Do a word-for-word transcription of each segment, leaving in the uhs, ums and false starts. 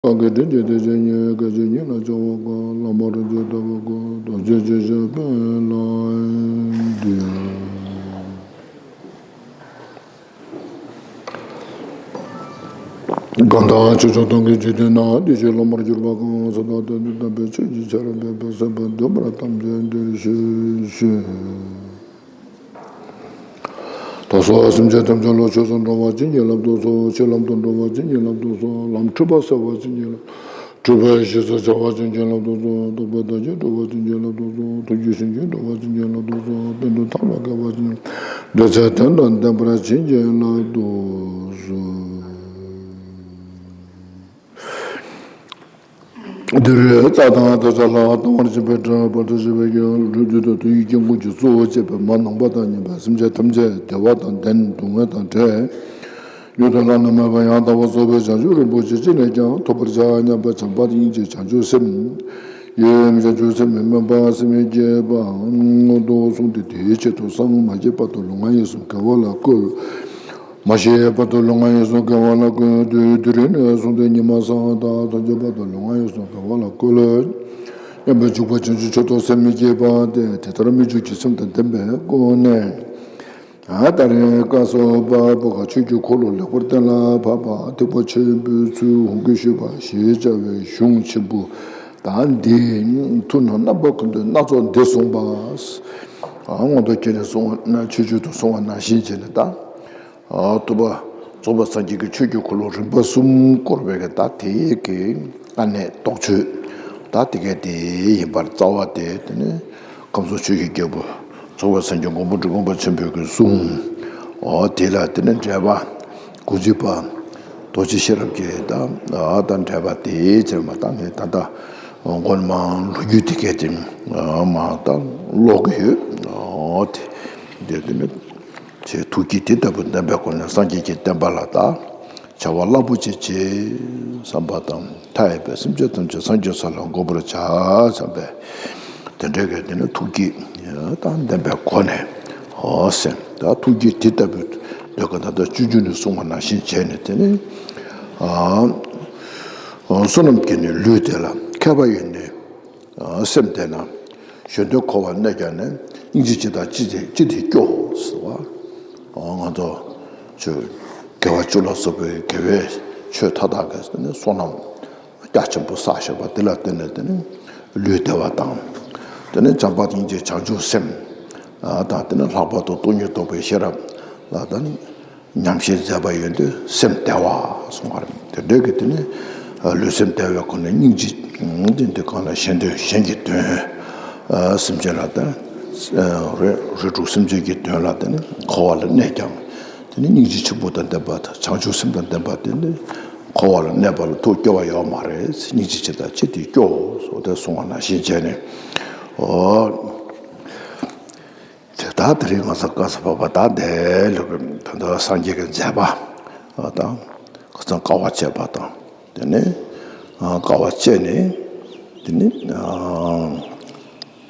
གང་གི་དྲིན་གྱིས་དེ་བཞིན་ཉིད། སྐད་ཅིག་ཉིད་ལ་བྱ་བ་དགའ། བླ་མ་རིན་ཆེན་ལྟ་བུ་ཀུན། རྡོ་རྗེ་ཅན་ཞབས་པད་ལ་འདུད། གང་དག་ཆོས་སྐྱོང་སྟོང་གི་འཇིག་རྟེན་ན། བདེ་གཤེགས་བླ་མར་གྱུར་པ་གང་། ས་དང་དེ་དང་ལྡན་པའི་ཆོས་ཀྱི་ཆར་འབེབས་པ། སེམས་དཔའ་འདུན་པར་དམ་བཅས་འདིར་གཤེགས་ཤིག། དུག་གསུམ་སེམས་ཅན་ཐམས་ཅད་ལ། ཆོས་སུ་འགྲོ་བ་ཅན་གྱི་ལམ་དུ་གསོལ། ཆོས་ལམ་དུ་འགྲོ་བ་ཅན་གྱི་ལམ་དུ་གསོལ། ལམ་འཁྲུལ་པ་སེལ་བ་ཅན་གྱི་ལམ། འཁྲུལ་པའི་གཞི་རྩ་བྱ་བ་ཅན་གྱི་ལམ་དུ་གསོལ། རྟོག་པའི་བརྡ་གྱིས་སྒྲོལ་བ་ཅན་གྱི་ལམ་དུ་གསོལ། ཐུགས་རྒྱུད་བྱིན་གྱིས་གྲོལ་བ་ཅན་གྱི་ལམ་དུ་གསོལ། དོན་དུ་ཐར་པ་བསྐལ་པ་ཅན་གྱི། འདོད་ཆགས་དོན་དང་ལྡན་པར་བྱིན་གྱིས་བརླབ་ཏུ་གསོལ། འདིར་རྩྭ་དང་འདོད་ཆགས་ལ་ལྟུང་བར་བྱེད་པའི་དགྲ། བར་དུ་གཅོད་པའི་རྒྱལ་བ་རིགས་དྲུག་དང་། དུས་ཀྱི་དཀྱིལ་འཁོར་གྱི་གཙོ་བོར་བཅས་པའི་མ་ནང་པ་དང་མཉམ་པའི་སེམས་ཅན་ཐམས་ཅད་བདེ་བ་དང་ལྡན། སྡུག་བསྔལ་དང་བྲལ། མྱུར་དུ་བླ་ན་མེད་པ་ཡང་དག་པར་རྫོགས་པའི་བྱང་ཆུབ་རིན་པོ་ཆེ་ཅི་ནས་ཀྱང་ཐོབ་པར་བྱ་སྙམ་པའི་བྱམས་པ་སྙིང་རྗེ་བྱང་ཆུབ་སེམས། ཡུམ་བྱང་ཆུབ་སེམས་དཔའི་སྨོན་པ་སེམས་ཉིད་ཀྱིས་སྤང་དུ་གསུངས་ཏེ། དེའི་ཆེད་དུ་སངས་མ་རྒྱས་བར་དུ་ལུས་ངག་ཡིད་གསུམ་དགེ་བ་ལ་བཀོལ། མ་ཤི་བར་དུ་ལུས་ངག་ཡིད་གསུམ་དགེ་བ་ལ་བཀོལ་ཏེ། དེ་རིང་ནས་བཟུང་སྟེ་ཉི་མ་སང་དང་ཐམས་ཅད་བར་དུ་ལུས་ངག་ཡིད་གསུམ་དགེ་བ་ལ་བཀོལ། སྙམ་པའི་འཇུག་པ་བྱང་ཆུབ་མཆོག་ཏུ་སེམས་མི་སྐྱེ་བ་སྟེ། དེ་ལྟར་སྨོན་འཇུག་གི་སེམས་དང་ལྡན་པའི་སྒོ་ནས། ད་རེས་སྐབས་སུ་བབ་པ་ཆོས་ཀྱི་འཁོར་ལོ་ལེགས་པར་གཏན་ལ་ཕབ་པ། ཐེག་པ་ཆེན་པོའི་ཚུལ་འོང་གིས་ཞུས་པ་ཞེས་བྱ་བའི་གཞུང་ཆེན་པོ་དག་འདི་ཐུགས་ནང་རྣམ་པ་ཀུན་ཏུ་སྣ་ཚོགས་འདི་གསུངས་པ། མངོན་རྟོགས་རྒྱན་ནས་གསུངས་པ་ན། ཆོས་བརྗོད་དུ་གསུངས་པ་ནང་བཞིན་བྱས་ནས་ད། ཐུབ་པ་རྫོགས་པའི་སངས་རྒྱས་ཀྱི་ཆོས་ཀྱི་འཁོར་ལོ་རིམ་པ་གསུམ་བསྐོར་བའི་གི་ད་དེའི་གི་དཀའ་གནད་རྟོགས་ཆོས་ད་དེ་ག་དེ་ཡིན་པར་རྩ་བ་དེ། དེ་ནི་ཁམས་གསུམ་ཆོས་ཀྱི་རྒྱལ་པོ་རྫོགས་པའི་སངས་རྒྱས་མགོན་པོ་འབྲི་གུང་པ་ཆེན་པོའི་གི་གསུང་། འོ་དེ་ལ་དེ་ནི་འགྲེལ་པ་དགོངས་གཅིག་པ་རྡོ་རྗེ་ཤེས་རབ་ཀྱི་ད་ད་འགྲེལ་པ་དེ་བྱས་མ་ད་ནི་ད་ལྟ་མགོན་མང་ལོ་རྒྱུས་དེ་ག་དེ་མ་ད་ཀློག་གི་ཡོད། འོ་དེ་དེ་དེ་ནི། ཅེས་ཐུགས་ཀྱིས་དེ་ལྟ་བུའི་བསྟན་པའི་སྒོ་ནས་སངས་རྒྱས་ཀྱི་བསྟན་པ་ལ་ད་བྱ་བ་རླབས་པོ་ཆེ་བྱེད་བསམ་པ་དང་། མཐའ་ཡས་པའི་སེམས་ཅན་ཐམས་ཅད་སངས་རྒྱས་ས་ལ་འགོད་པར་བྱ་བསམ་པའི་དེ་འདྲའི་གི་དེ་ནི་ཐུགས་ཀྱིས་དང་ལྡན་པའི་སྒོ་ནས། འོ་ཟེར་ད་ཐུགས་ཀྱིས་དེ་ལྟ་བུའི་འདོད་པ་ད་ལྟ་སྤྱོད་འཇུག་ནས་གསུངས་པ་ནང་བཞིན་བྱས་ནས་དེ་ནི་བསོད་ནམས་ཀྱིས་ནི་ལུས་བདེ་ལ། མཁས་པ་ཡིས་ནི། སེམས་བདེ་ན། གཞན་དོན་འཁོར་བར་གནས་ཀྱང་ནི། སྙིང་རྗེ་ཇི་ལྟར་ཅི་སྟེ་ཅི་སྟེ་སྐྱོ། ཟེར་བ། ང་ཚོ་ཆོས་དགེ་བ་བཅུ་ལ་སོགས་པའི་དགེ་བའི་ཆོས་མཐའ་དག་གི་ནི་བསོད་ནམས་རྒྱ་ཆེན་པོ་བསགས་བཞག་པ་དེ་ལ་བརྟེན་ནས་དེ་ནི་ལུས་བདེ་བ་དང་། དེ་ནི་བྱམས་པ་སྙིང་རྗེ་བྱང་ཆུབ་སེམས་དང་། དེ་ནི་ལྷག་པར་དུ་སྟོང་ཉིད་རྟོགས་པའི་ཤེས་རབ་ལ་དེ་ནི། ཉམས་བཞེས་མཛད་པ་ཡོད་དུས་སེམས་བདེ་བ་གསུངས་པ་རེད། དེ་འདྲའི་གི་དེ་ནི་ལུས་སེམས་བདེ་བའི་སྒོ་ནས་སྙིང་རྗེ། དེ་འདི་གང་ལ་གཞན་དོན་གཞན་གྱི་དོན། སེམས་ཅན་ལ་དང་། རིགས་དྲུག་སེམས་ཅན་གྱི་དོན་ལ་དེ་ནི་འཁོར་བ་ལ་གནས་ཀྱང་། དེ་ནི་སྙིང་རྗེ་ཆེན་པོ་དང་ལྡན་པ་དང་བྱང་ཆུབ་སེམས་དང་ལྡན་པ་དེ་ནི་འཁོར་བ་ལ་གནས་པ་ལ་ཐུགས་སྐྱོ་བ་ཡོད་མ་རེད། སྙིང་རྗེ་ཇི་ལྟར་ཅི་སྟེ་སྐྱོ། སོགས་དེ་གསུངས་པ་ནང་བཞིན་བྱས་ནས། འོ། དེ་ལྟར་དེ་རིང་ང་ཚོ་སྐབས་སུ་བབ་པ་ད་འདས་ལོ་གི་ད་ལྟ་སངས་རྒྱས་ཀྱི་མཛད་པ་དང་། ཁ་སང་དཀའ་བ་སྤྱད་པ་དང་། དེ་ནས་དཀའ་བ་སྤྱད་ནས། དེ་ནས་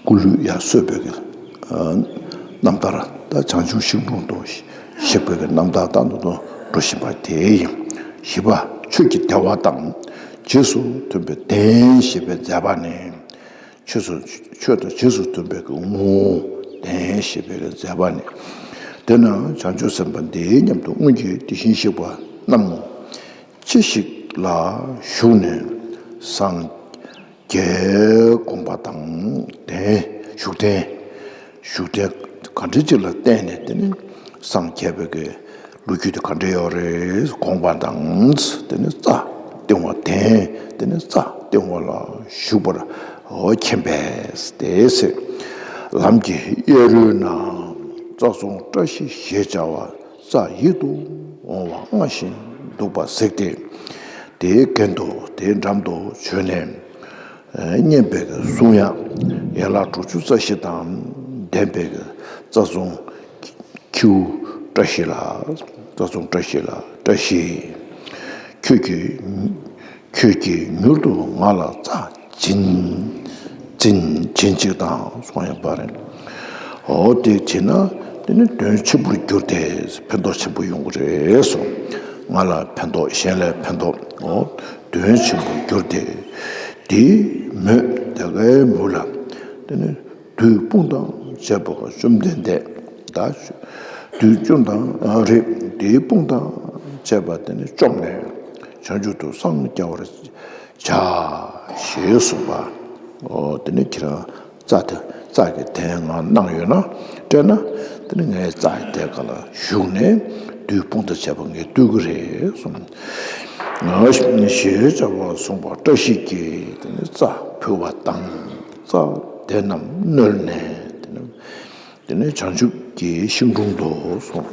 སྐུ་ལུས་ཡར་གསོས་པའི་གི་རྣམ་ཐར། ད་བྱང་ཆུབ་ཤིང་དྲུང་དུ་གཤེགས་པའི་གི་རྣམ་ཐར་ད་འདི་དང་འགྲོ་བཞིན་པ་དེ་ཡིན། བཞི་པ་ཆོས་ཀྱི་བདེ་བ་དང་། རྗེས་སུ་མཐུན་པའི་གདེང་ཞེས་པའི་མཛད་པ་ནི། ཆོས་སུ་ཆོས་དང་རྗེས་སུ་མཐུན་པའི་གི་ངོ་བོ་གདེང་ཞེས་པའི་གི་མཛད་པ་ནི། དེས་ན་བྱང་ཆུབ་སེམས་དཔའ་འདིའི་མཉམ་དུ་སྔོན་གྱི་དེ་བཞིན་གཤེགས་པ་རྣམས་ཅི་ཞིག་ལ་ཞུགས་ནས་སངས་རྒྱས་དགོངས་པ་དང་གདེང་བཞུགས་གདེང་བཞུགས་གདེང་ག་འདྲ་ཅིག་ལ་བརྟེན་ནས་དེ་ནི་སངས་རྒྱས་པའི་གི་ལོ་རྒྱུས་དེ་ག་འདྲ་ཡོད་རེད་དགོངས་པ་དང་། དེ་ནི་རྩ་གཏིང་བ་དེ་དེ་ནི་རྩ་གཏིང་བ་ལ་ཞུགས་པར་མཁྱེན་པས་དེ་ཟེར། ལམ་གྱི་གཡས་རུའི་ནང་རྩ་གསུམ་བཀྲ་ཤིས་ཞེས་བྱ་བ་རྩ་ཡིད་དུ་འོང་བ་མངའ་ཞིང་འདུག་པ་གཟིགས་ཏེ། དེའི་གན་དུ་དེའི་འགྲམ་དུ་བྱོན་ནས། སྙན་པའི་གསུང་དབྱངས་ཡན་ལག་དྲུག་ཅུ་རྩ་བཞི་དང་ལྡན་པའི་རྩ་གསུམ་ཁྱེའུ་བཀྲ་ཤིས་ལགས། རྩ་གསུམ་བཀྲ་ཤིས་ལགས། བཀྲ་ཤིས། ཁྱོད་ཀྱིས་ཁྱོད་ཀྱིས་མྱུར་དུ་ང་ལ་རྩ་སྦྱིན་སྦྱིན་སྦྱིན་ཅིག་དང་གསུང་ཡང་པ་རེད། འོ་དེ་བྱས་ན་དེ་ནི་དོན་ཆེན་པོར་འགྱུར་ཏེ་ཕན་ཐོགས་ཆེན་པོ་ཡོང་གི་རེད་གསུངས། ང་ལ་ཕན་ཐོགས་གཞན་ལ་ཕན་ཐོགས་འོ་དོན་ཆེན་པོར་གྱུར་ཏེ། དེའི་མོད་དེ་གའི་མུ་ལ་དེ་ནི་བདུད་དཔུང་དང་བཅས་པ་བཅོམ་ལྡན་འདས་ད་བདུད་བཅོམ་དང་རེད། དེའི་དཔུང་དང་བཅས་པ་དེ་ནི་བཅོམ་ནས་བྱང་ཆུབ་ཏུ་སངས་རྒྱ་བར་བྱ་ཞེས་གསུངས་པ། འོ་དེ་ནི་ཁྱེད་རང་རྩྭ་དེ་རྩྭ་གི་དོན་ང་གནང་ཡོད་ན་སྤྲད་ན། དེ་ནི་ངའི་རྩྭ་ཡི་དེ་ག་ལ་བཞུགས་ནས་བདུད་དཔུང་དང་བཅས་པ་ངས་བཏུལ་གི་རེད་གསུངས། ཞེས་བྱ་བ་གསུངས་པ་བཀྲ་ཤིས་ཀྱིས་དེ་ནི་རྩྭ་ཕུལ་བ་དང་། རྩྭ་དེ་རྣམས་བསྣོལ་ནས་དེ་ནི་དེ་ནས་བྱང་ཆུབ་ཀྱི་ཤིང་དྲུང་དུ་སོང་།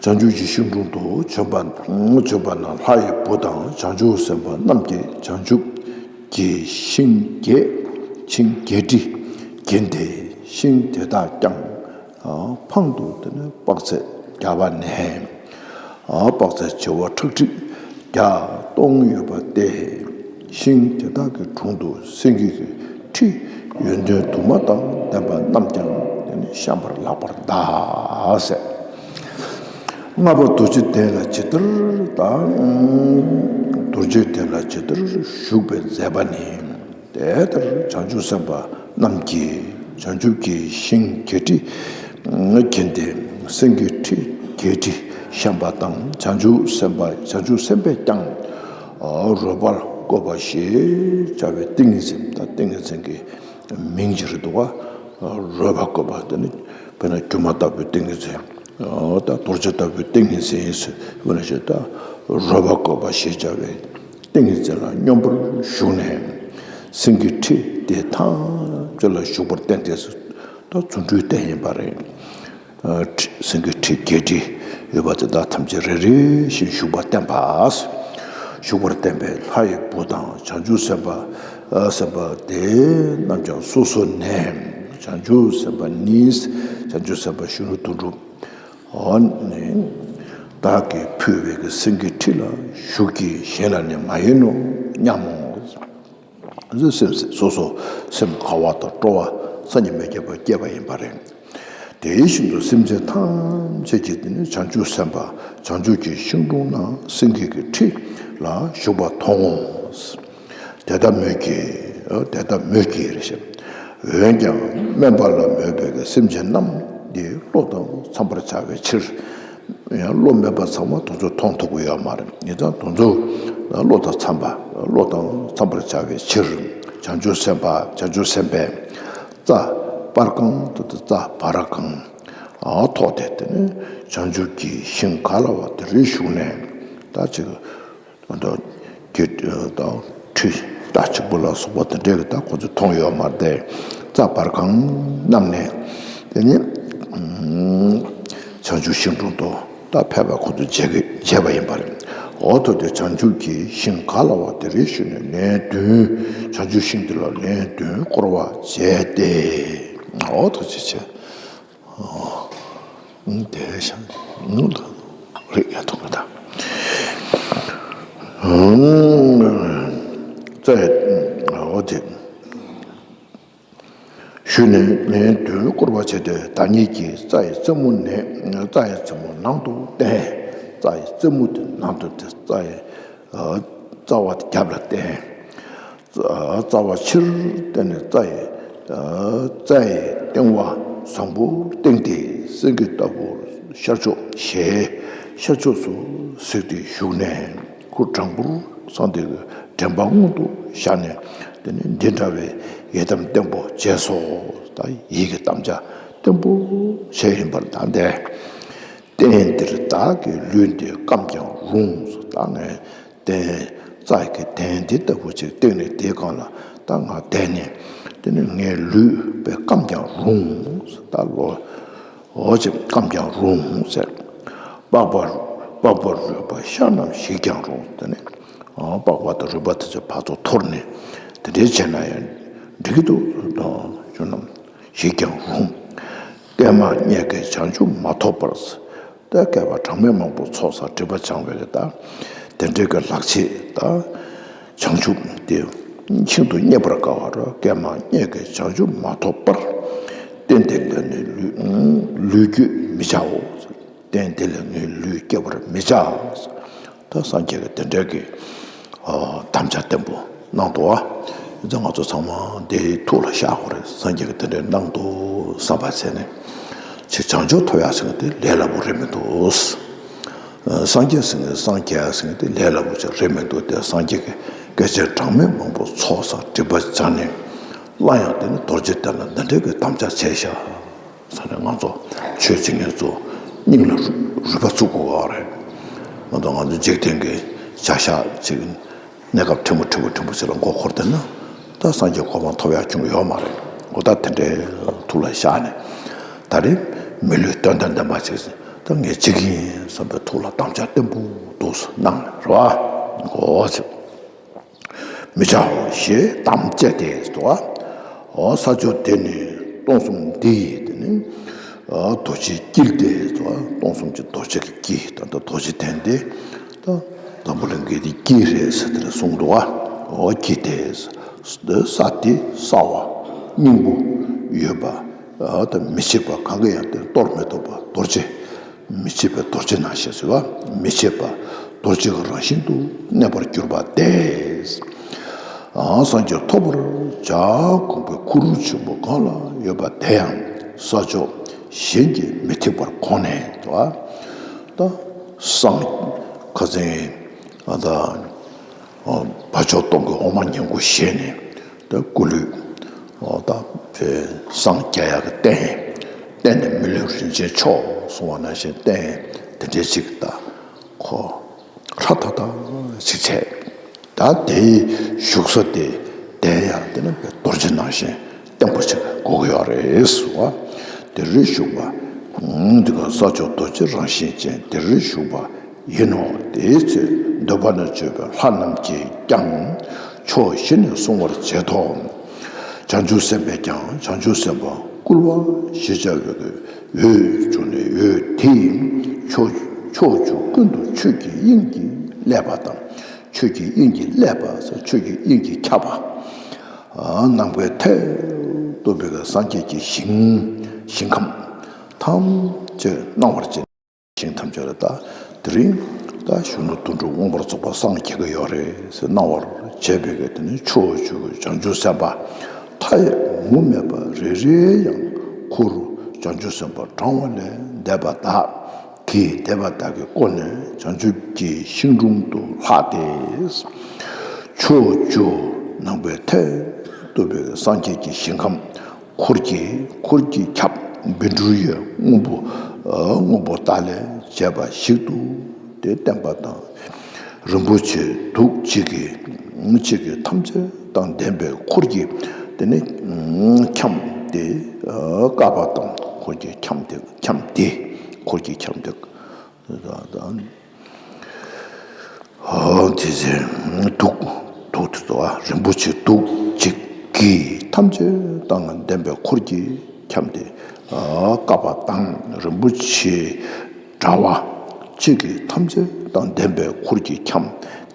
བྱང་ཆུབ་ཀྱི་ཤིང་དྲུང་དུ་བྱོན་པ། བྱོན་པ་ན་ལྷ་ཡི་བུ་དང་བྱང་ཆུབ་སེམས་དཔའ་རྣམས་ཀྱིས་བྱང་ཆུབ་ཀྱི་ཤིང་བརྒྱད་ཤིང་བརྒྱད་ཁྲི་བརྒྱན་ཏེ། ཤིང་དེ་དག་ཀྱང་འཕང་དུ་དེ་ནས་དཔག་ཚད་བརྒྱ་པ་ནས་དཔག་ཚད་བྱེ་བ་ཁྲག་ཁྲིག་བརྒྱ་སྟོང་ཡོད་པ་སྟེ། ཤིང་དེ་དག་གི་དྲུང་དུ་སེང་གེ་གི་ཁྲི་ཡོན་ཏན་དུ་མ་དང་ལྡན་པ་རྣམས་ཀྱང་དེ་ནི་བཤམས་པར་ལགས་པར་གདའ་ཟེར། ལྔ་པ་རྡོ་རྗེ་གདན་ལ་ཇི་ལྟར་དང་། རྡོ་རྗེ་གདན་ལ་ཇི་ལྟར་བཞུགས་པའི་མཛད་པ་ནི། དེ་ལྟར་བྱང་ཆུབ་སེམས་དཔའ་རྣམས་ཀྱིས་བྱང་ཆུབ་ཀྱི་ཤིང་བརྒྱད་ཁྲི་བརྒྱན་ཏེ། སེང་གེ་ཁྲི་བརྒྱད་ཁྲི་བཤམས་པ་དང་། བྱང་ཆུབ་སེམས་དཔའ་བྱང་ཆུབ་སེམས་དཔས་ཀྱང་རོལ་པར་བཀོད་པ་ཞེས་བྱ་བའི་ཏིང་ངེ་འཛིན་དང་། ཏིང་ངེ་འཛིན་གྱི་མིང་ཅིག་རེད་འདུག་ག་རོལ་པར་བཀོད་པ་དེ་ནི་དཔེར་ན་སྒྱུ་མ་ལྟ་བུའི་ཏིང་ངེ་འཛིན། ད་རྡོ་རྗེ་ལྟ་བུའི་ཏིང་ངེ་འཛིན་ཟེར་བ་ནི་ཞེས། ད་རོལ་པར་བཀོད་པ་ཞེས་བྱ་བའི་ཏིང་ངེ་འཛིན་ལ་སྙོམས་པར་ཞུགས་ནས། སེང་གེ་ཁྲི་དེ་ཐམས་ཅད་ལ་བཞུགས་པར་བསྟན་ཏེ། ད་རྫུ་འཕྲུལ་བསྟན་ཡིན་པ་རེད། ཨ་ཁྲི་སེང་གེ་ཁྲི་བརྒྱད་ཁྲི་ཡོད་པ་དེ་དག་ཐམས་ཅད་རེ་རེ་བཞིན་བཞུགས་པར་བསྟན་པ། བཞུགས་པར་བསྟན་པས་ལྷ་ཡི་བུ་དང་བྱང་ཆུབ་སེམས་དཔའ་སེམས་དཔའ་དེ་རྣམས་ཀྱང་སོ་སོ་ནས། བྱང་ཆུབ་སེམས་དཔའ་ནི། བྱང་ཆུབ་སེམས་དཔའ་གཞོན་ནུ་དོན་གྲུབ། འོ་ནི། བདག་གིས་ཕུལ་བའི་གི་སེང་གེ་ཁྲི་ལ་བཞུགས་ཀྱི་གཞན་ལ་ནི་མ་ཡིན་ནོ་སྙམ་མོ། སེམས་སོ་སོ་སེམས་དགའ་བ་དང་སྤྲོ་བ་སངས་རྒྱས་མི་བསྐྱོད་པ་སྐྱེས་པ་ཡིན་པ་རེད། དེ་བཞིན་དུ་སེམས་ཅན་ཐམས་ཅད་ཀྱིས་དེ་ནི་བྱང་ཆུབ་སེམས་དཔའ་བྱང་ཆུབ་ཀྱི་ཤིང་དྲུང་ན་སེང་གེ་གི་ཁྲི་ལ་བཞུགས་པ་མཐོང་ངོ་། དེ་ལྟ་མོད་ཀྱི། དེ་ལྟ་མོད་ཀྱི་རེད་ཤག་འོན་ཀྱང་དམན་པ་ལ་མོས་པའི་སེམས་ཅན་རྣམས་འདི་བློ་དང་འཚམ་པར་བྱ་བའི་ཕྱིར། ཡང་བློ་དམན་པ་ཚང་མ་དེ་ཚོ་མཐོང་ཐུབ་ཀྱི་ཡོད་མ་རེད། ཡིན་ཙང་དེ་ཚོ་བློ་དང་འཚམ་པ། བློ་དང་འཚམ་པར་བྱ་བའི་ཕྱིར། བྱང་ཆུབ་སེམས་དཔའ་བྱང་ཆུབ་སེམས་དཔས་རྩྭ་སྤར་གང་དེ་དང་རྩྭ་བར་གང་ཐོགས་ཏེ། དེ་ནས་བྱང་ཆུབ་ཀྱི་ཤིང་ག་ལ་བ་དེ་རུ་བཞུགས་ནས། ད་ཅིག་ད་ཁྲི་ད་ཁྲི་ད་གཅིག་པུ་ལ་སོགས་པ་དེ་འདྲས་ཀྱི་ད་ཁོ་ཚོས་མཐོང་ཡོད་མ་རེད་དེ། རྩྭ་བར་གང་བསྣམས་ནས། དེ་ནས་བྱང་ཆུབ་ཤིང་དྲུང་དུ་ད་ཕེབས་པ་ཁོ་ཚོས་མཇལ་གི་མཇལ་བ་ཡིན་པ་རེད། འོ་ཐུགས་ཏེ་བྱང་ཆུབ་ཀྱི་ཤིང་ག་ལ་བ་དེ་རེ་བཞུགས་ནས་ལན་བདུན། བྱང་ཆུབ་ཤིང་དེ་ལ་ལན་བདུན་བསྐོར་བ་བྱས་ཏེ། འོ་ཐུགས་རྗེ་ཆེ། དེ་བཞིན་རེད་ཡ་ཐུབ་པ་དང་། རྩྭ་ཡི་འོ་དེ་ཞུས་ནས་ལན་བདུན་བསྐོར་བ་བྱས་ཏེ། བདག་ཉིད་ཀྱིས་རྩྭ་ཡི་རྩེ་མོ་ནས། རྩྭ་ཡི་རྩེ་མོ་ནང་དུ་བསྟན། རྩྭ་ཡི་རྩེ་མོ་དེ་ནང་དུ་དེ་རྩྭ་ཡི་རྩ་བ་དེ་རྒྱབ་ལ་བསྟན། རྩ་བ་ཕྱིར་བསྟན་ནས་རྩྭ་ཡི། རྩྭ་ཡི་སྟེང་བ་བཟང་པོར་བསྟན་ཏེ། སེང་གེ་ལྟ་བུར་ཤར་ཕྱོགས་ཞེས་ཤར་ཕྱོགས་སུ་གཟིགས་ཏེ་བཞུགས་ནས། ཁོ་དྲང་པོར་གསུངས་ཏེ་དྲན་པ་སྔོན་དུ་བཞག་ནས། དེ་ནས་འདི་འདྲ་བའི་ཡི་དམ་བརྟན་པོ་བྱས་སོ། ད་ཡིད་ཀྱི་དམ་བཅའ་བརྟན་པོ་བྱས་ཡིན་པར་གདའ་སྟེ། སྟེང་འདིར་བདག་གི་ལུས་འདི་སྐམ་ཀྱང་རུང་། ད་ངས་སྟེང་རྩྭ་གི་གདན་འདི་ལྟ་བུ་ཅིག་བཏིང་ནས་དེའི་སྒང་ལ་ད་ང་བསྡད་ནས། དེ་ནི་ངའི་ལུས་དཔེ་སྐམ་ཀྱང་རུང་། ད་ལོ་འོ་ཅིག་སྐམ་ཀྱང་རུང་ཟེར། པགས་པ་པགས་པ་རུས་པ་ཤ་རྣམས་ཞིག་ཀྱང་རུང་། དེ་ནི་པགས་པ་དང་རུས་པ་དེ་ཚོ་ཕར་ཚུར་འཐོར་ནས་དེ་འདྲའི་བྱས་ན་ཡང་འགྲིག་གི་འདུག་ཞུ་ན། ཞིག་ཀྱང་རུང་། བརྟན་མ་རྙེད་དཀའི་བྱང་ཆུབ་མ་ཐོབ་པར། ད་བསྐལ་པ་གྲངས་མེད་མང་པོ་འཚོགས་ས་སྒྲིབ་པ་སྦྱང་བའི་ད་དེ་འདྲའི་གི་ལག་ཆས་ད་བྱང་ཆུབ་དེ་ཤིན་ཏུ་རྙེད་པར་དཀའ་བ་རོ། བསྐལ་མ་རྙེད་དཀའི་བྱང་ཆུབ་མ་ཐོབ་པར། སྟན་དེ་ལ་ནི་ལུས་ལུས་བསྐྱོད་མི་བྱའོ། སྟན་དེ་ལ་ནི་ལུས་བསྐྱོད་པར་མི་བྱ། ད་སངས་རྒྱས་ཀྱིས་དེ་འདྲའི་གི་ཨ་དམ་བཅའ་བརྟན་པོ་གནང་འདུག་བ། ཡིན་ཙང་ང་ཚོ་ཚང་མ་འདི་ཐུགས་ལ་བཞག་དགོས་རེད། སངས་རྒྱས་ཀྱིས་དེ་འདྲའི་གནང་འདུག་བསམ་པ་བྱས་ནས། ཅིག་བྱང་ཆུབ་ཐོབ་ཡག་ཟེར་མཁན་དེ་ལས་སླ་པོ་རེད་མི་འདུག། སངས་རྒྱས་ཟེར་མཁན་སངས་རྒྱས་ཟེར་མཁན་དེ་ལས་སླ་པོ་ཅིག་རེད་མི་འདུག། དེ་སངས་རྒྱས་ཀྱི་སྐད་ཆ་གྲངས་མེད་མང་པོ་ཚོགས་བསགས་སྒྲིབ་པ་སྦྱངས་ནས་སླར་ཡང་དེ་ནི་རྡོ་རྗེ་གདན་ལ་འདི་འདྲའི་གི་དམ་བཅའ་བྱས་ཤག་ཟེར་ནས། ང་ཚོ་ཆོས་བྱེད་མཁན་ཚོ་སྙིང་ལ་རུས་པ་བཙུགས་དགོས་པ་རེད། ང་ཚོ་ང་ཚོ་འཇིག་རྟེན་གྱི་བྱ་བཞག་ཅིག་གནས་སྐབས་ཕྲན་བུ་ཕྲན་བུ་ཕྲན་བུ་ཅིག་ལ་མགོ་འཁོར་བསྡད་ན། ད་སངས་རྒྱས་གོ་འཕང་ཐོབ་ཡག་བྱུང་ཡོད་མ་རེད། འོ་ད་དེ་འདྲའི་ཐུགས་ལ་བཞག་ནས། ད་རེས་མི་ལུས་དོན་དང་ལྡན་པ་ཅིག་ད་ངས་བྱེད་ཀྱི་ཡིན་བསམ་པའི་ཐུགས་ལ་དམ་བཅའ་བརྟན་པོ་འདུག་གནང་ནས་རེད་བ། འོ་ཅིག་མི་བྱའོ་ཞེས་དམ་བཅས་ཏེ་ཟེར་བ། འོ་ས་ཕྱོགས་དེ་ནི་སྟོང་གསུམ་འདི་ཡི་དེ་ནི་རྡོ་རྗེའི་དཀྱིལ་ཏེ་ཟེར་བ། སྟོང་གསུམ་གྱི་རྡོ་རྗེ་གི་དཀྱིལ། ད་ལྟ་རྡོ་རྗེ་གདན་དེ་ད་འཛམ་བུ་གླིང་གི་དེ་དཀྱིལ་རེད་ཟེར་དེ་གསུངས་འདུག་བ། འོ་དཀྱིལ་ཏེ་ས་དེ་གསལ་བ་སྙིང་པོ་ཡོད་པ། ད་མི་ཕྱེད་པ་གང་གིས་ཡང་དེ་གཏོར་མི་ཐུབ་པ་རྡོ་རྗེ། མི་ཕྱེད་པའི་རྡོ་རྗེ་ནང་བཞིན་ཟེར་བ། མི་ཕྱེད་པ་རྡོ་རྗེ་གི་རང་བཞིན་དུ་གནས་པར་གྱུར་པ་སྟེ། ཨ་སངས་རྒྱས་ཐོབ་པར་བྱ་དགོངས་པའི་གུ་རུ་ཆེན་པོ་གང་ལ་ཡོད་པ་དེ་ཡང་ས་ཕྱོགས་གཞན་གྱིས་མི་ཐེག་པར་དགོངས་ནས་ཟེར་བ། ད་སངས་ཁ་སང་ཨ་ད་བ་ཕྱོགས་སྟོང་གི་འོ་མ་ཉིང་ཁུ་བཞེས་ནས། ད་སྐུ་ལུས་ད་སངས་རྒྱས་ཡག་གི་རྟེན། རྟེན་ནི་མི་ལུས་རིན་ཆེན་མཆོག་གསུངས་པ་ནང་བཞིན་རྟེན་དེ་འདྲའི་ཅིག་ད་ཁོ་ཧྲ་ཐག་ཐག་ཅིག་བྱས། ད་དེའི་བཞུགས་ས་དེ་དེ་ཡང་དེ་ནི་རྡོ་རྗེ་ནང་བཞིན་བརྟན་པོ་ཅིག་དགོས་ཀྱི་ཡོད་རེད་ཟེར་བ། དེར་བཞུགས་པ། འདི་ག་ས་ཕྱོགས་རྡོ་རྗེ་རང་བཞིན་ཅན་དེར་བཞུགས་པ། ཡིན་ནོ། དེའི་ཚེ་འདོད་པ་ན་སྤྱོད་པའི་ལྷ་རྣམས་ཀྱིས་ཀྱང་ཕྱོགས་བཞི་ནས་བསྲུང་བར་བྱེད་དོ། བྱང་ཆུབ་སེམས་དཔས་ཀྱང་བྱང་ཆུབ་སེམས་དཔའ་བསྐུལ་བ་ཞེས་བྱ་བའི་འོད་བྱུང་ནས། འོད་དེས་ཕྱོགས་ཕྱོགས་བཅུ་ཀུན་ཏུ་ཆོས་ཀྱི་དབྱིངས་ཀྱིས་བསླད་པ་དང་། ཆོས་ཀྱི་དབྱིངས་ཀྱིས་བསླད་པ་ཟེར། ཆོས་ཀྱི་དབྱིངས་ཀྱིས་ཁྱབ་པ། ཨ་ནམ་མཁའི་མཐས་གཏུགས་པའི་སངས་རྒྱས་ཀྱི་ཞིང་ཞིང་ཁམས་ཐམས་ཅད་སྣང་བར་བྱས། ཞིང་ཐམས་ཅད་ལ་ད་དེ་རིང་ད་གཞོན་ནུ་དོན་གྲུབ་མངོན་པར་རྫོགས་པ་སངས་རྒྱས་ཀྱི་ཡོད་རེད་ཟེར་སྣང་བར་བྱས་པའི་གི་དེ་ནི་ཕྱོགས་བཅུ་བྱང་ཆུབ་སེམས་དཔའ་མཐའ་ཡས་མུ་མེད་པ་རེ་རེ་ཡང་ཁོ་རུ་བྱང་ཆུབ་སེམས་དཔའ་གྲངས་མེད་ལས་འདས་པ་དག་གིས་འདས་པ་དག་གིས་བསྐོར་ནས་བྱང་ཆུབ་ཀྱི་ཤིང་དྲུང་དུ་ལྷགས་ཏེ། ཕྱོགས་བཅུ་ནམ་མཁའི་མཐས་གཏུགས་པའི་སངས་རྒྱས་ཀྱི་ཞིང་ཁམས། འཁོར་གྱིས་འཁོར་གྱིས་ཁྱབ། བཻ་ཌཱུརྱ་སྔོན་པོ་སྔོན་པོ་དག་ལས་བྱས་པ་ཞིག་ཏུ་དེ་བསྟན་པ་དང་། རིན་པོ་ཆེ་གདུགས་གཅིག་གིས་གཅིག་གིས་ཐམས་ཅད་དང་ལྡན་པའི་འཁོར་གྱིས་དེ་ནི་ཁྱམས་ཏེ་བཀབ་པ་དང་། འཁོར་གྱིས་ཁྱམས་ཏེ་ཁྱམས་ཏེ་འཁོར་གྱིས་ཁྱམས་ཏེ། དེ་ཚེ་གདུགས་གདུགས་དེ་ཚོ་རིན་པོ་ཆེ་གདུགས་གཅིག་གིས་ཐམས་ཅད་དང་ལྡན་པའི་འཁོར་གྱིས་ཁྱམས་ཏེ་བཀབ་པ་དང་། རིན་པོ་ཆེ་དྲ་བ་གཅིག་གིས་ཐམས་ཅད་དང་ལྡན་པའི་འཁོར་གྱིས་ཁྱམས་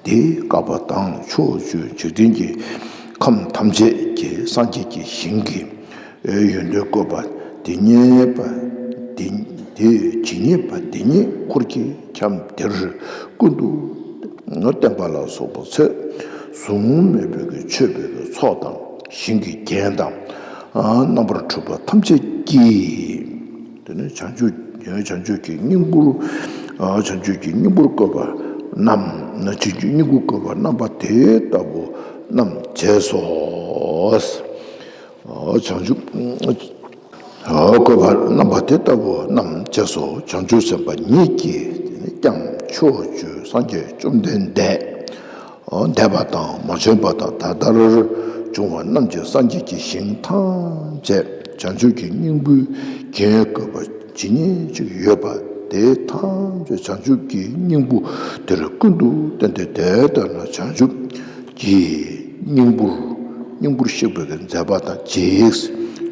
ཏེ་བཀབ་པ་དང་། ཕྱོགས་བཅུའི་འཇིག་རྟེན་གྱི་ཁམས་ཐམས་ཅད་ཀྱི་སངས་རྒྱས་ཀྱི་ཞིང་གི་ཡོན་ཏན་བཀོད་པ་དེ་ཉིད་པ་དེ་དེ་ཇི་སྙེད་པ་དེ་ཉིད་འཁོར་གྱིས་ཁྱམས་དེར་ཀུན་ཏུ་བསྟན་པ་ལ་སོགས་པ་ཚོས་གཟུགས་མེད་པའི་གི་མཆོད་པའི་གི་ཚོགས་དང་ཞིང་གི་རྒྱན་དང་རྣམ་པར་འཕྲུལ་པ་ཐམས་ཅད་ཀྱིས། དེ་ནས་བྱང་ཆུབ་བྱང་ཆུབ་ཀྱི་སྙིང་པོར་བྱང་ཆུབ་ཀྱི་སྙིང་པོར་བཀོད་པ་རྣམས་ན། བྱང་ཆུབ་སྙིང་པོར་བཀོད་པ་རྣམ་པ་དེ་ལྟ་བུ་རྣམས་བྱས་སོ། བྱང་ཆུབ་བཀོད་པ་རྣམ་པ་དེ་ལྟ་བུ་རྣམས་བྱས་སོ། བྱང་ཆུབ་སེམས་དཔའ་ཉིད་ཀྱིས་ཀྱང་ཕྱོགས་བཅུའི་སངས་རྒྱས་བཅོམ་ལྡན་འདས། འདས་པ་དང་མ་བྱོན་པ་དང་ད་ལྟར་བྱུང་བ་རྣམས་ཀྱི་སངས་རྒྱས་ཀྱི་ཞིང་ཐམས་ཅད་བྱང་ཆུབ་ཀྱི་སྙིང་པོའི་རྒྱན་བཀོད་པ་ཇི་སྙེད་ཅིག་ཡོད་པ་དེ་ཐམས་ཅད་བྱང་ཆུབ་ཀྱི་སྙིང་པོ་དེར་ཀུན་ཏུ་བརྟེན་ཏེ། དེ་ལྟར་ན་བྱང་ཆུབ་ཀྱི་སྙིང་པོར་སྙིང་པོར་གཤེགས་པའི་མཛད་པ་དང་གཅིག།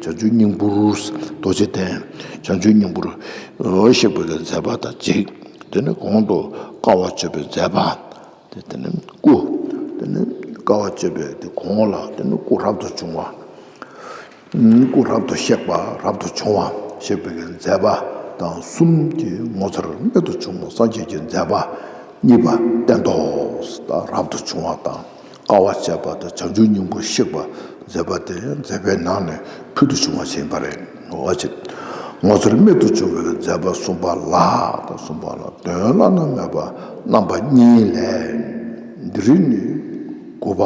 བྱང་ཆུབ་སྙིང་པོར་རྡོ་རྗེ་གདན་བྱང་ཆུབ་སྙིང་པོར་གཤེགས་པའི་མཛད་པ་དང་གཅིག། དེ་ནི་གོང་དུ་དཀའ་བ་སྤྱོད་པའི་མཛད་པ། དེ་དེ་ནི་སྐུ། དེ་ནི་དཀའ་བ་སྤྱོད་པའི་དེ་གོང་ལ་དེ་ནི་སྐུ་རབ་ཏུ་བྱུང་བ། སྐུ་རབ་ཏུ་གཤེགས་པ་རབ་ཏུ་བྱུང་བ་གཤེགས་པའི་མཛད་པ་དང་གསུམ་གྱི་ངོ་མཚར་རྨད་དུ་བྱུང་བ་སངས་རྒྱས་ཀྱི་མཛད་པ་ གཉིས་པ་བསྟན་ཏོག་ད་རབ་ཏུ་བྱུང་བ་དང་དཀའ་བ་སྤྱད་པ་དང་བྱང་ཆུབ་སྙིང་པོ་གཤེགས་པ་མཛད་པ་དེ་ཡང་མཛད་པའི་ནང་ནས་ཕུལ་དུ་བྱུང་བ་ཞིག་ཡིན་པ་རེད། འོ་ཅི། ངོ་མཚར་རྨད་དུ་བྱུང་བའི་མཛད་པ་གསུམ་པ་ལ་དང་གསུམ་པ་ལ་དོན་བླ་ན་མེད་པ་རྣམ་པ་གཉིས་ལས། འདི་རིང་ནི་དགུ་པ་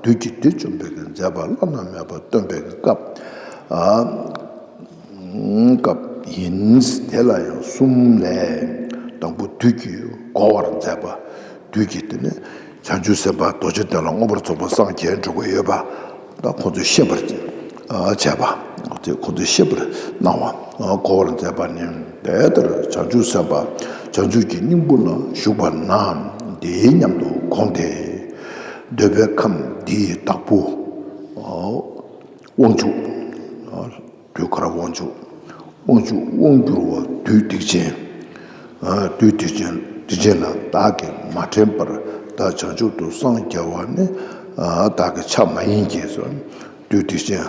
བདུད་ཀྱི་སྡེ་བཅོམ་པའི་མཛད་པ་བླ་ན་མེད་པ་སྟོན་པའི་སྐབས། ཨ། སྐབས་ཡིན། དེ་ལ་ཡང་གསུམ་ལས། དང་པོ་བདུད་ཀྱིས་རྒོལ་བར་མཛད་པ། བདུད་ཀྱིས་དེ་ནི་བྱང་ཆུབ་སེམས་དཔའ་རྡོ་རྗེ་གདན་ལ་མངོན་པར་རྫོགས་པར་སངས་རྒྱས་འགྲོ་གི་ཡོད་པ་ད་ཁོང་ཚོས་ཤེས་པར་བྱས་པ། དེ་ཁོང་ཚོས་ཤེས་པར་གནང་བ། རྒོལ་བར་མཛད་པ་ནི་དེ་ལྟར་བྱང་ཆུབ་སེམས་དཔའ་བྱང་ཆུབ་ཀྱི་སྙིང་པོ་ལ་ཞུགས་པ་ན་དེའི་སྙམ་དུ་དགོངས་ཏེ། འདོད་པའི་ཁམས་འདི་ཡི་བདག་པོ་དབང་ཕྱུག་བདུད་དཀར་དབང་ཕྱུག་དབང་ཕྱུག་དབང་བསྒྱུར་བ་བདུད་སྡིག་ཅན། བདུད་སྡིག་ཅན་སྡིག་ཅན་ལ་བདག་གིས་མ་དྲན་པར་བདག་བྱང་ཆུབ་ཏུ་སངས་རྒྱ་བ་ནི་བདག་གི་ཆ་མ་ཡིན་གྱི་བདུད་སྡིག་ཅན་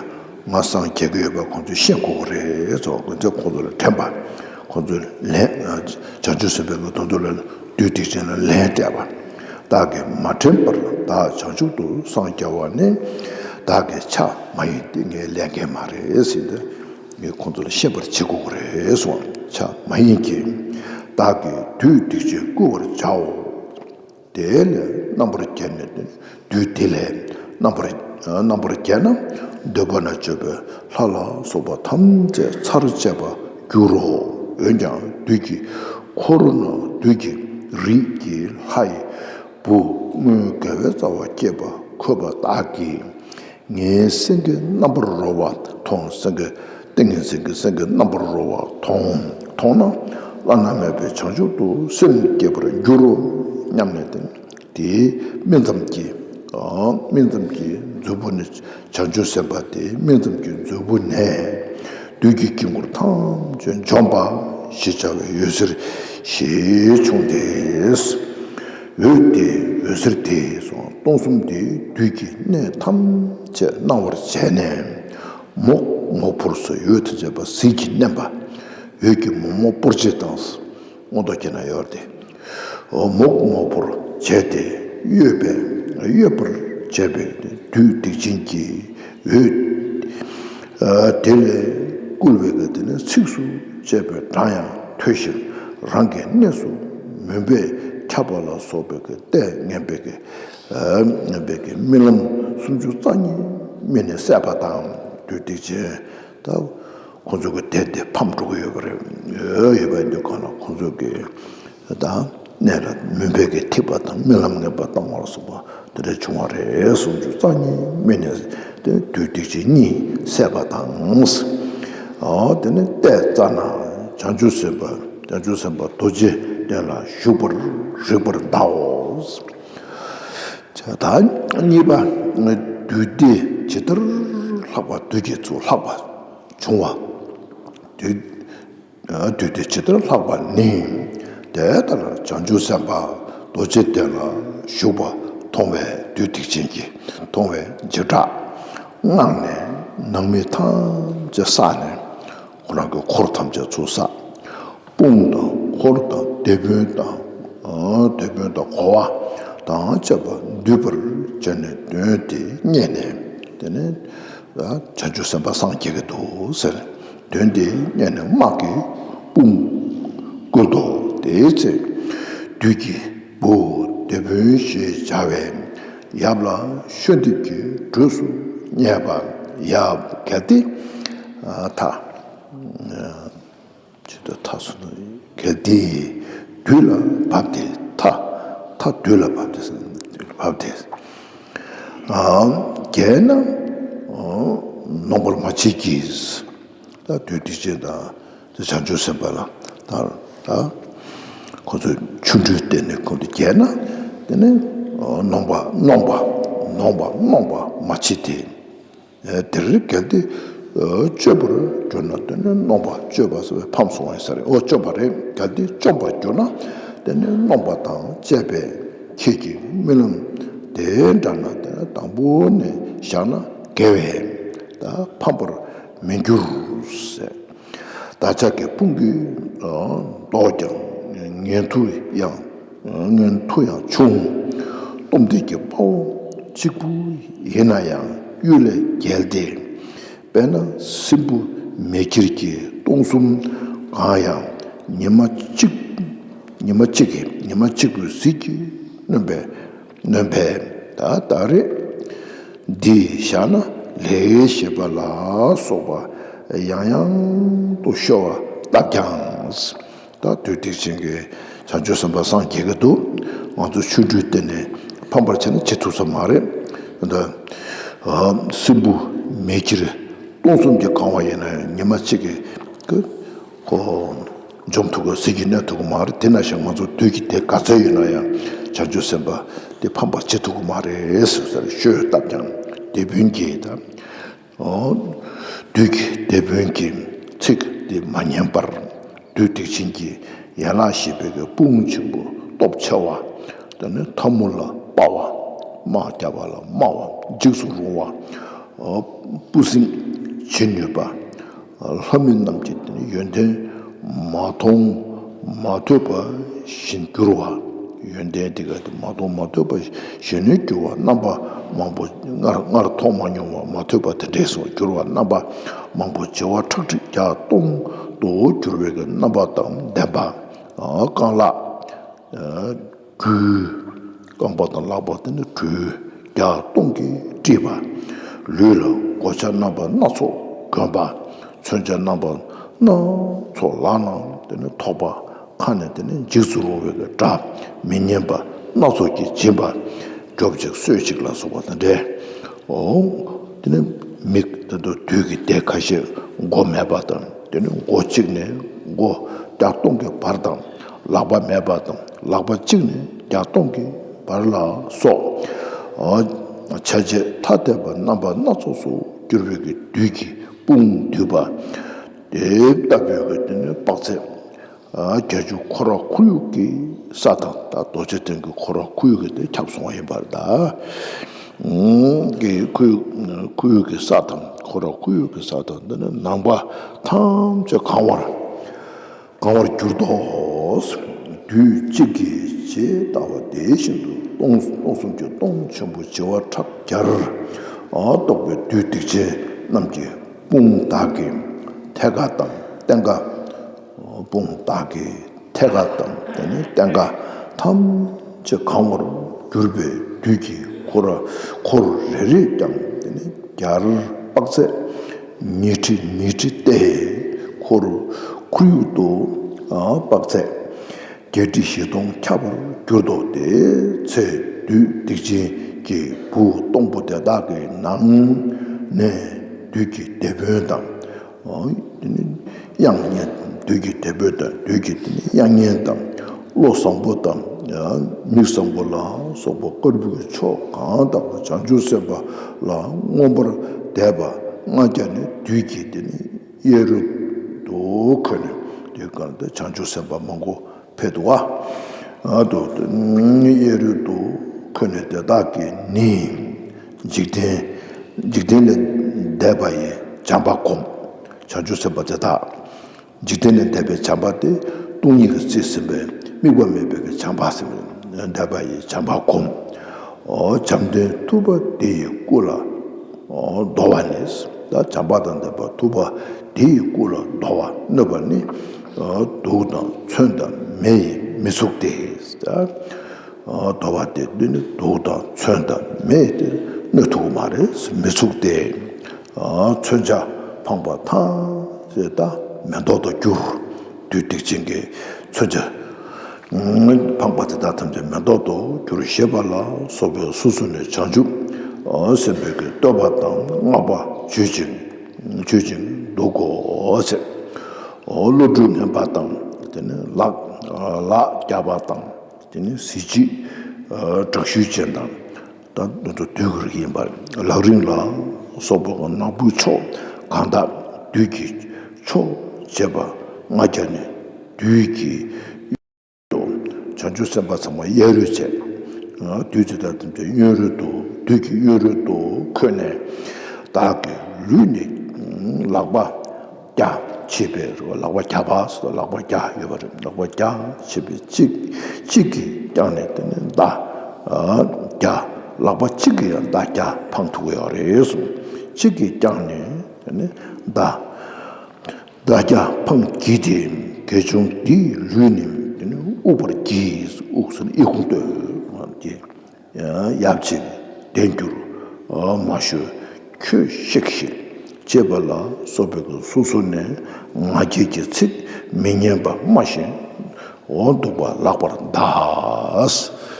ང་སངས་རྒྱ་གི་ཡོད་པ་ཁོང་ཚོས་ཤེས་དགོས་ཀྱི་རེད་ཟེར་ཁོང་ཚོས་ཁོང་ཚོ་ལ་དྲན་པ། ཁོང་ཚོས་ལན། བྱང་ཆུབ་སེམས་དཔའི་གི་དོན་དུ་ལ་བདུད་སྡིག་ཅན་ལ་ལན་སྤྲད་པ། བདག་གིས་མ་དྲན་པར་བདག་བྱང་ཆུབ་ཏུ་སངས་རྒྱ་བ་ནི་བདག་གི་ཆ་མ་ཡིན་ཏེ་ངའི་ལས་འགན་མ་རེད་ཟེར་ཏེ། ངས་ཁོང་ཚོ་ལ་ཤེས་པར་བྱེད་དགོས་ཀྱི་རེད་གསུངས། ཆ་མ་ཡིན་གྱི། བདག་གིས་བདུད་སྡིག་ཅན་བསྐུལ་བར་བྱའོ། དེ་ལས་རྣམ་པར་རྒྱལ་ནས་བདུད་དེ་ལས་རྣམ་པར་རྣམ་པར་རྒྱལ་ན་འདོད་པ་ན་སྤྱོད་པའི་ལྷ་ལ་སོགས་པ་ཐམས་ཅད་ཚར་བཅད་པར་འགྱུར་རོ། འོན་ཀྱང་བདུད་ཀྱི་འཁོར་ན་བདུད་ཀྱི་རིས་ཀྱི་ལྷ་ཡི་བུ་སྔོན་དགེ་བའི་རྩ་བ་བསྐྱེད་པ་འཁོས་པ་དག་གིས། ངའི་སེང་གེ་རྣམ་པར་རོལ་བ་མཐོང་། སེང་གེ་ཏིང་ངེ་འཛིན་གྱི་སེང་གེ་རྣམ་པར་རོལ་བ་མཐོང་། མཐོང་ན་བླ་ན་མེད་པའི་བྱང་ཆུབ་ཏུ་སེམས་བསྐྱེད་པར་འགྱུར་རོ་སྙམ་ནས་དེ་དེའི་སྨིན་མཚམས་ཀྱི་སྨིན་མཚམས་ཀྱི་མཛོད་སྤུ་ནས། བྱང་ཆུབ་སེམས་དཔའ་དེའི་སྨིན་མཚམས་ཀྱི་མཛོད་སྤུ་ནས་བདུད་ཀྱི་དཀྱིལ་འཁོར་ཐམས་ཅད་འཇོམས་པ་ཞེས་བྱ་བའི་འོད་ཟེར་ཞིག་བྱུང་སྟེ། འོད་དེ་འོད་ཟེར་དེས་སྟོང་གསུམ་དེའི་བདུད་ཀྱི་གནས་ཐམས་ཅད་སྣང་བར་བྱས་ནས། མོག་མོག་ཕོར་སོགས་འོད་དང་བཅས་པ་ཟིལ་གྱིས་མནན་པ། འོད་ཀྱི་མོག་མོག་སྤོར་བྱེད་དང་། མངོན་རྟོགས་རྒྱན་ན་ཡོད་དེ། མོག་མོག་པོར་བྱས་ཏེ་གཡོས་པས་གཡོས་པར་བྱས་པའི་བདུད་སྡིག་ཅན་གྱི་འོད། དེ་ལས་བསྐུལ་བའི་གི་དེ་ནི་ཚིགས་སུ་བཅད་པའི་སྒྲ་ཡང་ཐོས་ཤིང་རང་གི་གནས་སུ་མུན་པས་ཁྱབ་པ་ལ་སོགས་པའི་གི་ལྟས་ངན་པའི་གི་ངན་པའི་གི་རྨི་ལམ་སུམ་ཅུ་རྩ་གཉིས་རྨིས་ནས་བསད་པ་དང་བདུད་སྡིག་ཅན་ད། ཁོང་ཚོ་གི་དེ་དེ་ཕམ་འགྲོ་གི་ཡོད་པ་རེད། ཡོད་པ་ཡིན་དུས་གང་ལ་ཁོང་ཚོ་གི་ད་གནས་ལ་མུན་པའི་གི་ཐིགས་པ་དང་རྨི་ལམ་ངན་པ་བཏང་བ་ལ་སོགས་པ་དེ་འདྲ་བྱུང་བ་རེད། སུམ་ཅུ་རྩ་གཉིས་རྨིས་ནས་དེ་བདུད་སྡིག་ཅན་གཉིས་བསད་པ་དང་། ཨོ་དེ་ནས་ཏེ་ཙ་ན་བྱང་ཆུབ་སེམས་དཔའ་བྱང་ཆུབ་སེམས་དཔའ་རྡོ་རྗེ་གདན་ལ་བཞུགས་པར་རིག་པར་གདའོ། ད་གཉིས་པ་བདུད་སྡེ་ཇི་ལྟར་ལྷག་པ་བདུད་ཀྱི་ཚུལ་ལྷག་པ། བྱུང་བ། དུས་དུས་དེ་ཇི་ལྟར་ལྷག་པ་ནི། དེ་ལྟར་བྱང་ཆུབ་སེམས་དཔའ་རྡོ་རྗེ་གདན་ལ་བཞུགས་པ་མཐོང་བས་བདུད་སྡིག་ཅན་གྱིས་མཐོང་བས་འཇིགས་སྐྲག་དངངས་ནས་ནང་མི་ཐམས་ཅད་བསགས་ནས་ཁོ་རང་གི་འཁོར་ཐམས་ཅད་ཚུར་བསགས། དཔུང་དང་འཁོར་དང་སྡེ་དཔོན་དང་། སྡེ་དཔོན་དང་གོ་བ་དང་བཅས་པ་འདུས་པར་བྱས་ནས་དོན་དེ་རྙེད་ནས་དེ་ནས་བྱང་ཆུབ་སེམས་དཔའ་སངས་རྒྱས་ཀྱི་འདུག་ཟེར། དོན་དེ་རྙེད་ནས་དམག་གི་དཔུང་བསྐུལ་ཏོ། དེའི་ཚེ་བདུད་ཀྱི་བུ་སྡེ་དཔོན་ཞེས་བྱ་བའི་ཡབ་ལ་བཤོལ་འདེབས་ཀྱི་གྲོས་སུ་བསྙད་པ། ཡབ་གལ་ཏེ་ཐ། ཇི་ལྟར་ཐ་སོང་ན་གལ་ཏེ་བདུད་ལ་བབས་ཏེ་ཐ། ཐ་བདུད་ལ་བབས་ཏེ་བདུད་ལ་བབས་ཏེ། རྒྱལ་ན་ནོངས་པར་མ་བྱེད་ཀྱིས། ད་བདུད་སྡིག་ཅན་དང་བྱང་ཆུབ་སེམས་དཔའ་ལ་ད་ད་ཁོ་ཚོས་ཆོ་འཕྲུལ་བསྟན་ནས་ཁོ་ཚོ་རྒྱལ་ན་དེ་ནས་ནོངས་པ་ནོངས་པ་ནོངས་པ་ནོངས་པ་མ་བྱེད་དེ། དེར་གལ་ཏེ་སྤྱོད་པར་གྱུར་ན་དེ་ནི་ནོངས་པ་སྤྱོད་པ་ཟེར་བའི་ཕམ་སོང་བ་ཡིན་ས་རེད། འོ་སྤྱོད་པ་རེད། གལ་ཏེ་སྤྱོད་པར་གྱུར་ན་དེ་ནི་ནོངས་པ་དང་བཅས་པའི་ཁྱེད་ཀྱི་རྨི་ལམ་དེ་འདྲ་ན་དེ་ནི་དང་པོ་ནས་བཞག་ན་དགེ་བས་ད་ཕམ་པར་མི་འགྱུར་ཟེར། བདག་ཅག་གི་དཔུང་གིས་བཟློག་ཀྱང་ཉན་ཐོས་ཡང་ མངོན་མཐུ་ཡང་ཆུང་། སྟོབས་ལྡན་གྱི་དཔའ་བོ་གཅིག་པུ་ཡིན་ན་ཡང་གཡུལ་ལས་རྒྱལ་ཏེ། དཔེར་ན་སྲིན་བུ་མེ་ཁྱེར་གྱི་སྟོང་གསུམ་གང་ཡང་ཉི་མ་གཅིག་ཉི་མ་གཅིག་གི་ཉི་མ་གཅིག་པུའི་ཟིལ་གྱིས་གནོན་པས། གནོན་པས། ད་ད་རེས་འདི་བཞག་ན་ལེགས་ཞེས་པ་ལ་སོགས་པ་ཡང་ཡང་དུ་ཤོར་བ་ལྟར་ཀྱང་། ད་བདུད་སྡིག་ཅན་གྱི་བྱང་ཆུབ་སེམས་དཔའ་སངས་རྒྱས་ཀྱི་འདུག་ང་ཚོ་ཆོ་འཕྲུལ་བསྟན་ནས་ཕམ་པར་བྱས་ན་བྱེད་ཐུབ་ས་མ་རེད། ད་སྲིན་བུ་མེ་ཁྱེར་སྟོང་གསུམ་གྱིས་གང་བ་ཡིན་ན་ཡང་ཉི་མ་གཅིག་གི་ཁོ་འཇོམས་ཐུབ་ཀྱི་ཟིལ་གྱིས་གནོན་ཐུབ་ཀྱི་མ་རེད། དེ་ནང་བཞིན་ང་ཚོ་བདུད་ཀྱི་སྡེ་ག་ཚད་ཡོད་ན་ཡང་བྱང་ཆུབ་སེམས་དཔའ་དེ་ཕམ་པར་བྱེད་ཐུབ་ཀྱི་མ་རེད་ཟེར་ཟེར་ཤོད་བཏབ་ཀྱང་སྡེ་དཔོན་གྱིས་ད། བདུད་ཀྱི་སྡེ་དཔོན་གྱི་ཚིག་དེ་མ་ཉན་པར། བདུད་སྡིག་ཅན་གྱི་ཡན་ལག་བཞི་པའི་གི་དཔུང་ཆེན་པོ་སྟོབས་ཆེ་བ། དེ་ནི་ཐལ་མོ་ལ་དཔའ་བ། དམག་རྒྱབ་པ་ལ་དམའ་བ། འཇིགས་སུ་རུང་བ། སྤུ་ཟིང་བྱེད་ནུས་པ། ལྷ་མི་རྣམས་ཀྱི་དེ་ནི་ཡོན་ཏན་མ་མཐོང་མ་ཐོས་པ་བཞིན་འགྱུར་བ། ཡོན་ཏན་དེ་ག་དེ་མ་མཐོང་མ་ཐོས་པ་གཞོན་ནུར་གྱུར་བ། རྣམ་པ་མང་པོ་སྔར་སྔར་མཐོང་མ་མྱོང་བ་མ་ཐོས་པ་དེ་འདྲས་སུ་གྱུར་བ། རྣམ་པ་མང་པོ་བྱེ་བ་ཁྲག་ཁྲིག་བརྒྱ་སྟོང་དུ་གྱུར་བའི་རྣམ་པ་དང་ལྡན་པ། རྐང་ལག་སྦྲུལ། རྐང་པ་དང་ལག་པ་དེ་ནི་སྦྲུལ་བརྒྱ་སྟོང་གིས་དཀྲིས་པ། ལུས་ལ་གོ་ཆ་རྣམ་པ་སྣ་ཚོགས་གོན་པ། མཚོན་ཆ་རྣམ་པ་སྣ་ཚོགས་ལག་ན་དེ་ནི་ཐོགས་པ། ཁ་ནས་དེ་ནི་འཇིགས་སུ་རུང་བའི་སྒྲ་མི་སྙན་པ་སྣ་ཚོགས་ཀྱིས་བྱིན་པ། རྒྱོབ་ཅིག་གསོད་ཅིག་ལ་སོགས་པ་དང་འདྲ། འོ། དེ་ནི་མི་དེ་ཚོ་བདུད་ཀྱི་སྡེ་ཁ་ཤས་མགོ་མེད་པ་དང་། དེ་ནི་མགོ་གཅིག་ནས་མགོ་བརྒྱ་སྟོང་གི་བར་དང་། ལག་པ་མེད་པ་དང་། ལག་པ་གཅིག་ནས་བརྒྱ་སྟོང་གི་བར་ལ་སོགས། འོ། ཆ་བྱད་ཐ་དད་པ་རྣམ་པ་སྣ་ཚོགས་སུ་གྱུར་པའི་གི་བདུད་ཀྱི་དཔུང་འདུས་པ། དེ་ལྟ་བུའི་གི་དེ་ནི་དཔག་ཚད་བརྒྱད་ཅུ་ཁོ་ར་ཁོར་ཡུག་གི་ས་དང་། ད་རྡོ་རྗེ་གདན་གྱི་ཁོ་ར་ཁོར་ཡུག་གི་དེ་ཁྱབ་སོང་བ་ཡིན་པར་ད། གི་ཁོར་ཡུག་ཁོར་ཡུག་གི་ས་དང་། ཁོ་ར་ཁོར་ཡུག་གི་ས་དང་། འདི་ནི་ནང་པ་ཐམས་ཅད་གང་བར་གང་བར་གྱུར་ཏོ། བདུད་གཅིག་གིས་ཇི་ལྟ་བ་དེ་བཞིན་དུ་སྟོང་སྟོང་གསུམ་གྱི་སྟོང་ཆེན་པོ་བྱེ་བ་ཕྲག་བརྒྱར་གཏོགས་པའི་བདུད་སྡིག་ཅན་རྣམས་ཀྱི་དཔུང་དག་གི་ཐད་ཀ་དང་སྟེང་ཀ། དཔུང་དག་གི་ཐད་ཀ་དང་དེ་ནས་སྟེང་ཀ་ཐམས་ཅད་གང་བར་གྱུར་པའི་བདུད་ཀྱི་འཁོར་འཁོར་རེ་རེས་ཀྱང་དེ་ནས་བརྒྱར་དཔག་ཚད་ཉི་ཁྲི་ཉི་ཁྲི་སྟེ། འཁོར་ཁོར་ཡུག་ཏུ་དཔག་ཚད་བརྒྱད་ཁྲི་བཞི་སྟོང་ཁྱབ་པར་གྱུར་ཏོ། དེའི་ཚེ་བདུད་སྡིག་ཅན་གྱི་བུ་སྟོང་པོ་དེ་དག་གི་ནང་ནས་བདུད་ཀྱི་སྡེ་དཔོན་དང་། དེ་ནི་དབྱངས་སྙན། བདུད་ཀྱི་སྡེ་དཔོན་དང་། བདུད་ཀྱི་དེ་ནི་དབྱངས་སྙན་དང་། བློ་བཟང་པོ་དང་། མིག་བཟང་པོ་ལ་སོགས་པ་དཀར་པོའི་ཕྱོགས་གང་དག་པ་བྱང་ཆུབ་སེམས་དཔའ་ལ་མངོན་པར་དད་པ་ལྔ་བརྒྱ་ནི་བདུད་ཀྱི་དེ་ནི་གཡས་རུ་དུ་འཁོད་ནས། དེ་གང་དུ་བྱང་ཆུབ་སེམས་དཔའ་མང་པོ་ཕེབས་འདུག་བ། ཨ་དུ་གཡས་རུ་དུ་འཁོད་ནས་དེ་དག་གིས་ནི། འཇིག་རྟེན་འཇིག་རྟེན་ལས་འདས་པ་ཡི་བྱམས་པ་སྒོམ། བྱང་ཆུབ་སེམས་དཔའ་དེ་དག་འཇིག་རྟེན་ལས་འདས་པའི་བྱམས་པ་སྟེ། སྟོང་ཉིད་ཀྱི་རྩིས་ཟིན་པའི་དམིགས་པ་མེད་པའི་གི་བྱམས་པ་ཟིན་པའི་འདས་པ་ཡི་བྱམས་པ་སྒོམ། འོ། བྱམས་ལྡན་ཐུབ་པ་དེ་ཡི་སྐུ་ལ་འོ་བསྡོ་བ་ནི། ད་བྱམས་པ་དང་ལྡན་པ་ཐུབ་པ་དེ་ཡི་སྐུ་ལ་བསྡོ་བ་གནོད་པ་ནི། འོ། དུག་དང་མཚོན་དང་མེ་ཡིས་མི་ཚུགས་ཏེ། ད་འོ་བསྡོ་བ་དེ་འདི་ནི་དུག་དང་མཚོན་དང་མེ་དེ་གནོད་ཐུབ་ཀྱི་མ་རེད། མི་ཚུགས་ཏེ། མཚོན་ཆ་འཕངས་པ་ཐམས་ཅད་ད་མེ་ཏོག་ཏུ་གྱུར། བདུད་སྡིག་ཅན་གྱི་མཚོན་ཆ་འཕངས་པ་དེ་དག་ཐམས་ཅད་མེ་ཏོག་ཏུ་གྱུར་ཞེས་པ་ལ་སོགས་པའི་གཟུགས་སུ་ནི་བྱང་ཆུབ་སེམས་དཔའི་གི་བསྟོད་པ་དང་བསྔགས་པ་བརྗོད་ཅིང་བརྗོད་ཅིང་འདུག་གོ་ཟེར། བློ་གྲོས་ངན་པ་དང་། དེ་ནི་ལག་ལག་བརྒྱ་པ་དང་། དེ་ནི་གཟི་བརྗིད་དྲག་ཤུལ་ཅན་དང་། ད་དུ་དུ་དུས་ཀྱི་རིགས་ཡིན་པར། ལག་རིང་ལ་སོགས་པ་ནག་པོའི་ཕྱོགས་གང་དག་བདུད་ཀྱི་ཕྱོགས་བྱེད་པ་ལྔ་བརྒྱ་ནི་བདུད་ཀྱི་དུ། བྱང་ཆུབ་སེམས་དཔའ་ཚང་མ་གཡས་རུ་བྱས། བདུད་ཀྱི་ད་དུ་གཡོན་རུ་དུ། བདུད་ཀྱི་གཡོན་རུ་དུ་འཁོད་ནས། བདག་གི་ལུས་ནི་ལག་པ་ བརྒྱ་ཕྱིས་པས་ལག་པ་བརྒྱ་པ་ཟེར། ལག་པ་བརྒྱ་ཡོད་པ་རེད། ལག་པ་བརྒྱ་ཕྱིས་པས་གཅིག་གཅིག་གིས་བརྐྱངས་ནས་དེ་ནས་མདའ་བརྒྱ། ལག་པ་གཅིག་གིས་ཡང་མདའ་བརྒྱ་འཕང་ཐུབ་ཀྱི་ཡོད་རེད་གསུངས། གཅིག་གིས་བརྐྱངས་ནས་དེ་ནས་མདའ་མདའ་བརྒྱ་འཕང་བགྱིས་ཏེ། དགེ་སྦྱོང་འདིའི་ལུས་ནི་དེ་ནི་དབུགས་པར་བགྱིས། དབུགས་ཟེར་ན་ཨི་ཁུང་སྟོད་ཀྱི། ཡབ་ཆེན་བདེ་འགྱུར་མ་ཞུ་ཁྱོད་གཤེགས་ཤིག་ཅེས་པ་ལ་སོགས་པའི་སོ་སོ་ནས་ང་རྒྱལ་གྱི་ཚིག་མི་སྙན་པ་སྨྲ་ཞིང་འོ་འདུག་པ་ལག་པར་གདའ།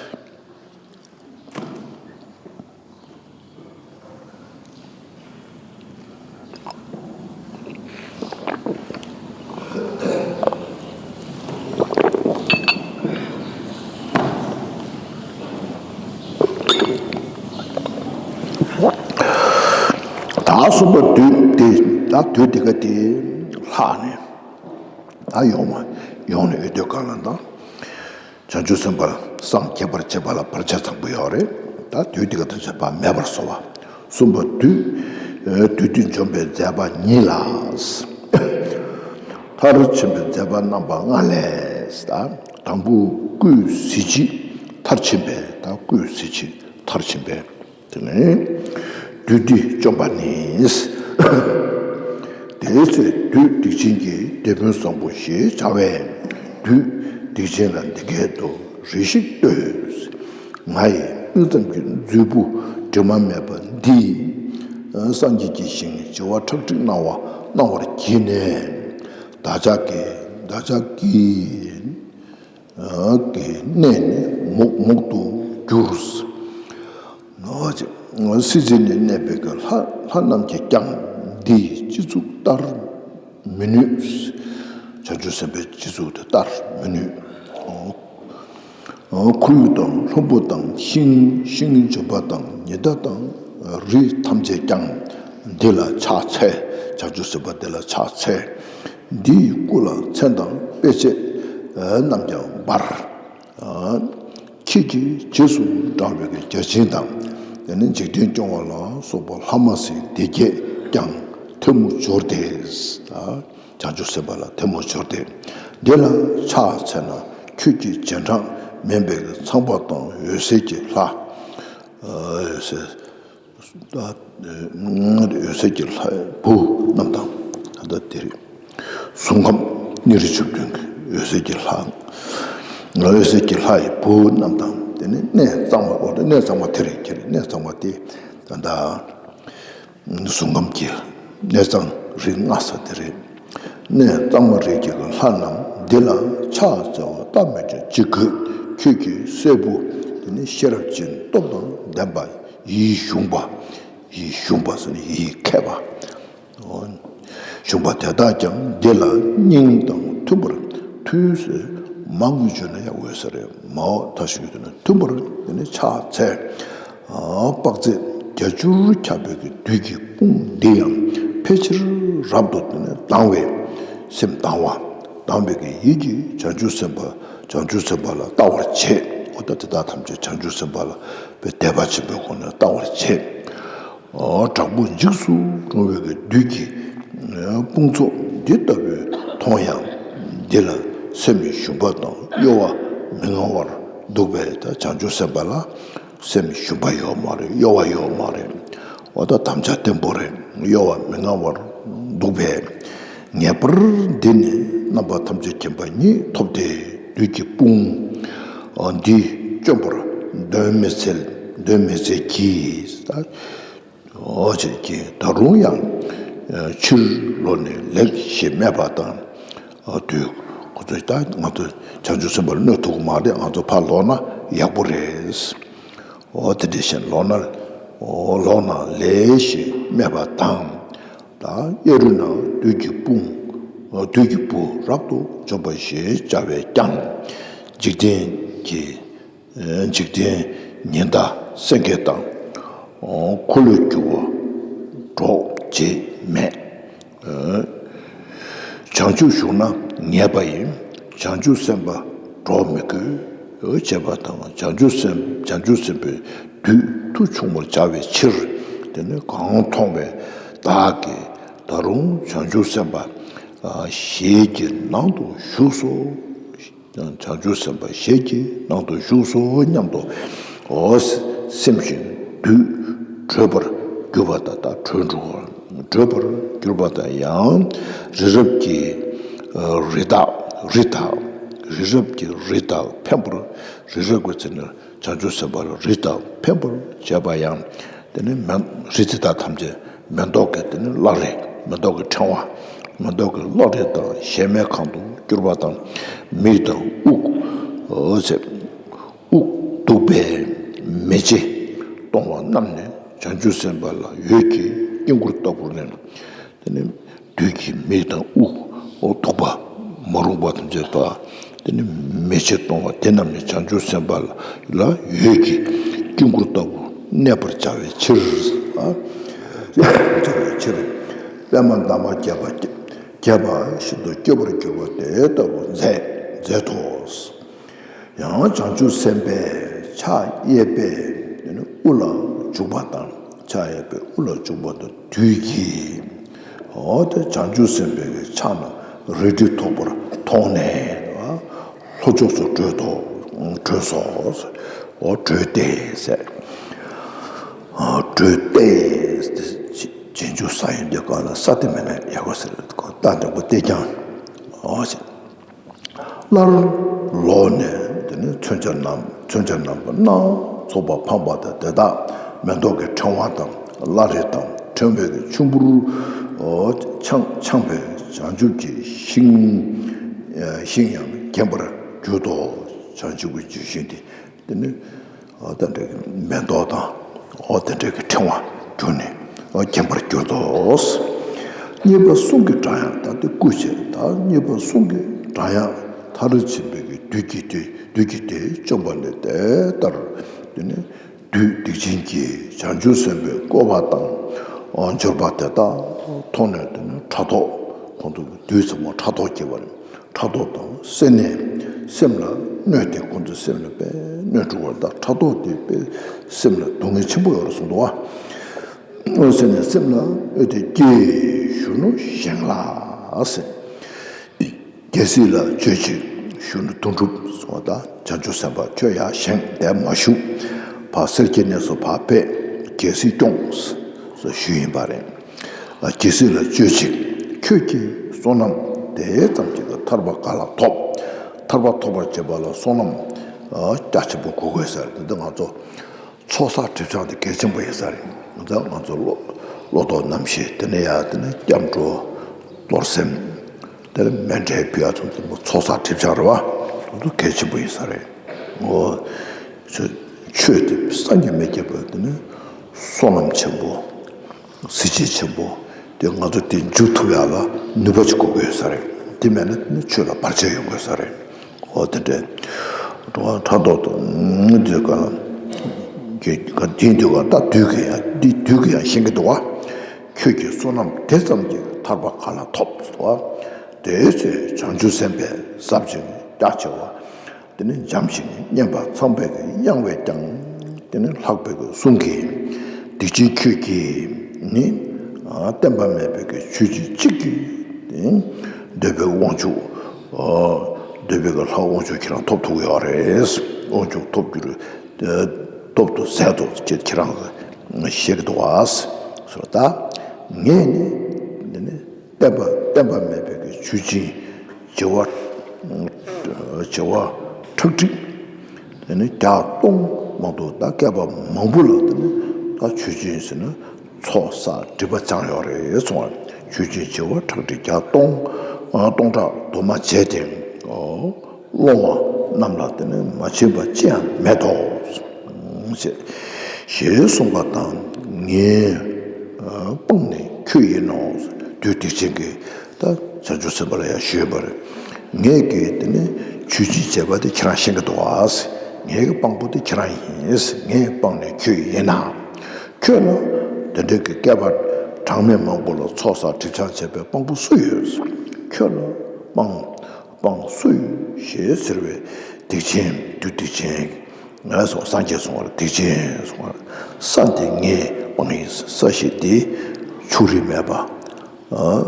ད་གསུམ་པ་དུས་དེ་ད་དུས་དེ་ག་དེ་ལྷག་ནས་ད་ཡོང་བ་ཡོང་ནས་འོད་དུས་གང་ལ་དང་། བྱང་ཆུབ་སེམས་དཔའ་སངས་རྒྱས་པར་བྱེད་པ་ལ་བར་ཆད་ཚང་པོ་ཡོད་རེད། ད་དུས་དེ་ག་དུས་ཚོད་པ་མེད་པར་བཟོ་བ། གསུམ་པ་དུས། དུས་དུས་འཇོམས་པའི་མཛད་པ་ཉིད་ལ། མཐར་ཕྱིན་པའི་མཛད་པ་རྣམ་པ་ལྔ་ལས། ད་དང་པོ་སྐུའི་གཟི་བརྗིད་མཐར་ཕྱིན་པའི། ད་སྐུའི་གཟི་བརྗིད་མཐར་ཕྱིན་པའི། དེ་ནས་བདུད་འདི་བཅོམ་པ་ནི། དེའི་ཚེ་བདུད་སྡིག་ཅན་གྱིས། དེད་དཔོན་བཟང་པོ་ཞེས་བྱ་བས། བདུད་སྡིག་ཅན་ལ་འདི་སྐད་དུ་རེ་ཞིག་བསྟོད། ང་ཡི་དབུས་ཙམ་གྱི་མཛོད་སྤུ་དྲི་མ་མེད་པ་འདི། སངས་རྒྱས་ཀྱི་ཞིང་བྱེ་བ་ཁྲག་ཁྲིག་སྣང་བ་སྣང་བར་བགྱིས་ནས། བདག་ཅག་གི་བདག་ཅག་གི་གི་གནས་ནི་མོག་མོག་ཏུ་གྱུར། སྲིད་རྩེ་ནས་གནས་པའི་གི་ལྷ་ལྷ་རྣམས་ཀྱིས་ཀྱང་འདིའི་སྤྱི་གཙུག་བལྟར་མི་ནུས། བྱང་ཆུབ་སེམས་དཔའི་སྤྱི་གཙུག་དེ་བལྟར་མི་ནུས། ཁོར་ཡུག་དང་ལྷུན་པོ་དང་ཤིང་ཤིང་འཇིམ་པ་དང་ཉི་ཟླ་དང་རི་ཐམས་ཅད་ཀྱང་འདི་ལ་ཕྱག་འཚལ། བྱང་ཆུབ་སེམས་དཔའ་འདི་ལ་ཕྱག་འཚལ། འདིའི་སྐུ་ལ་མཚན་དང་དཔེ་བྱད་རྣམས་ཀྱང་འབར། ཁྱེད་ཀྱི་རྗེས་སུ་འབྲང་བའི་བརྒྱ་བྱིན་དང་། དེ་ནས་འཇིག་རྟེན་སྐྱོང་བ་ལ་སོགས་པ་ལྷ་མ་སྲིན་སྡེ་བརྒྱད་ཀྱང་ཐལ་མོ་སྦྱོར་ཏེ། བྱང་ཆུབ་སེམས་དཔའ་ལ་ཐལ་མོ་སྦྱོར་ཏེ། འདི་ལ་ཕྱག་འཚལ་ན་ཁྱོད་ཀྱི་རྗེས་འབྲང་མིན་པའི་ཚངས་པ་དང་འོད་ཟེར་གྱི་ལྷ། འོད་ཟེར། ད་འོད་ཟེར་གྱི་ལྷ་བུ་རྣམས་དང་། ད་ལྟ་དེ་རེད། གཟུགས་ཁམས་གཉིས་རིགས་བཅུ་བདུན་གྱི་འོད་ཟེར་གྱི་ལྷ། འོད་ཟེར་གྱི་ལྷ་ཡི་བུ་རྣམས་དང་། དེ་ནས་གནས་གཙང་མ། འོ་ད་གནས་གཙང་མ་དེ་རེད། ཁྱེད་རེད། གནས་གཙང་མ་དེ་ད་ལྟ་གཟུགས་ཁམས་ཀྱི་གནས་གཙང་རིགས་ལྔ་ས་དེ་རེད། གནས་གཙང་མ་རིགས་ཀྱི་ལྷ་རྣམས་འདི་ལ་ཕྱག་འཚལ་བ་ལྟ་མོད་ཀྱང་ཅི་དགོས། ཁྱོད་ཀྱི་སྲས་བུ་དེ་ནི་ཤེས་རབ་ཀྱི་སྟོབས་དང་ལྡན་པ། ཡིད་གཞུངས་པ། ཡིད་གཞུངས་པ་ཟེར་ན་ཡིད་མཁས་པ། གཞུངས་པ་དེ་དག་ཀྱང་འདི་ལ་སྙིང་དང་མཐུན་པར་ཐུགས་སུ་མ་དངོས་བརྗོད་ན་ཡང་འོས་ས་རེད། མའོ་ད་ཞུས་དེ་ནི་མཐུན་པར་དེ་ནི་ཕྱག་འཚལ། དཔག་ཚད་བརྒྱད་ཅུར་ཁྱབ་པའི་གི་བདུད་ཀྱི་དཔུང་འདི་ཡང་ཕལ་ཆེར་རབ་ཏུ་དེ་ནི་སྡང་བའི་སེམས་སྡང་བ། སྡང་བའི་གི་ཡིད་ཀྱིས་བྱང་ཆུབ་སེམས་དཔའ། བྱང་ཆུབ་སེམས་དཔའ་ལ་ལྟ་བར་བྱེད། འོ་ད་དེ་དག་ཐམས་ཅད་བྱང་ཆུབ་སེམས་དཔའ་ལ་དད་པ་ཆེན་པོའི་སྒོ་ནས་ལྟ་བར་བྱེད། དྲག་པོ་འཇིགས་སུ་རུང་བའི་གི་བདུད་ཀྱི་དཔུང་ཚོགས་འདི་ལྟ་བུ་མཐོང་ཡང་། འདི་ལ་སེམས་ཞུམ་པ་དང་གཡོ་བ་མི་མངའ་བར་འདུག་པས། ད་བྱང་ཆུབ་སེམས་དཔའ་ལ་སེམས་ཞུམ་པ་ཡོད་མ་རེད། གཡོ་བ་ཡོད་མ་རེད། འོ་ད་དམ་བཅའ་བརྟན་པོ་རེད། གཡོ་བ་མི་མངའ་བར་འདུག་པས། ངེས་པར་འདི་ནི་རྣམ་པ་ཐམས་ཅད་མཁྱེན་པ་ཉིད་ཐོབ་སྟེ། བདུད་ཀྱི་དཔུང་འདི་བཅོམ་པར་གདོན་མི་འཚལ། གདོན་མི་འཚལ་གྱིས། འོ་ཅེས་ཀྱིས། ད་རུང་ཡང་ཕྱིར་ལོག་ནས་ལེགས་ཞེས་སྨྲས་པ་དང་། དུས་ཁོ་ཚོས་ད་ང་ཚོ་བྱང་ཆུབ་སེམས་དཔའ་ལ་གནོད་ཐུབ་ཀྱི་མ་རེད། ང་ཚོ་ཕར་ལོག་ན་ཡག་པོ་རེད། འོ་དེ་འདྲ་བཞིན་ལོག་ན། འོ་ལོག་ན་ལེགས་ཞེས་སྨྲས་པ་དང་། ད་གཡས་རུ་ན་བདུད་ཀྱི་དཔུང་། བདུད་ཀྱི་བུ་རབ་ཏུ་འཇོམས་པ་ཞེས་བྱ་བས་ཀྱང་། འཇིག་རྟེན་གྱི། འཇིག་རྟེན་ཉི་ཟླ་སེང་གེ་དང་། འཁོར་ལོས་སྒྱུར་བ་གྲོགས་བྱེད་མེད། བྱང་ཆུབ་ཞུགས་ན་ངེས་པ་ཡིན། བྱང་ཆུབ་སེམས་དཔའ་གྲོགས་མི་དགོས། བྱས་པ་དང་། བྱང་ཆུབ་སེམས། བྱང་ཆུབ་སེམས་དཔའི་བདུད་མཐུ་ཕྱུང་བར་བྱ་བའི་ཕྱིར། དེ་ནི་གང་མཐོང་བའི་བདག་གིས་ད་རུང་བྱང་ཆུབ་སེམས་དཔའ་ ཞལ་གྱི་ནང་དུ་བཞུགས་སོ། བྱང་ཆུབ་སེམས་དཔའ་ཞལ་གྱི་ནང་དུ་བཞུགས་སོ་སྙམ་དུ། འོ། སེམས་ཤིང་འདུད། བྲོས་པར་གྱུར་པ་དང་། ད་བྲོས་འགྲོ་བ། བྲོས་པར་གྱུར་པ་དང་ཡང་། རི་རབ་ཀྱི་རི་དྭགས། རི་དྭགས། རི་རབ་ཀྱི་རི་དྭགས་འཕེན་པར། རི་རབ་ཀྱི་ཚེ་ནི། བྱང་ཆུབ་སེམས་དཔའ་ལ་རི་དྭགས་འཕེན་པར་བྱེད་པ་ཡང་། དེ་ནི་མེ། རི་དྭགས་ཐམས་ཅད་མེ་ཏོག་གི་དེ་ནི་བླ་རེ། མེ་ཏོག་གི་ཕྲེང་བ། མེ་ཏོག་གི་བླ་རེ་དང་གཞལ་མེད་ཁང་དུ་གྱུར་པ་དང་། མིག་དང་དབུགས། འོ་ཟེར། དབུགས་འདུག་པའི་མེ་ལྕེ་གཏོང་བ་རྣམས་ནི་བྱང་ཆུབ་སེམས་དཔའ་ལ་འོད་ཀྱི་དཀྱིལ་འཁོར་ལྟ་བུར་ནི། དེ་ནི་བདུད་ཀྱི་མིག་དང་དབུགས། འོ། འདུག་པ། མ་རུངས་པ་ཐམས་ཅད་དག་དེ་ནི་མེ་ལྕེ་གཏོང་བ་དེ་རྣམས་ནི་བྱང་ཆུབ་སེམས་དཔའ་ལ་འོད་ཀྱི་དཀྱིལ་འཁོར་ལྟ་བུ་གནས་པར་བྱ་བའི་ཕྱིར། བྱ་བའི་ཕྱིར། པདྨ་འདབ་མ་བརྒྱད་པ། བརྒྱད་པ་ཤིན་ཏུ་སྐྱེ་བར་འགྱུར་བ་དེ་ལྟ་བུ་མཛད། མཛད་དོ། ཡང་བྱང་ཆུབ་སེམས་དཔའི་ཕྱག་གཡས་པས་དེ་ནི་དབུ་ལ་འཇུག་པ་དང་། ཕྱག་གཡས་པས་དབུ་ལ་འཇུག་པ་དང་། བདུད་ཀྱིས། འོ། དེ་བྱང་ཆུབ་སེམས་དཔའི་ཕྱག་ན་རལ་གྲི་ཐོགས་པར་མཐོང་ནས། ལྷོ་ཕྱོགས་སུ་བྲོས་ཏོ། བྲོས་སོ། འོ། བྲོས་ཏེ་ཟེར། བྲོས་ཏེ། རྗེས་འཇུག་ས་ཡོད་དུས་གང་ལ་ས་དེ་མེད་ན་ཡག་པོ་ཟེར། ད་འདི་མགོ་བཏེགས་ཀྱང་། འོ་ཟེར། སླར་ལོག་ནས་དེ་ནི་མཚོན་ཆ་བསྣམས། མཚོན་ཆ་བསྣམས་པ་ན་ཚོགས་པ་འཕངས་པ་དང་། དེ་དག་མེ་ཏོག་གི་ཕྲེང་བ་དང་། བླ་རེ་དང་ཕྲེང་བའི་ཆུན་པོར་འཕྱང་། འཕྱངས་པས་བྱང་ཆུབ་ཀྱི་ཤིང་། ཤིང་ཡང་འགེམས་པར་གྱུར་ཏོ། བྱང་ཆུབ་ཀྱི་ལྗོན་ཤིང་དེ། དེ་ནི། འོ། དེ་འདྲ་གི་མེ་ཏོག་དང་། འོ། དེ་འདྲ་གི་ཕྲེང་བ་གྱུར་ནས། འོ། འགེམས་པར་གྱུར་ཏོ། གཉིས་པ་གསུང་གི་སྒྲ་ཡང་། ད་དེ་སྐུལ་བྱེད། ད་གཉིས་པ་གསུང་གི་སྒྲ་ཡང་། མཐར་ཕྱིན་པའི་གི་བདུད་ཀྱིས་དེ། བདུད་ཀྱིས་དེ་བཅོམ་པ་ནི་དེ་ལྟར། དེ་ནི་བདུད་སྡིག་ཅན་གྱིས་བྱང་ཆུབ་སེམས་དཔའི་བཀོད་པ་དང་། འོ། འབྱོར་པ་དེ་དག་མཐོང་ནས་དེ་ནི་ཕྲག་དོག། ཁོང་ཚོ་བདུད་ཚང་མ་ཕྲག་དོག་སྐྱེས་པ་རེད། ཕྲག་དོག་དང་སེར་སྣའི་སེམས་ལ་གནོད་དེ། ཁོང་ཚོའི་སེམས་ལ་དཔེ་གནོད་འགྲོ་བར། ད་ཕྲག་དོག་དེ་དཔེ་སེམས་ལ་སྡུག་བསྔལ་ཆེན་པོ་ཡོད་རེད་གསུངས་འདུག་བ། སེར་སྣའི་སེམས་ལ་གནོད་དེ་སྐྱེས། གཞོན་ནུ་བཞེངས་ལ་ཟེར། རྒྱལ་སྲིད་ལ་སྤྱོད་ཅིག། གཞོན་ནུ་དོན་གྲུབ་གསུངས་པ། ད་བྱང་ཆུབ་སེམས་དཔའ་ཁྱོད་ཡར་བཞེངས། འདིར་མ་བཞུགས། ཕར་སེར་སྐྱའི་གནས་སུ་ཕར་ཕེབས། རྒྱལ་སྲིད་སྐྱོངས་ཟེར་ཞུས་ཡིན་པ་རེད། རྒྱལ་སྲིད་ལ་སྤྱོད་ཅིག། ཁྱོད་ཀྱིས་བསོད་ནམས་དེ་ཙམ་གྱིས་ཐར་པ་ག་ལ་ཐོབ། ཐར་པ་ཐོབ་པར་བྱེད་པ་ལ་བསོད་ནམས་རྒྱ་ཆེན་པོ་དགོས་དགོས་ཟེར། འདི་ང་ཚོ་ཚོགས་བསགས་སྒྲིབ་སྦྱང་དེ་གལ་ཆེན་པོ་ཡིན་ས་རེད། ང་ཚོ། ང་ཚོ་བློ། བློ་ལྡོག་རྣམ་ཤེས། དེ་ནས་ཡང་དེ་ནས་སྐྱབས་འགྲོ། རྡོར་སེམས། དེ་ནས་མཎྜལ་ཕུལ་ཡ་ཚོ་དེ་ཚོ་ཚོགས་བསགས་སྒྲིབ་སྦྱང་རེད་བ། དེ་ཚོ་གལ་ཆེན་པོ་ཡིན་ས་རེད། འོ། ཆོས། ཆོས་དེ་སངས་རྒྱས་མི་སྐྱེ་བ་དེ་ནི་བསོད་ནམས་ཆེན་པོ། གཟི་བརྗིད་ཆེན་པོ། དེ་ང་ཚོ་དེ་འཇུག་ཐུབ་ཡ་ལ་ནུས་པ་ཅིག་དགོས་དགོས་ས་རེད། དེ་མེད་ན་དེ་ནི་ཆོས་ལ་བར་ཆད་ཡོང་དགོས་ས་རེད། འོ། དེ་འདྲའི་ཕྲག་དོག་དང་། དེ་ག་ལ་གི་ག་དེ་འདུག་ག་ད་བདུད་ཀྱིས་ཡང་། འདི་བདུད་ཀྱིས་ཡང་ཤེས་ཀྱི་འདུག་བ། ཁྱོད་ཀྱིས་བསོད་ནམས་དེ་ཙམ་གྱིས་ཐར་པ་ག་ལ་ཐོབ་ཟེར་བ། དེའི་ཚེ་བྱང་ཆུབ་སེམས་དཔའི་ཟབ་ཅིང་རྒྱ་ཆེ་བ། དེ་ནི་འཇམ་ཞིང་མཉེན་པ་ཚངས་པའི་གི་གཡང་བས་ཀྱང་། དེ་ནི་ལྷག་པའི་གི་གསུང་གིས། སྡིག་ཅན་ཁྱོད་ཀྱིས་ནི། ཨ། བསྟན་པ་མེད་པའི་གི་ཆོས་བྱེད་ཅིག་གིས། དེ་འདོད་པའི་དབང་ཕྱུག། ཨ། འདོད་པའི་གི་ལྷ་དབང་ཕྱུག་ཁྱེད་རང་ཐོབ་ཐུབ་ཡོད་རེད། དབང་ཕྱུག་ཐོབ་རྒྱུར། ཨ། ཐོབ་ཏུ་ཟད་དོ་ཅེས་ཁྱེད་རང་གིས་ཤེས་ཀྱི་འདུག་བ། ཟེར་བ། ད་ངས་ནི་འདི་ནི་བསྟན་པ། བསྟན་པ་མེད་པའི་གི་ཆོས་ཅན་བྱེ་བ། བྱེ་བ་ཁྲག་ཁྲིག། དེ་ནི་བརྒྱ་སྟོང་མ་གཏོགས། ད་བསྐལ་པ་མང་པོ་ལ་དེ་ནི་ད་ཆོས་ཅན་ཟེར་ན་ཚོགས་བསགས་སྒྲིབ་པ་སྦྱངས་ཡོད་རེད་གསུངས་པ། ཆོས་ཅན་བྱེ་བ་ཁྲག་ཁྲིག་བརྒྱ་སྟོང་། ཨ། སྟོང་ཕྲག་དུ་མ་བྱས་ཏེ། ཨོ། སློང་བ་རྣམས་ལ་དེ་ནི་མ་བྱིན་པ་ཅི་ཡང་མེད་དོ། ཞེས་གསུངས་པ་དང་། ངས་སྤངས་ནས་ཁྱོད་ཡིན་ནོ། བདུད་སྡིག་ཅན་གྱིས་ད་བྱང་ཆུབ་སེམས་དཔའ་ལ་ཡང་ཞུས་པ་རེད། ངས་ཀྱིས་དེ་ནི་ཆོས་ཅན་བྱེད་པ་དེ་ཁྱེད་རང་ཤེས་ཀྱི་འདུག་བ། ངས་ཀྱིས་སྤངས་པོ་དེ་ཁྱེད་རང་ཡིན། ངས་སྤངས་ནས་ཁྱོད་ཡིན་ན། ཁྱོད་ལ་དེ་འདྲའི་གི་བསྐལ་པ་གྲངས་མེད་མང་པོ་ལ་ཚོགས་བསགས་སྒྲིབ་སྦྱང་བྱས་པའི་དཔང་པོ་སུ་ཡོད། ཁྱོད་ལ་དཔང་དཔང་སུ་ཡོད་ཞེས་ཟེར་བའི་སྡིག་ཅན། བདུད་སྡིག་ཅན། ངས་སོ། སངས་རྒྱས་གསུངས་པར་སྡིག་ཅན་གསུངས་པར། ས་འདི་ངས་སྤངས་ཡིན། ས་ཞེས་འདི་ཕྱོགས་རིས་མེད་པ། ཨ།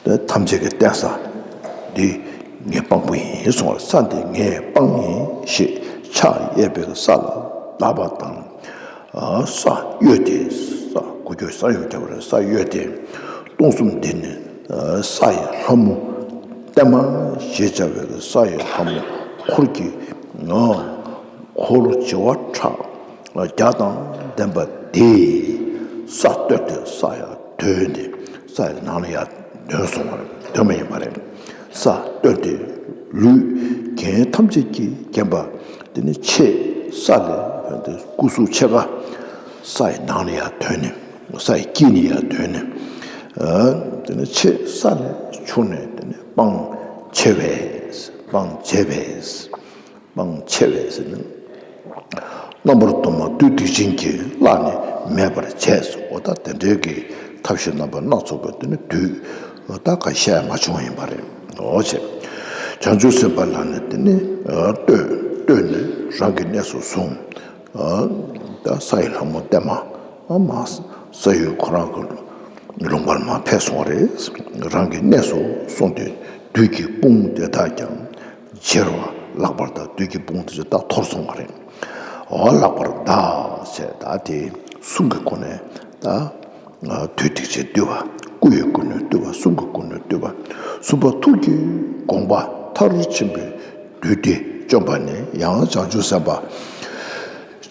ཐམས་ཅད་ཀྱི་བརྟེན་ས་འདི་ངའི་དཔང་པོ་ཡིན་གསུངས་པ་རེད། ས་འདི་ངའི་དཔང་ཡིན་ཞེས་ཕྱག་གཡས་པས་ས་ལ་བརྡབས་པ་དང་། ས་གཡོས་ཏེ། ས་གུ་གྱོད་ས་གཡོས་བརྒྱབ་པ་རེད། ས་གཡོས་ཏེ། སྟོང་གསུམ་འདི་ནི་ས་ཡི་ལྷ་མོ་བརྟན་མ་ཞེས་བྱ་བའི་ས་ཡི་ལྷ་མོ་འཁོར་གྱི་འཁོར་བྱེ་བ་ཕྲག་བརྒྱ་དང་ལྡན་པ་དེས་ས་བཏོན་ཏེ་ས་ཡར་དོན་ཏེ་ས་ཡི་ནང་ལ་ཡར་དོན་སོང་བ་རེད། དོན་པ་ཡིན་པ་རེད། ས་བཏོན་ཏེ་ལུས་རྒྱན་ཐམས་ཅད་ཀྱིས་བརྒྱན་པ་དེ་ནི་ཆེས་ས་ལས་དེ་སྐུ་གཟུགས་ཆེ་བ་ས་ཡི་ནང་ལ་ཡར་དོན་ནས་ས་ཡི་དཀྱིལ་ནས་ཡར་དོན་ནས་དེ་ནི་ཆེས་ས་ལས་ཕྱུང་ནས་དེ་ནི་དཔང་ཆེ་བས། དཔང་ཆེ་བས། དཔང་ཆེ་བས་ཟེར་ན། རྣམ་པར་གཏུམ་མོ་བདུད་སྡིག་ཅན་གྱིས་བརླག་ནས་མེད་པར་བྱས་སོ། འོ་ད་དེ་འདྲའི་གི་ཐབས་ཤེས་རྣམ་པ་སྣ་ཚོགས་པ་དེ་ནི་བདུད་ད་ག་བཤད་མ་བྱུང་ཡིན་པ་རེད། འོ་བྱས། བྱང་ཆུབ་སེམས་དཔའ་ལ་ནི་དེ་ནི་བསྟོད་བསྟོད་ནས་རང་གི་གནས་སུ་བཟུང་། ད་ས་ཡི་ལྷ་མོ་བརྟན་མ་མ་ས་གཡོས་ཁོ་རང་གི་ལུང་པར་མ་ཕེབས་སོང་བ་རེད། རང་གི་གནས་སུ་སོང་སྟེ་བདུད་ཀྱི་དཔུང་དེ་དག་ཀྱང་། བྱེར་བ་ལག་པར་བདའ། བདུད་ཀྱི་དཔུང་དེ་ཚོ་ད་འཐོར་སོང་བ་རེད། འོ་ལག་པར་བདའ་བྱས་ད་དེ་གསུང་གི་སྒོ་ནས་ད་བདུད་སྡིག་ཅན་བཏུལ་བ། སྐུ་ཡི་སྒོ་ནས་བཏུལ་བ། གསུང་གི་སྒོ་ནས་བཏུལ་བ། གསུམ་པ་ཐུགས་ཀྱི་དགོངས་པ་མཐར་ཕྱིན་པའི་བདུད་སྡེ་བཅོམ་པ་ནི་ཡང་བྱང་ཆུབ་སེམས་དཔའ།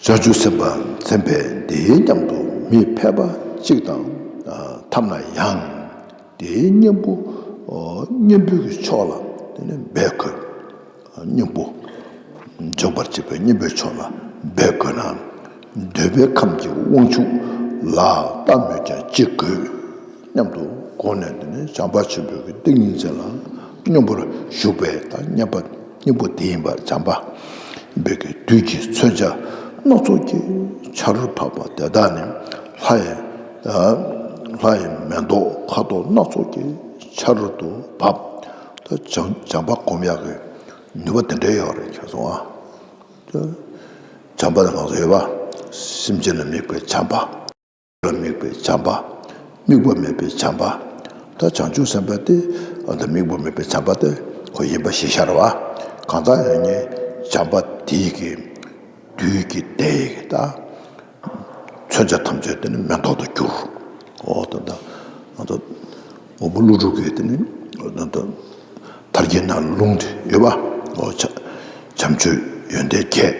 བྱང་ཆུབ་སེམས་དཔའ་མཚན་དཔལ་འདིའི་མཉམ་དུ་མི་ཕལ་པ་གཅིག་དང་ཐ་ན་ཡང་། དེའི་གཉེན་པོ། གཉེན་པོའི་གི་ཕྱོགས་ལ་དེ་ནི་འབོད་དགོས། གཉེན་པོ། འཇོམས་པར་བྱེད་པའི་གཉེན་པོའི་ཕྱོགས་ལ་འབོད་དགོས་ན། འདོད་པའི་ཁམས་ཀྱི་དབང་ཕྱུག་ལ་ལྟ་སྨོས་ཀྱང་ཅི་དགོས། སྙམ་དུ་དགོངས་ནས་དེ་ནི་བྱམས་པ་ཆེན་པོའི་གི་ཏིང་ངེ་འཛིན་ལ་སྙོམས་པར་ཞུགས་པས། ད་གཉེན་པ་གཉེན་པོ་དེ་ཡིན་པར་བྱམས་པ་འབོད་ཀྱི་བདུད་ཀྱི་མཚོན་ཆ་སྣ་ཚོགས་ཀྱི་ཆར་བབས་པ་དེ་དག་ནི་ལྷ་ཡི་ལྷ་ཡི་མེ་ཏོག་ཁ་དོག་སྣ་ཚོགས་ཀྱི་ཆར་དུ་བབས། ད་བྱམས་བྱམས་པ་སྒོམ་ཡག་གི་ནུས་པ་དེ་འདྲའི་ཡོད་རེད་ཁྱོད་ཚོ་ཨ། ད་བྱམས་པ་དེ་གང་ཚོ་ཡོད་པ། སེམས་ཅན་ལ་དམིགས་པའི་བྱམས་པ། ལ་དམིགས་པའི་བྱམས་པ། དམིགས་པ་མེད་པའི་བྱམས་པ། ད་བྱང་ཆུབ་སེམས་དཔའ་དེ་ཨ་ད་དམིགས་པ་མེད་པའི་བྱམས་པ་དེ་ཁོ་ཡིན་པ་ཞིག་ཤར་བ། གང་ལྟར་ཡང་ནི་བྱམས་པ་དེའི་གི་བདུད་ཀྱི་སྡེ་ཡི་གི་ད། མཚོན་ཆ་ཐམས་ཅད་དེ་ནི་མེ་ཏོག་ཏུ་གྱུར། འོ་ད་ལྟ་ང་ཚོ་དབང་པོ་ཀླུ་སྒྲུབ་ཀྱི་དེ་ནི་ད་ལྟ་ཐར་རྒྱན་ནང་ལུང་དེ་ཡོད་པ། འོ་བྱ་བྱམས་ཆོས་ཡོན་ཏན་བརྒྱད།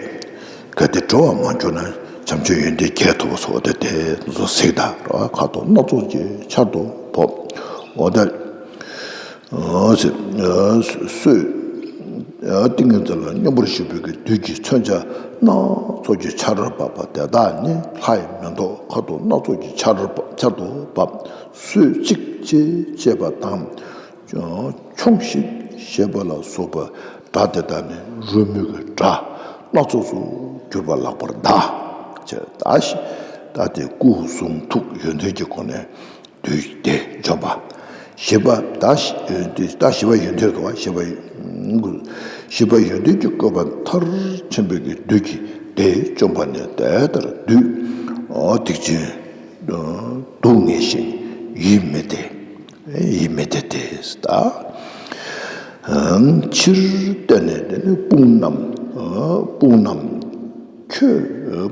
གལ་ཏེ་འགྲོ་བ་མ་གྱུར་ན། བྱམས་ཆོས་ཡོན་ཏན་བརྒྱད་ཐོབ་པ་སོགས་དེ་དེ་ཚོ་གཟིགས་དང་ར་ཁ་དོག་སྣ་ཚོགས་ཀྱི་ཆར་དུ་བབས། འོ་ད། སོས། ཏིང་ངེ་འཛིན་ལ་སྙོམས་པར་ཞུགས་པའི་གི་བདུད་ཀྱི་མཚོན་ཆ་སྣ་ཚོགས་ཀྱི་ཆར་བབས་པ་དེ་དག་ནི་ལྷ་ཡི་མེ་ཏོག་ཁ་དོག་སྣ་ཚོགས་ཀྱི་ཆར་བབས་ཆར་དུ་བབས། སོས་ཅིག་ཅེས་བྱས་པ་དང་། ཁྱོང་ཞིག་ཞེས་པ་ལ་སོགས་པ་སྒྲ་དེ་དག་ནི་རོལ་མོའི་གི་སྒྲ་སྣ་ཚོགས་སུ་གྱུར་པ་ལག་པར་བརྡ་བྱས། ད་ཞི་ད་དེ་སྐུ་གསུང་ཐུགས་ཡོན་ཏན་གྱི་སྒོ་ནས། བདུད་སྡེ་འཇོམས་པ། ཞེས་པ་ད་ཞི་ད་ཞི་བ་ཡོན་ཏན་དུ་བ་ཞེས་པ་ཞེས་པ་ཡོན་ཏན་གྱི་བཀོད་པ་མཐར་ཕྱིན་པའི་གི་བདུད་ཀྱི་སྡེ་བཅོམ་པ་ནི་དེ་ལྟར་བདུད་སྡིག་ཅན་སྡུག་བསྔལ་ཞིང་ཡིད་མི་བདེ། ཡིད་མི་བདེ་སྟེ། ད་ཕྱིར་བལྟས་ནས་དེ་ནི་དཔུང་རྣམས་དཔུང་རྣམས། ཁྱོད་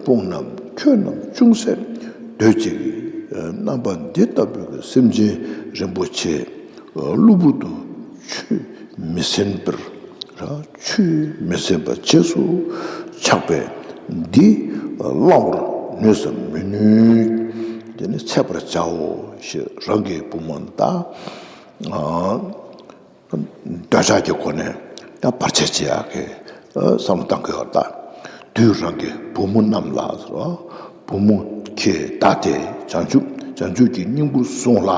དཔུང་རྣམས་ཁྱོད་རྣམས་ཅུང་ཟད་སྡོད་ཅིག། རྣམ་པ་འདི་ལྟ་བུའི་སེམས་ཅན་རིན་པོ་ཆེ་གློ་བུར་དུ་ཆོས་མི་ཟིན་པར་ཆོས་མི་ཟིན་པ་རྗེས་སུ་ཆགས་པས་འདི་བླང་བར་ནུས་སམ་མི་ནུས། དེ་ནི་འཚལ་བར་བྱའོ་ཞེས་རང་གི་བུ་མོ་དང་། འདོད་ཆགས་ཀྱི་སྒོ་ནས་ཡང་བར་ཆད་བྱེད་ཡག་གི་བསམ་བློ་བཏང་གི་ཡོད་ད། དུས་རང་གི་བུ་མོ་རྣམས་ལ་བུ་མོ་ཁྱེད་ད་དེ་བྱང་ཆུབ་བྱང་ཆུབ་ཀྱི་སྙིང་པོ་བཟུང་ལ།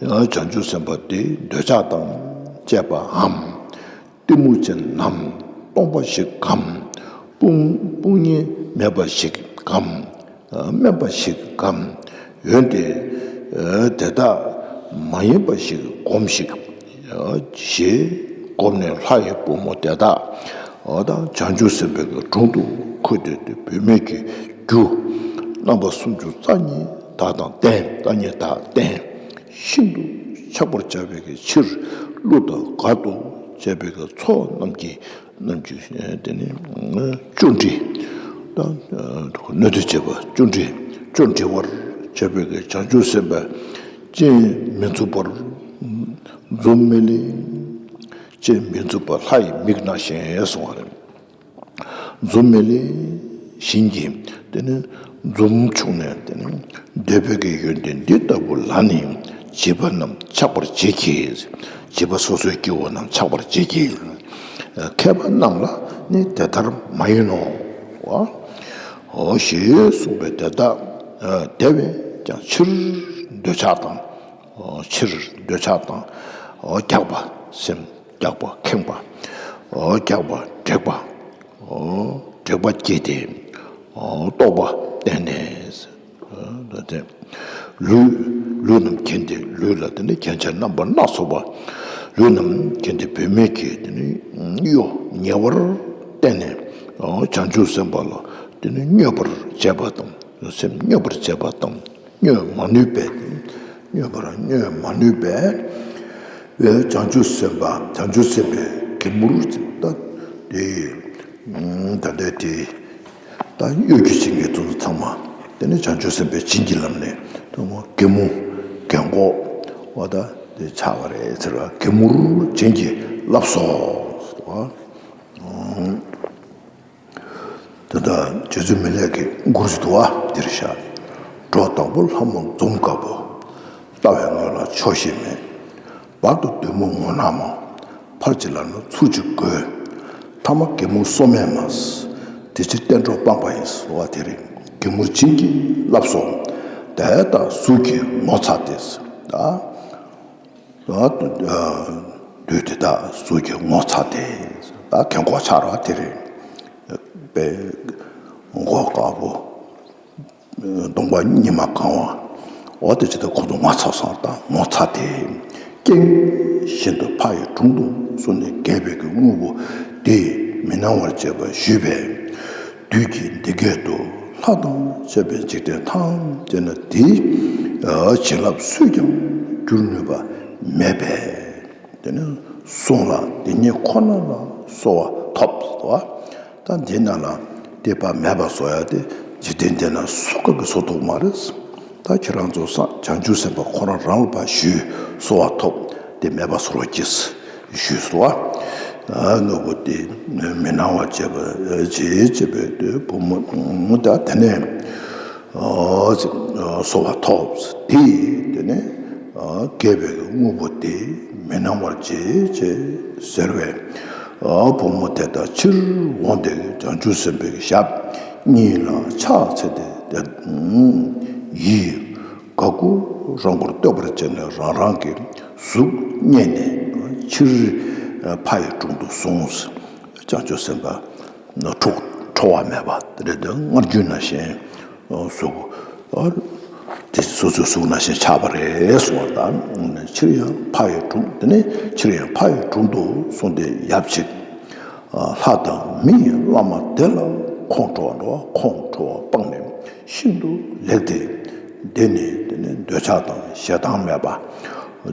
ཡང་བྱང་ཆུབ་སེམས་དཔའ་དེ་འདོད་ཆགས་དང་བཅས་པའམ། གཏི་མུག་ཅན་ནམ་སྟོང་པ་ཞིག་གམ། དཔུང་དཔུང་གཉེན་མེད་པ་ཞིག་གམ། དམན་པ་ཞིག་གམ། འོན་ཏེ་དེ་དག་མ་ཡིན་པ་ཞིག་སྒོམས་ཤིག། ཞེས་བསྒོམས་ནས་ལྷ་ཡི་བུ་མོ་དེ་དག་འོ་ད་བྱང་ཆུབ་སེམས་དཔའི་གི་དྲུང་དུ་འཁོད་དེ་དེ་བུད་མེད་ཀྱི་རྒྱུ་རྣམ་པ་སུམ་ཅུ་རྩ་གཉིས་དག་དང་ལྡན། རྩ་གཉིས་དག་ལྡན། ཤིན་ཏུ་ ཆགས་པར་བྱ་བའི་གི་ཕྱིར་གླུ་དང་གར་དུ་བྱས་པའི་གི་ཚོགས་རྣམས་ཀྱི་རྣམས་ཀྱི་དེ་ནི་བཅུ་འདྲི་དང་སྣོད་དུ་བྱེད་པ་བཅུ་འདྲི་བཅུ་འདྲི་བར་བྱེད་པའི་གི་བྱང་ཆུབ་སེམས་དཔའ་སྤྱན་མི་འཛུམ་པར་འཛུམ་མེ་ལེ། སྤྱན་མི་འཛུམ་པ་ལྷ་ཡི་མིག་ནང་བཞིན་གསུང་བ་རེད། འཛུམ་མེ་ལེ་བཞིན་གྱི་དེ་ནི་འཛུམ་ཕྱུག་ནས་དེ་ནི་འདོད་པའི་གི་ཡོན་ཏན་འདི་ལྟ་བུ་ལ་ནི་བྱིས་པ་རྣམས་ཆགས་པར་བྱེད་ཀྱི། བྱིས་པ་སོ་སོའི་སྐྱེ་བོ་རྣམས་ཆགས་པར་བྱེད་ཀྱི། མཁས་པ་རྣམས་ལ་ནི་དེ་ལྟར་མ་ཡིན་ནོ། འོ་ཞེས་གསུངས་པས་དེ་ལྟ། དེ་བས་ཀྱང་ཕྱིར་འདོད་ཆགས་དང་། ཕྱིར་འདོད་ཆགས་དང་། རྒྱགས་པ་སེམས། རྒྱགས་པ་ཁེངས་པ། འོ་རྒྱགས་པ་དྲེགས་པ། འོ་དྲེགས་པ་སྐྱེས་ཏེ། འོ་རྟོག་པ་བརྟན་ནས། འོ་ད་དེ། ལུས། ལུས་རྣམས་གྱེན་ཏེ་ལུས་ལ་དེ་ནི་གྱེན་ཆ་རྣམ་པ་སྣ་ཚོགས་པ། ལུས་རྣམས་གྱེན་ཏེ་བུད་མེད་ཀྱི་དེ་ནི་གཡོ་ཉེ་བར་བསྟན་ནས། འོ་བྱང་ཆུབ་སེམས་དཔའ་ལ་དེ་ནི་མྱོས་པར་བྱེད་པ་དང་། སེམས་མྱོས་པར་བྱེད་པ་དང་། མྱོས་མ་ནུས་པས། མྱོས་པར་མྱོས་མ་ནུས་པས། བྱང་ཆུབ་སེམས་དཔའ་བྱང་ཆུབ་སེམས་དཔའི་གད་མོར་ད་དེ་ད་ལྟའི་དེ་ད་གཡོ་སྒྱུ་བྱེད་མཁན་དེ་ཚོ་ཚང་མ་དེ་ནི་བྱང་ཆུབ་སེམས་དཔའི་བྱིན་གྱིས་བརླབས་ནས་དེ་མོ་གད་མོ་གད་མགོ་བ་ད་དེ་ཆགས་པ་རེད་ཟེར་བ། གད་མོར་བྱིན་གྱིས་བརླབས་སོ། ད་ལྟ་རྗེ་བཙུན་མི་ལས་ཀྱི་མགུར་ཞིག་འདུག་བ། འདིར་བཞག་འགྲོ་དང་པོ་ལྷ་མོ་འཛུམ་དཀར་པོ། ལྟ་བའི་ངང་ལ་ཆོག་ཤེས་མེད། བར་དུ་བདུད་མོ་ངོ་ནག་མོ། ཕར་གྱི་ལ་ནི་ཚུར་གྱི་རྒོད། ཐ་མ་གད་མོ་སོ་མས་མ། དེ་ཕྱིར་བསྟན་འགྲོ་སྤངས་པ་ཡིན། ཟེར་བ་དེ་རེད། གད་མོར་བྱིན་གྱིས་བརླབས་སོ། དེ་ལྟར་གཟུགས་ཀྱི་ངོ་ཚ་སྟེ། ད། བདུད་དེ་དག་གཟུགས་ཀྱི་ངོ་ཚ་སྟེ། ད་གད་མགོ་ཆགས་ར་དེ་རེད། པའི་མགོ་དཀར་པོ། གདོང་པ་ཉི་མ་གང་བ། འོ་དེ་ཅི་ད་ཁོ་ཚོ་ངོ་ཚ་སོང་། ད་ངོ་ཚ་སྟེ། སྐྱེངས་བཞིན་དུ་ཕ་ཡི་དྲུང་དུ་སོང་ནས་རྒྱས་པའི་གི་དངོས་པོ་དེ་མི་སྣང་བར་བྱེད་པར་ཞུས་པས། བདུད་ཀྱིས་འདི་སྐད་དུ། ལྷ་དང་བཅས་པའི་འཇིག་རྟེན་ཐམས་ཅད་ན་དེའི་བྱིན་རླབས་སུས་ཀྱང་བསྒྱུར་ནུས་པ་མེད་པས། དེ་ནི་གསུངས་ལ་དེ་ཉིད་ཁོ་ན་ལ་གསོལ་བ་ཐོབ་ཟེར་བ། ད་འདི་ན་ལ་དེ་པ་མེད་པ་བཟོ་ཡ་དེ་འཇིག་རྟེན་འདི་ན་སུ་ག་གིས་བཟོ་ཐུབ་མ་རེད། ད་ཁྱེད་རང་ཚོ་སངས་བྱང་ཆུབ་སེམས་དཔའ་ཁོ་རང་རང་ལ་ཕར་ཞུས། གསོལ་བ་ཐོབ། དེ་མེད་པ་བཟོ་རོགས་གྱིས། ཞུས་སོ། ཨ་དངོས་པོ་དེ་མི་སྣང་བར་བྱེད་པ་བྱེད་བྱེད་པའི་དེ་བུ་མོ་ད་དེ་ནས་ཨ་གསོལ་བ་ཐོབ། དེ་དེ་ནས་ཨ་རྒྱས་པའི་དངོས་པོ་དེ་མི་སྣང་བར་བྱེད་ཅེས་ཟེར་བས། ཨ་བུ་མོ་དེ་དག་ཕྱིར་འོངས་ཏེ་བྱང་ཆུབ་སེམས་དཔའི་ཞབས་གཉིས་ལ་ཕྱག་འཚལ་ཏེ་དེ་ཡི། དགའ་མགུ་རངས་མགུར་བསྟོད་པར་བྱས་ནས་རང་རང་གི་གཟུགས་བརྙས་ནས་ཕྱིར་ཕ་ཡི་དྲུང་དུ་སོང་། བྱང་ཆུབ་སེམས་དཔའ་ཁྲོ་ཁྲོ་བ་མེད་པ་དེ་འདྲ་དེ་སྔར་རྒྱུན་ནང་བཞིན་གཟུགས་དེ་སོ་སོའི་གཟུགས་ནང་བཞིན་ཆགས་པ་རེད་གསུངས་པ་དང་། ཕྱིར་ཡང་ཕ་ཡི་དྲུང་དེ་ནས་ཕྱིར་ཡང་ཕ་ཡི་དྲུང་དུ་སོང་སྟེ་ཡབ་ཅིག་ལྷ་དང་མི་ཡི་བླ་མ་དེ་ལ་ཁོང་ཁྲོ་བ་འགྲོ་བ་ཁོང་ཁྲོ་བ་སྤངས་ནས་ཤིན་ཏུ་ལེགས་ཏེ། འདི་ནི་དེ་ནི་འདོད་ཆགས་དང་ཞེ་སྡང་མེད་པ།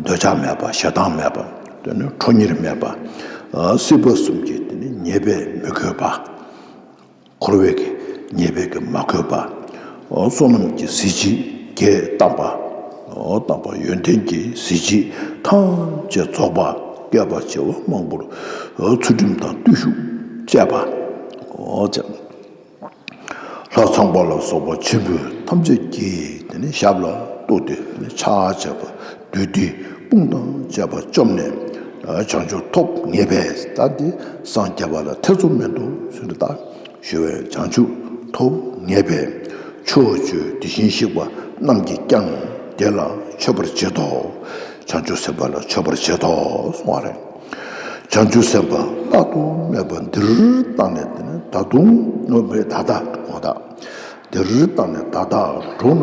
འདོད་ཆགས་མེད་པ་ཞེ་སྡང་མེད་པ། དེ་ནི་ཁྲོ་གཉེར་མེད་པ། སྲིད་པ་གསུམ་གྱི་དེ་ནི་ཉེས་པས་མི་གོས་པ། འཁོར་བའི་གི་ཉེས་པས་གི་མ་གོས་པ། བསོད་ནམས་ཀྱི་གཟི་བརྗིད་རྒྱས་བཏང་པ། བཏང་པ་ཡོན་ཏན་གྱི་གཟི་བརྗིད་ཐམས་ཅད་རྫོགས་པ། བསྐལ་པ་བྱེ་བ་མང་པོར་ཚུལ་ཁྲིམས་དང་བརྟུལ་ཞུགས་སྤྱད་པ། ལྷ་ཚངས་པ་ལ་སོགས་པ་ཆེན་པོ་ཐམས་ཅད་ཀྱི་དེ་ནི་ཞབས་ལ་གཏུགས་ཏེ་ཕྱག་བྱས་པ། བདུད་སྡེ་དཔུང་དང་བཅས་པ་བཅོམ་ནས་བྱང་ཆུབ་ཐོབ་ངེས་པས། ད་འདི་སངས་རྒྱས་པ་ལ་ཐེ་ཚོམ་མེད་དོ་ཟེར་ད། ཞུ་བས་བྱང་ཆུབ་ཐོབ་ངེས་པས། ཕྱོགས་བཅུའི་དེ་བཞིན་གཤེགས་པ་རྣམས་ཀྱིས་ཀྱང་དེ་ལ་མཆོད་པར་བྱེད་དོ། བྱང་ཆུབ་སེམས་དཔའ་ལ་མཆོད་པར་བྱེད་དོ་གསུང་བ་རེད། བྱང་ཆུབ་སེམས་དཔའ་རྟག་ཏུ་སྨད་པ་འདིར་བཏང་ནས་དེ་ནི་ད་དུང་ནོ་བའི་ད་ལྟ་ངོ་ད། འདིར་བཏང་ནས་ད་ལྟ་འགྲོ་ན་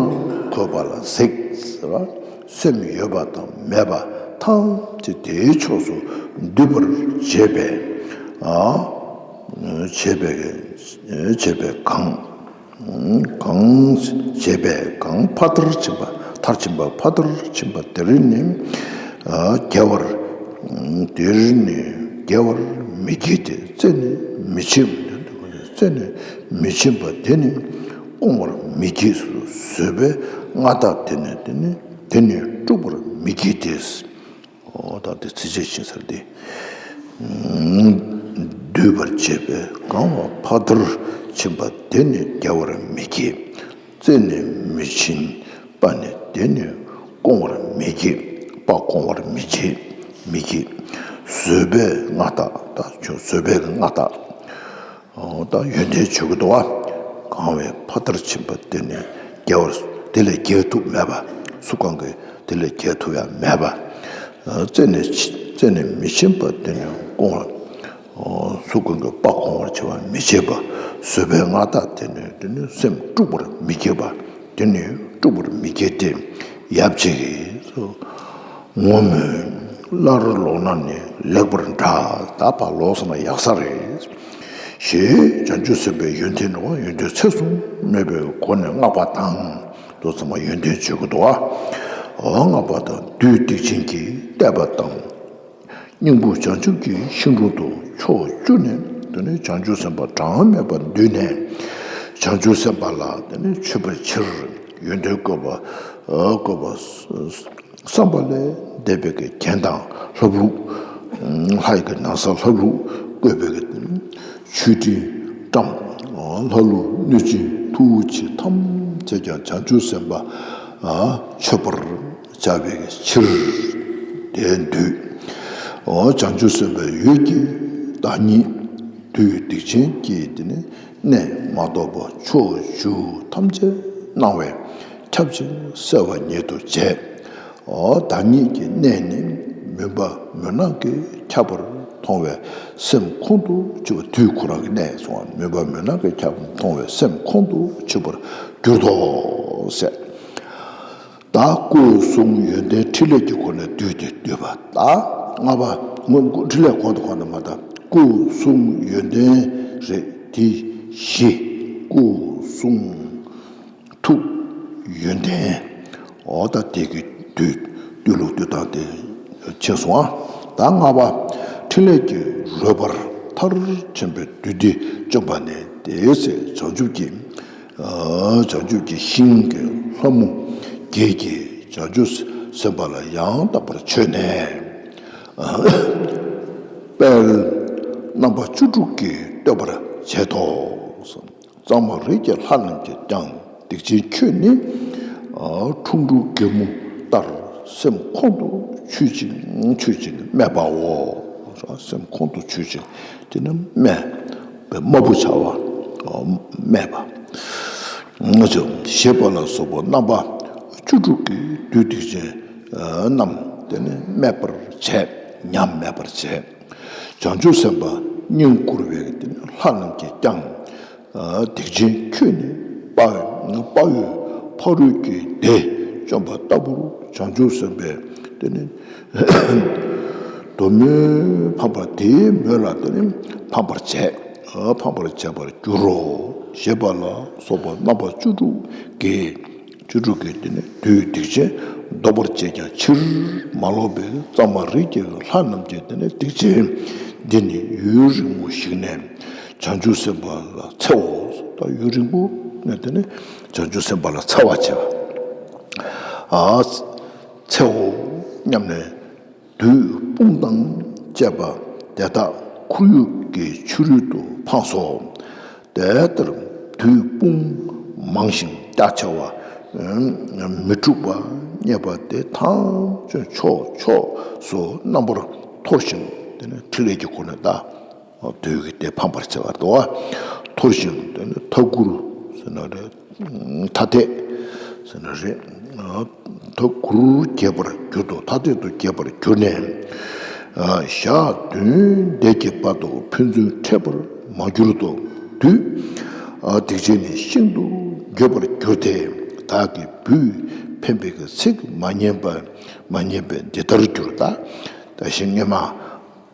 འཁོད་པ་ལ་གཟིགས་ཟེར་བ། སེམས་ཡོད་པ་དང་མེད་པ་ཐམས་ཅད་དེའི་ཕྱོགས་སུ་འདུས་པར་བྱེད་པས། ཨ། བྱེད་པའི་བྱེད་པའི་གང་། གང་བྱེད་པའི་གང་ཕ་མཐར་ཕྱིན་པ་མཐར་ཕྱིན་པ་ཕ་མཐར་ཕྱིན་པ་དེར་ནི། རྒྱལ་བར་དེར་ནི་རྒྱལ་བར་མི་བགྱིད་དེ། བརྩེ་ནས་མི་ཕྱིན་བརྩེ་ནས་མི་ཕྱིན་པ་དེ་ནི་སྐོང་བར་མི་བགྱིད། བཟོད་པའི་མངའ་བདག་དེ་ནི་དེ་ནི་དེ་ནི་དཀྲུགས་པར་མི་བགྱིད་དེ། འོ་ད་དེ་ཚིགས་བཅད་ཅིག་ཟེར་ཏེ། འདུད་པར་བྱེད་པས་གང་བ་ཕ་མཐར་ཕྱིན་པ་དེ་ནི་རྒྱལ་བར་མི་བགྱིད། བརྩེ་ནས་མི་ཕྱིན་པ་ནི་དེ་ནི་སྐོང་བར་མི་བགྱིད། པ་སྐོང་བར་མི་བགྱིད། མི་བགྱིད། བཟོད་པའི་མངའ་བདག་ད་ཁྱོད་བཟོད་པའི་མངའ་བདག་འོ་ད་ཡོན་ཏན་བརྗོད་ཀྱི་འདུག་བ། གང་བས་ཕ་མཐར་ཕྱིན་པ་དེ་ནི་རྒྱལ་བར་དེ་ལས་རྒྱལ་ཐུབ་མེད་པ། སུ་གང་གིས་དེ་ལས་རྒྱལ་ཐུབ་ཡང་མེད་པ། བརྩེ་ནས་བརྩེ་ནས་མི་ཕྱིན་པ་དེ་ནི་སྐོང་བར། སུ་གང་གིས་པ་སྐོང་བར་བྱ་བ་མི་བྱེད་པ། བཟོད་པའི་མངའ་བདག་དེ་ནི་དེ་ནི་སེམས་དཀྲུགས་པར་མི་བགྱིད་པ། དེ་ནི་དཀྲུགས་པར་མི་བགྱིད་དེ། ཡབ་ཅིག་གིས་སོ། ངོ་མ་སླར་ལོག་ན་ནི་ལེགས་པར་འདྲ། ད་ཕར་ལོག་སོང་ན་ཡག་ས་རེད། ཞེས་བྱང་ཆུབ་སེམས་དཔའི་ཡོན་ཏན་ནི་ཡོན་ཏན་ཚད་གསུམ་སྨོས་པའི་སྒོ་ནས་བསྔགས་པ་དང་། མདོ་ཚང་མ་ཡོན་ཏན་བརྗོད་ཀྱི་འདུག་བ། བསྔགས་པ་དང་བདུད་སྡིག་ཅན་གྱིས་བསྟས་པ་དང་། སྙིང་པོ་བྱང་ཆུབ་ཀྱི་ཤིང་དྲུང་དུ་ཕྱོགས་བཅུ་ནས་དེ་ནས་བྱང་ཆུབ་སེམས་དཔའ་གྲངས་མེད་པ་འདུས་ནས་བྱང་ཆུབ་སེམས་དཔའ་ལ་དེ་ནས་མཆོད་པའི་ཕྱིར་ཡོན་ཏན་བཀོད་པ་བཀོད་པ་བསམ་པ་ལས་འདས་པའི་གི་རྒྱན་དང་ལྷ་ལུགས། ལྷ་ཡི་གི་ན་བཟའ་ལྷ་ལུགས་བཀོད་པའི་གི་མཆོད་སྤྲིན་བཀྲམ། ལྷ་ཀླུ་གནོད་སྦྱིན་མཐུ་བོ་ཆེ་ཐམས་ཅད་ཀྱང་བྱང་ཆུབ་སེམས་དཔའ་མཆོད་པར་བྱ་བའི་ཕྱིར་དེ་འདུས། བྱང་ཆུབ་སེམས་དཔའི་འོད་ཀྱི་བདག་ཉིད་བདུད་སྡིག་ཅན་གྱི་དེ་ནི་གནས་མ་གཏོགས་པ་ཕྱོགས་བཅུ་ཐམས་ཅད་སྣང་བས་ཁྱབ་ཅིང་གསལ་བ་ཉིད་དུ་བྱས། བདག་ཉིད་ཀྱི་གནས་ནི་མུན་པ་མུན་ནག་གིས་ཁྱབ་པར་མཐོང་བས་སེམས་ཁོང་དུ་ཆུད་པ། དུས་ཁོ་རང་གི་གནས་སོང་བ་མུན་པ་མུན་ནག་གིས་ཁྱབ་པར་མཐོང་བས་སེམས་ཁོང་དུ་ཆུད་པར་གྱུར་ཏོ་ཟེར། ད་སྐུ་གསུང་ཡོན་ཏན་ཕྲིན་ལས་ཀྱི་སྒོ་ནས་བསྡུས་ཏེ་བསྡུས་པ། ད་ལྔ་པ་སྔོན་ཕྲིན་ལས་གོང་དུ་གོང་དུ་མ་དང་སྐུ་གསུང་ཡོན་ཏན་རེད། དེ་བཞི། སྐུ་གསུང་ཐུགས་ཡོན་ཏན། འོ་ད་དེ་གི་བསྡུས་བསྡུས་ལུགས་བསྡུས་སྟངས་དེ་ཕྱིན་སོང་ཨ། ད་ལྔ་པ་ཕྲིན་ལས་ཀྱི་རོལ་པར་མཐར་ཕྱིན་པའི་བདུད་སྡེ་བཅོམ་པ་ནི་དེའི་ཚེ་བྱང་ཆུབ་ཀྱི་བྱང་ཆུབ་ཀྱི་ཤིང་གི་ལྷ་མོ་བརྒྱད་ཀྱིས་བྱང་ཆུབ་སེམས་དཔའ་ལ་ཡང་དག་པར་མཆོད་ནས། དཔལ་རྣམ་པ་བཅུ་དྲུག་གིས་བསྟོད་པར་བྱེད་དོ། གཙང་མ་རིགས་ཀྱི་ལྷ་རྣམས་ཀྱིས་ཀྱང་། སྡིག་ཅན་ཁྱོད་ནི་ཁྲུང་ཁྲུང་རྒན་མོ་ལྟར། སེམས་ཁོང་དུ་ཆུད་ཅིང་ཆུད་ཅིང་སྨད་པའོ། སེམས་ཁོང་དུ་ཆུད་ཅིང་དེ་ནི་སྨད་པའི་དམའ་བོ་བྱ་བ་སྨད་པ། ཞེས་པ་ལ་སོགས་པ་རྣམ་པ་བཅུ་དྲུག་གིས་བདུད་སྡིག་ཅན་རྣམས་དེ་ནི་སྨད་པར་བྱས། ཉམས་སྨད་པར་བྱས། བྱང་ཆུབ་སེམས་དཔའ་བསྙེན་བཀུར་བའི་དེ་ནི་ལྷ་རྣམས་ཀྱིས་ཀྱང་། སྡིག་ཅན་ཁྱོད་ནི་དཔའ་དཔའ་བོའི་ཕ་རོལ་གྱི་སྡེ་བཅོམ་པ་ལྟ་བུར་བྱང་ཆུབ་སེམས་དཔའི་དེ་ནི་གདོད་མའི་ཕམ་པ་དེའི་མོད་ལ་དེ་ནི་ཕམ་པར་བྱས། ཕམ་པར་བྱས་པར་འགྱུར་རོ། ཞེས་པ་ལ་སོགས་པ་རྣམ་པ་བཅུ་དྲུག་གིས། བཅུ་དྲུག་གིས་དེ་ནི་བདུད་སྡིག་ཅན་བཟློག་པར་བྱེད་ཀྱང་ཕྱིར་མ་ལོག་པའི་གཙང་མ་རིགས་ཀྱི་ལྷ་རྣམས་ཀྱིས་དེ་ནི་སྡིག་ཅན་འདི་ནི་ཡུན་རིང་པོ་ཞིག་ནས་བྱང་ཆུབ་སེམས་དཔའ་ལ་འཚེའོ། ད་ཡུན་རིང་པོ་ནས་དེ་ནི་བྱང་ཆུབ་སེམས་དཔའ་ལ་འཚེ་བ་བྱེད་པ། ཨ་འཚེའོ་སྙམ་ནས་བདུད་དཔུང་དང་བཅས་པ་དེ་དག་ཁོར་ཡུག་གི་ཕྱི་རོལ་དུ་འཕངས་སོ། དེ་ལྟར་བདུད་དཔུང་མང་ཞིང་རྒྱ་ཆེ་བ་མི་འཁྲུགས་པ་རྙེད་པ་དེ་ཐམས་ཅད་ཕྱོགས་ཕྱོགས་སུ་རྣམ་པར་འཐོར་ཞིང་དེ་ནི་ཕྲིན་ལས་ཀྱི་སྒོ་ནས་ད་བདུད་ཀྱི་སྡེ་ཕམ་པར་བྱེད་པ་དོ། འཐོར་ཞིང་དེ་ནི་མཐའ་སྐུར་ཟེར་ན་རེད། ཐ་དད་ཟེར་ན་རེད། མཐའ་སྐུར་རྒྱས་པར་གྱུར་ཏོ། ཐ་དད་དུ་རྒྱས་པར་གྱུར་ནས། ཞག་བདུན་འདས་ཀྱི་བར་དུ་ཕན་ཚུན་འཕྲད་པར་མ་གྱུར་ཏོ། བདུད་སྡིག་ཅན་ནི་ཤིན་ཏུ་འགྱོད་པར་གྱུར་ཏེ། བདག་གི་བུས་ཕན་པའི་ཚིག་མ་ཉན་པ་མ་ཉན་པས་འདི་ལྟར་གྱུར། ད་ད་ཞིང་སྔ་མ།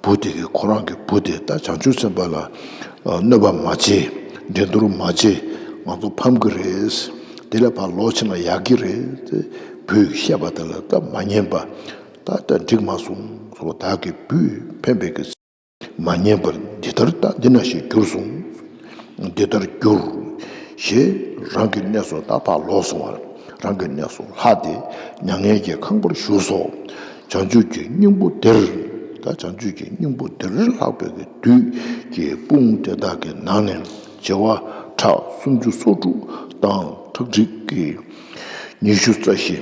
བུ་དེ་གིས་ཁོ་རང་གི་བུ་དེ་ད་བྱང་ཆུབ་སེམས་དཔའ་ལ་གནོད་པ་མ་བྱེད། འགྲན་བསྡུར་མ་བྱེད། ང་ཚོ་ཕམ་གི་རེད། དེ་ལས་ཕར་ལོག་ཕྱིན་ན་ཡག་གི་རེད་དེ་བུས་བཤད་པ་དེ་ལ་ད་མ་ཉན་པ། ད་ལྟ་འགྲིག་མ་སོང་། བདག་གི་བུས་འཕེན་པའི་གི་མ་ཉན་པར་འདི་ལྟར་ད་འདི་ན་ཞིག་གྱུར་སོང་། འདི་ལྟར་གྱུར། ཞེས་རང་གི་གནས་སུ་ད་ཕར་ལོག་སོང་བར། རང་གི་གནས་སུ་ལྷགས་ཏེ་མྱ་ངན་གྱི་ཁང་པར་བཞུགས་སོ། བྱང་ཆུབ་ཀྱི་སྙིང་པོ་འདིར། ད་བྱང་ཆུབ་ཀྱི་སྙིང་པོ་འདིར་ལྷགས་པའི་གི་དུས་ཀྱི་དཔུང་དེ་དག་གི་ནང་ནས་བྱེ་བ་ཕྲག་སུམ་ཅུ་སོ་དྲུག་དང་ཁྲག་ཁྲིག་གི་ཉི་ཤུ་རྩ་བཞི།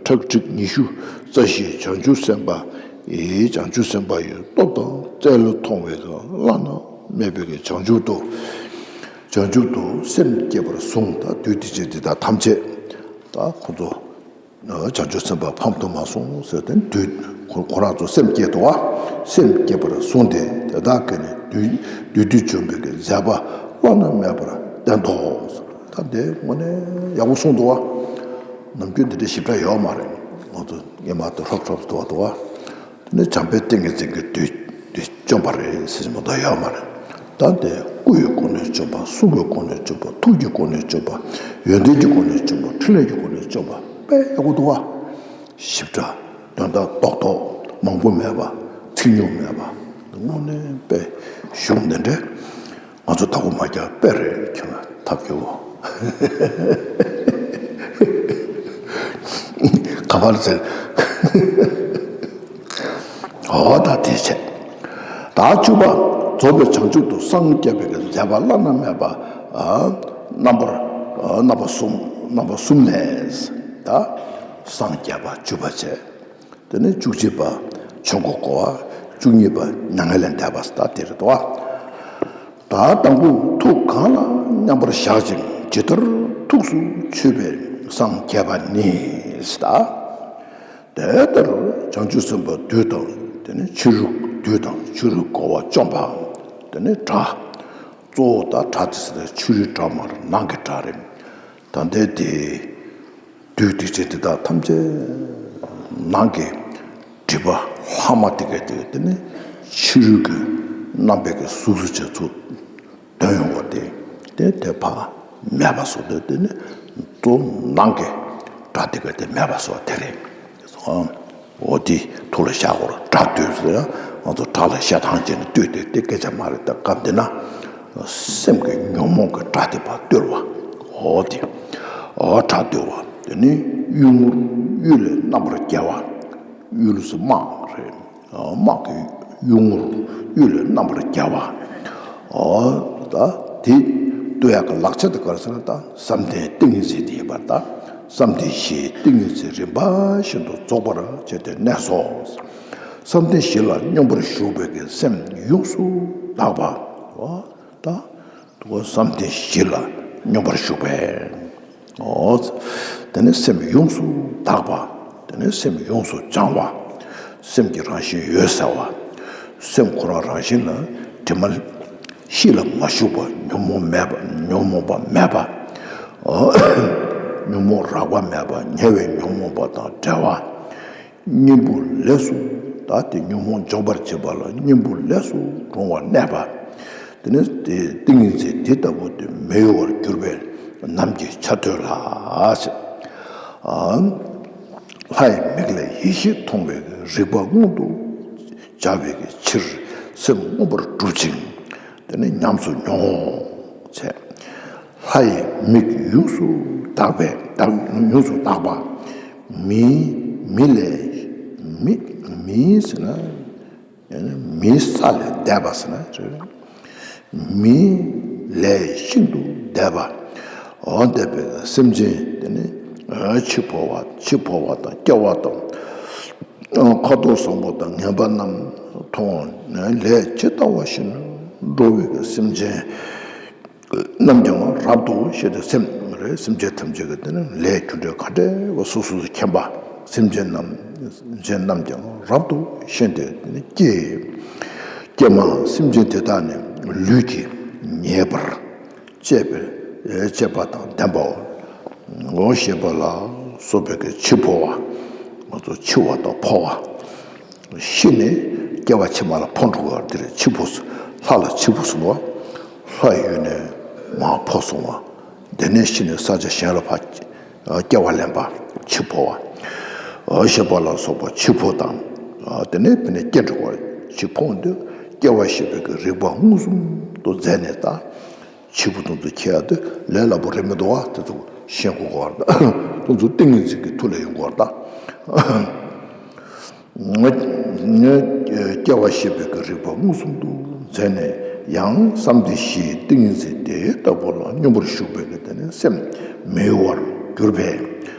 ཁྲག་ཁྲིག་ཉི་ཤུ་རྩ་བཞི་བྱང་ཆུབ་སེམས་དཔའ་ཡི། བྱང་ཆུབ་སེམས་དཔའ་ཡི་སྟོབས་དང་རྩལ་མཐོང་བས་བླ་ན་མེད་པའི་བྱང་ཆུབ་ཏུ། བྱང་ཆུབ་ཏུ་སེམས་བསྐྱེད་པར་གསུངས། ད་དུས་དེ་ཅི་འདི་དག་ཐམས་ཅད་ད་ཁོ་ཚོ་བྱང་ཆུབ་སེམས་དཔའ་ཕམ་དུ་མ་སོང་ཟེར་ཏེ་དུས་ཁོ་ཁོ་རང་ཚོ་སེམས་བསྐྱེད་དོ་བ། སེམས་བསྐྱེད་པར་གསུངས་ཏེ་དེ་དག་གིས་ནི་དུས་དུས་དུས་བྱོན་པའི་གི་མཛད་པ་བླ་ན་མེད་པར་བསྟན་ཏོ། ད་འདི་དངོས་གནས་ཡག་པོ་གསུངས་འདུག་བ། ནམ་རྒྱུན་འདི་འདྲའི་ཞིབ་ཕྲ་ཡོད་མ་རེད། ང་ཚོ་སྔས་མ་དེ་ཧྲོབ་ཧྲོབ་འདུག་བ་འདུག་བ། དེ་ནི་བྱམས་པའི་ཏིང་ངེ་འཛིན་གྱི་དུས་དུས་བཅོམ་པ་རེད་ཟེར་གྱི་མ་གཏོགས་ཡོད་མ་རེད། ད་འདི་སྐུ་ཡི་སྒོ་ནས་བཅོམ་པ། གསུང་གི་སྒོ་ནས་བཅོམ་པ། ཐུགས་ཀྱི་སྒོ་ནས་བཅོམ་པ། ཡོན་ཏན་གྱི་སྒོ་ནས་བཅོམ་པ། ཕྲིན་ལས་ཀྱི་སྒོ་ནས་བཅོམ་པ། དཔེ་ཡག་པོ་འདུག་བ། ཞིབ་ཕྲ་དོན་དག་རྡོག་རྡོག་མང་པོ་མེད་པ། ཚིག་ཉུང་མེད་པ། དངོས་གནས་དཔེ་གཞུང་འདི་འདྲའི་ང་ཚོ་བདག་པོ་མ་རྒྱག་དཔེ་རེད། ཁྱོད་ལ་ཐབས་སྐྱོ་བོ། ག་པར་ཟེར། འོ་ད་དེ་བྱས། ད་བཅུ་པ། རྫོགས་པའི་བྱང་ཆུབ་ཏུ་སངས་རྒྱས་པའི་མཛད་པ་བླ་ན་མེད་པ། ཨ། རྣམ་པར། ཨ། རྣམ་པ་གསུམ། རྣམ་པ་གསུམ་ལས་ད་སངས་རྒྱས་པ་བཅུ་པ་བྱས། དེ་ནས་བཅུ་གཅིག་པ་ཆོས་འཁོར་བསྐོར་བ། བཅུ་གཉིས་པ་མྱ་ངན་ལས་འདས་པ་ཟེར་ད་དེ་རེད་དོ། ད་དང་པོ་ཐུགས་གང་ལ་མཉམ་པར་བཞག་ཅིང་ཇི་ལྟར་ཐུགས་སུ་ཆུད་པས་སངས་རྒྱས་པ་ནི་ཟེར་ད། དེ་ལྟར་བྱང་ཆུབ་སེམས་དཔའ་བདུད་དང་། དེ་ནས་ཕྱི་རོལ་བདུད་དང་ཕྱི་རོལ་འཁོར་བ་བཅོམ་པ། དེ་ནས་དགྲ། གཙོ་བོ་ད་དགྲ་དེ་ཟེར་ན་ཕྱི་རོལ་དགྲ་མ་རེད། ནང་གི་དགྲ་རེད། ད་ལྟའི་དེ་བདུད་སྡིག་ཅན་དེ་དག་ཐམས་ཅད་ནང་གི་སྒྲིབ་པ་ལྷག་མ་དེ་ག་དེ་དེ་ནི་ཕྱི་རོལ་གྱི་རྣམ་པའི་གི་གཟུགས་སུ་བྱས་ཚུལ་འདོན་ཡོང་བ་དེ་དེ་དེ་ཕར་མེད་པ་བཟོ། དེ་དེ་ནི་གཙོ་བོ་ནང་གི་དགྲ་དེ་ག་དེ་མེད་པ་བཟོ་བ་དེ་རེད། འོ་དེ་ཐུགས་ལ་བཞག་དགོས་རེད། དགྲ་བཏུལ་ཟེར་ཡང་ང་ཚོ་དགྲ་ལ་ཞེ་སྡང་བྱས་ནས་བཏུལ་ཏེ་དེ་སྐད་ཆ་མ་རེད། ད་སྐབས་འདི་ན་སེམས་ཀྱི་ཉོན་མོངས་ཀྱི་དགྲ་དེ་ཕར་བཏུལ་བ། འོ་དེ། འོ་དགྲ་བཏུལ་བ། དེ་ནི་གཡུལ་ངོར་གཡུལ་ལས་རྣམ་པར་རྒྱལ་བ། གཡུལ་ཟེར་དམག་རེད། དམག་གི་གཡུལ་ངོར་གཡུལ་ལས་རྣམ་པར་རྒྱལ་བ། འོ་ད་དེ་བཏུལ་ཡག་གི་ལག་ཆ་དེ་ག་རེ་ཟེར་ན་ད་བསམ་གཏན་ཏིང་ངེ་འཛིན་དེ་ཡིན་པར། ད་བསམ་གཏན་བཞིའི་ཏིང་ངེ་འཛིན་རིམ་པ་བཞིན་དུ་རྫོགས་པར་བྱས་ཏེ་གནས་སོ། བསམ་གཏན་བཞི་ལ་སྙོམས་པར་ཞུགས་པའི་གི་སེམས་ཡོངས་སུ་དག་པ། འོ་ད་བསམ་གཏན་བཞི་ལ་སྙོམས་པར་ཞུགས་པས། འོ། དེ་ནས་སེམས་ཡོངས་སུ་དག་པ། དེ་ནས་སེམས་ཡོངས་སུ་སྦྱངས་པ། སེམས་ཀྱི་རང་བཞིན་འོད་གསལ་བ། སེམས་ཁོ་རང་རང་བཞིན་ལ་དྲི་མ་གཤིས་ལ་མ་ཞུགས་པ། ཉོན་མོངས་མེད་པ། ཉོན་མོངས་པ་མེད་པ། ཉོན་མོངས་རགས་པ་མེད་པ། ཉེ་བའི་ཉོན་མོངས་པ་དང་བྲལ་བ། གཉེན་པོ་ལས་སུ། ད་དེ་ཉོན་མོངས་འཇོམས་པར་བྱེད་པ་ལ་གཉེན་པོ་ལས་སུ་རུང་བར་གནས་པ། དེ་ནི་དེ་ཏིང་ངེ་འཛིན་དེ་ལྟ་བུ་དེ་མི་གཡོ་བར་གྱུར་པས་ནམ་མཁའི་ཆར་ཐོས་ལ་ཟེར། ལྷའི་མིག་ལས་ཡེ་ཤེས་མཐོང་བའི་རིག་པ་མངོན་དུ་སྦྱར་བའི་ཕྱིར་སེམས་མངོན་པར་བསྒྲུབ་ཅིང་དེ་ནི་ཉམས་སུ་མྱོང་ངོ་། ལྷའི་མིག་ཡོངས་སུ་དག་པས། དག་ཡོངས་སུ་དག་པ། མིའི་མི་ལས་མི་མིའི་ཟེར་ན་མིའི་ས་ལས་འདས་པ་ཟེར་ན་མིའི་ལས་ཤིན་ཏུ་འདས་པ། འོ་འདས་པའི་སེམས་ཅན་དེ་ནི་འཆི་འཕོ་བ་འཆི་འཕོ་བ་དང་སྐྱེ་བ་དང་ཁ་དོག་བཟང་པོ་དང་ངན་པ་རྣམས་མཐོང་ལས་ཇི་ལྟ་བ་བཞིན་འགྲོ་བའི་སེམས་ཅན་རྣམས་ཀྱང་རབ་ཏུ་ཞེས་ཏེ་སེམས་རེད། སེམས་ཅན་ཐམས་ཅད་ཀྱི་དེ་ནི་ལས་རྒྱུ་འབྲས་ག་འདྲ་བ་སོ་སོ་སོ་མཁྱེན་པ། སེམས་ཅན་རྣམས་སེམས་ཅན་རྣམས་ཀྱང་རབ་ཏུ་ཤེས་ཏེ་དེ་ནི་སྐྱེ། ཀྱེ་མ་སེམས་ཅན་དེ་དག་ནི་ལུས་ཀྱིས་མཉེས་པར་བྱེད་པའི་བྱེད་པ་དང་ལྡན་པའོ། ཞེས་པ་ལ་སོགས་པའི་འཆི་འཕོ་བ། ང་ཚོ་འཆི་བ་དང་འཕོ་བ། ཤི་ནས་སྐྱེ་བ་ཕྱི་མ་ལ་འཕོ་འགྲོ་བ་དེར་འཆི་འཕོ་ཟེར། ལྷ་ལ་འཆི་འཕོ་ཟེར་བ། ལྷ་ཡུལ་ནས་མར་འཕོ་སོང་བ། དེ་ནས་ཤི་ནས་ས་ཆ་གཞན་ལ་ཕར་སྐྱེ་བ་ལེན་པ་འཆི་འཕོ་བ། ཞེས་པ་ལ་སོགས་པ་འཆི་འཕོ་དང་། དེ་ནས་དེ་ནས་སྐྱེ་འགྲོ་བ་འཆི་འཕོ་འདི་སྐྱེ་བ་ཞེས་པའི་གི་རིགས་པ་མངོན་སུམ་དུ་མཛད་ནས་ད། འཆི་འཕོ་དང་དུ་ཁྱེད་དེ་ལས་སླ་པོ་རེད་མི་འདུག་བ། དེ་ཚོ་ཤེས་དགོས་གོ་བར་ད། དེ་ཚོ་ཏིང་ངེ་འཛིན་གྱི་མཐུ་ལས་ཡོང་གོ་བར་ད། ངས་སྐྱེ་བ་ཞེས་པའི་གི་རིགས་པ་མངོན་སུམ་དུ་མཛད་ནས་ཡང་བསམ་གཏན་བཞིའི་ཏིང་ངེ་འཛིན་དེ་ལྟ་བུ་ལ་སྙོམས་པར་ཞུགས་པའི་གི་དེ་ནས་སེམས་མི་གཡོ་བར་གྱུར་པས།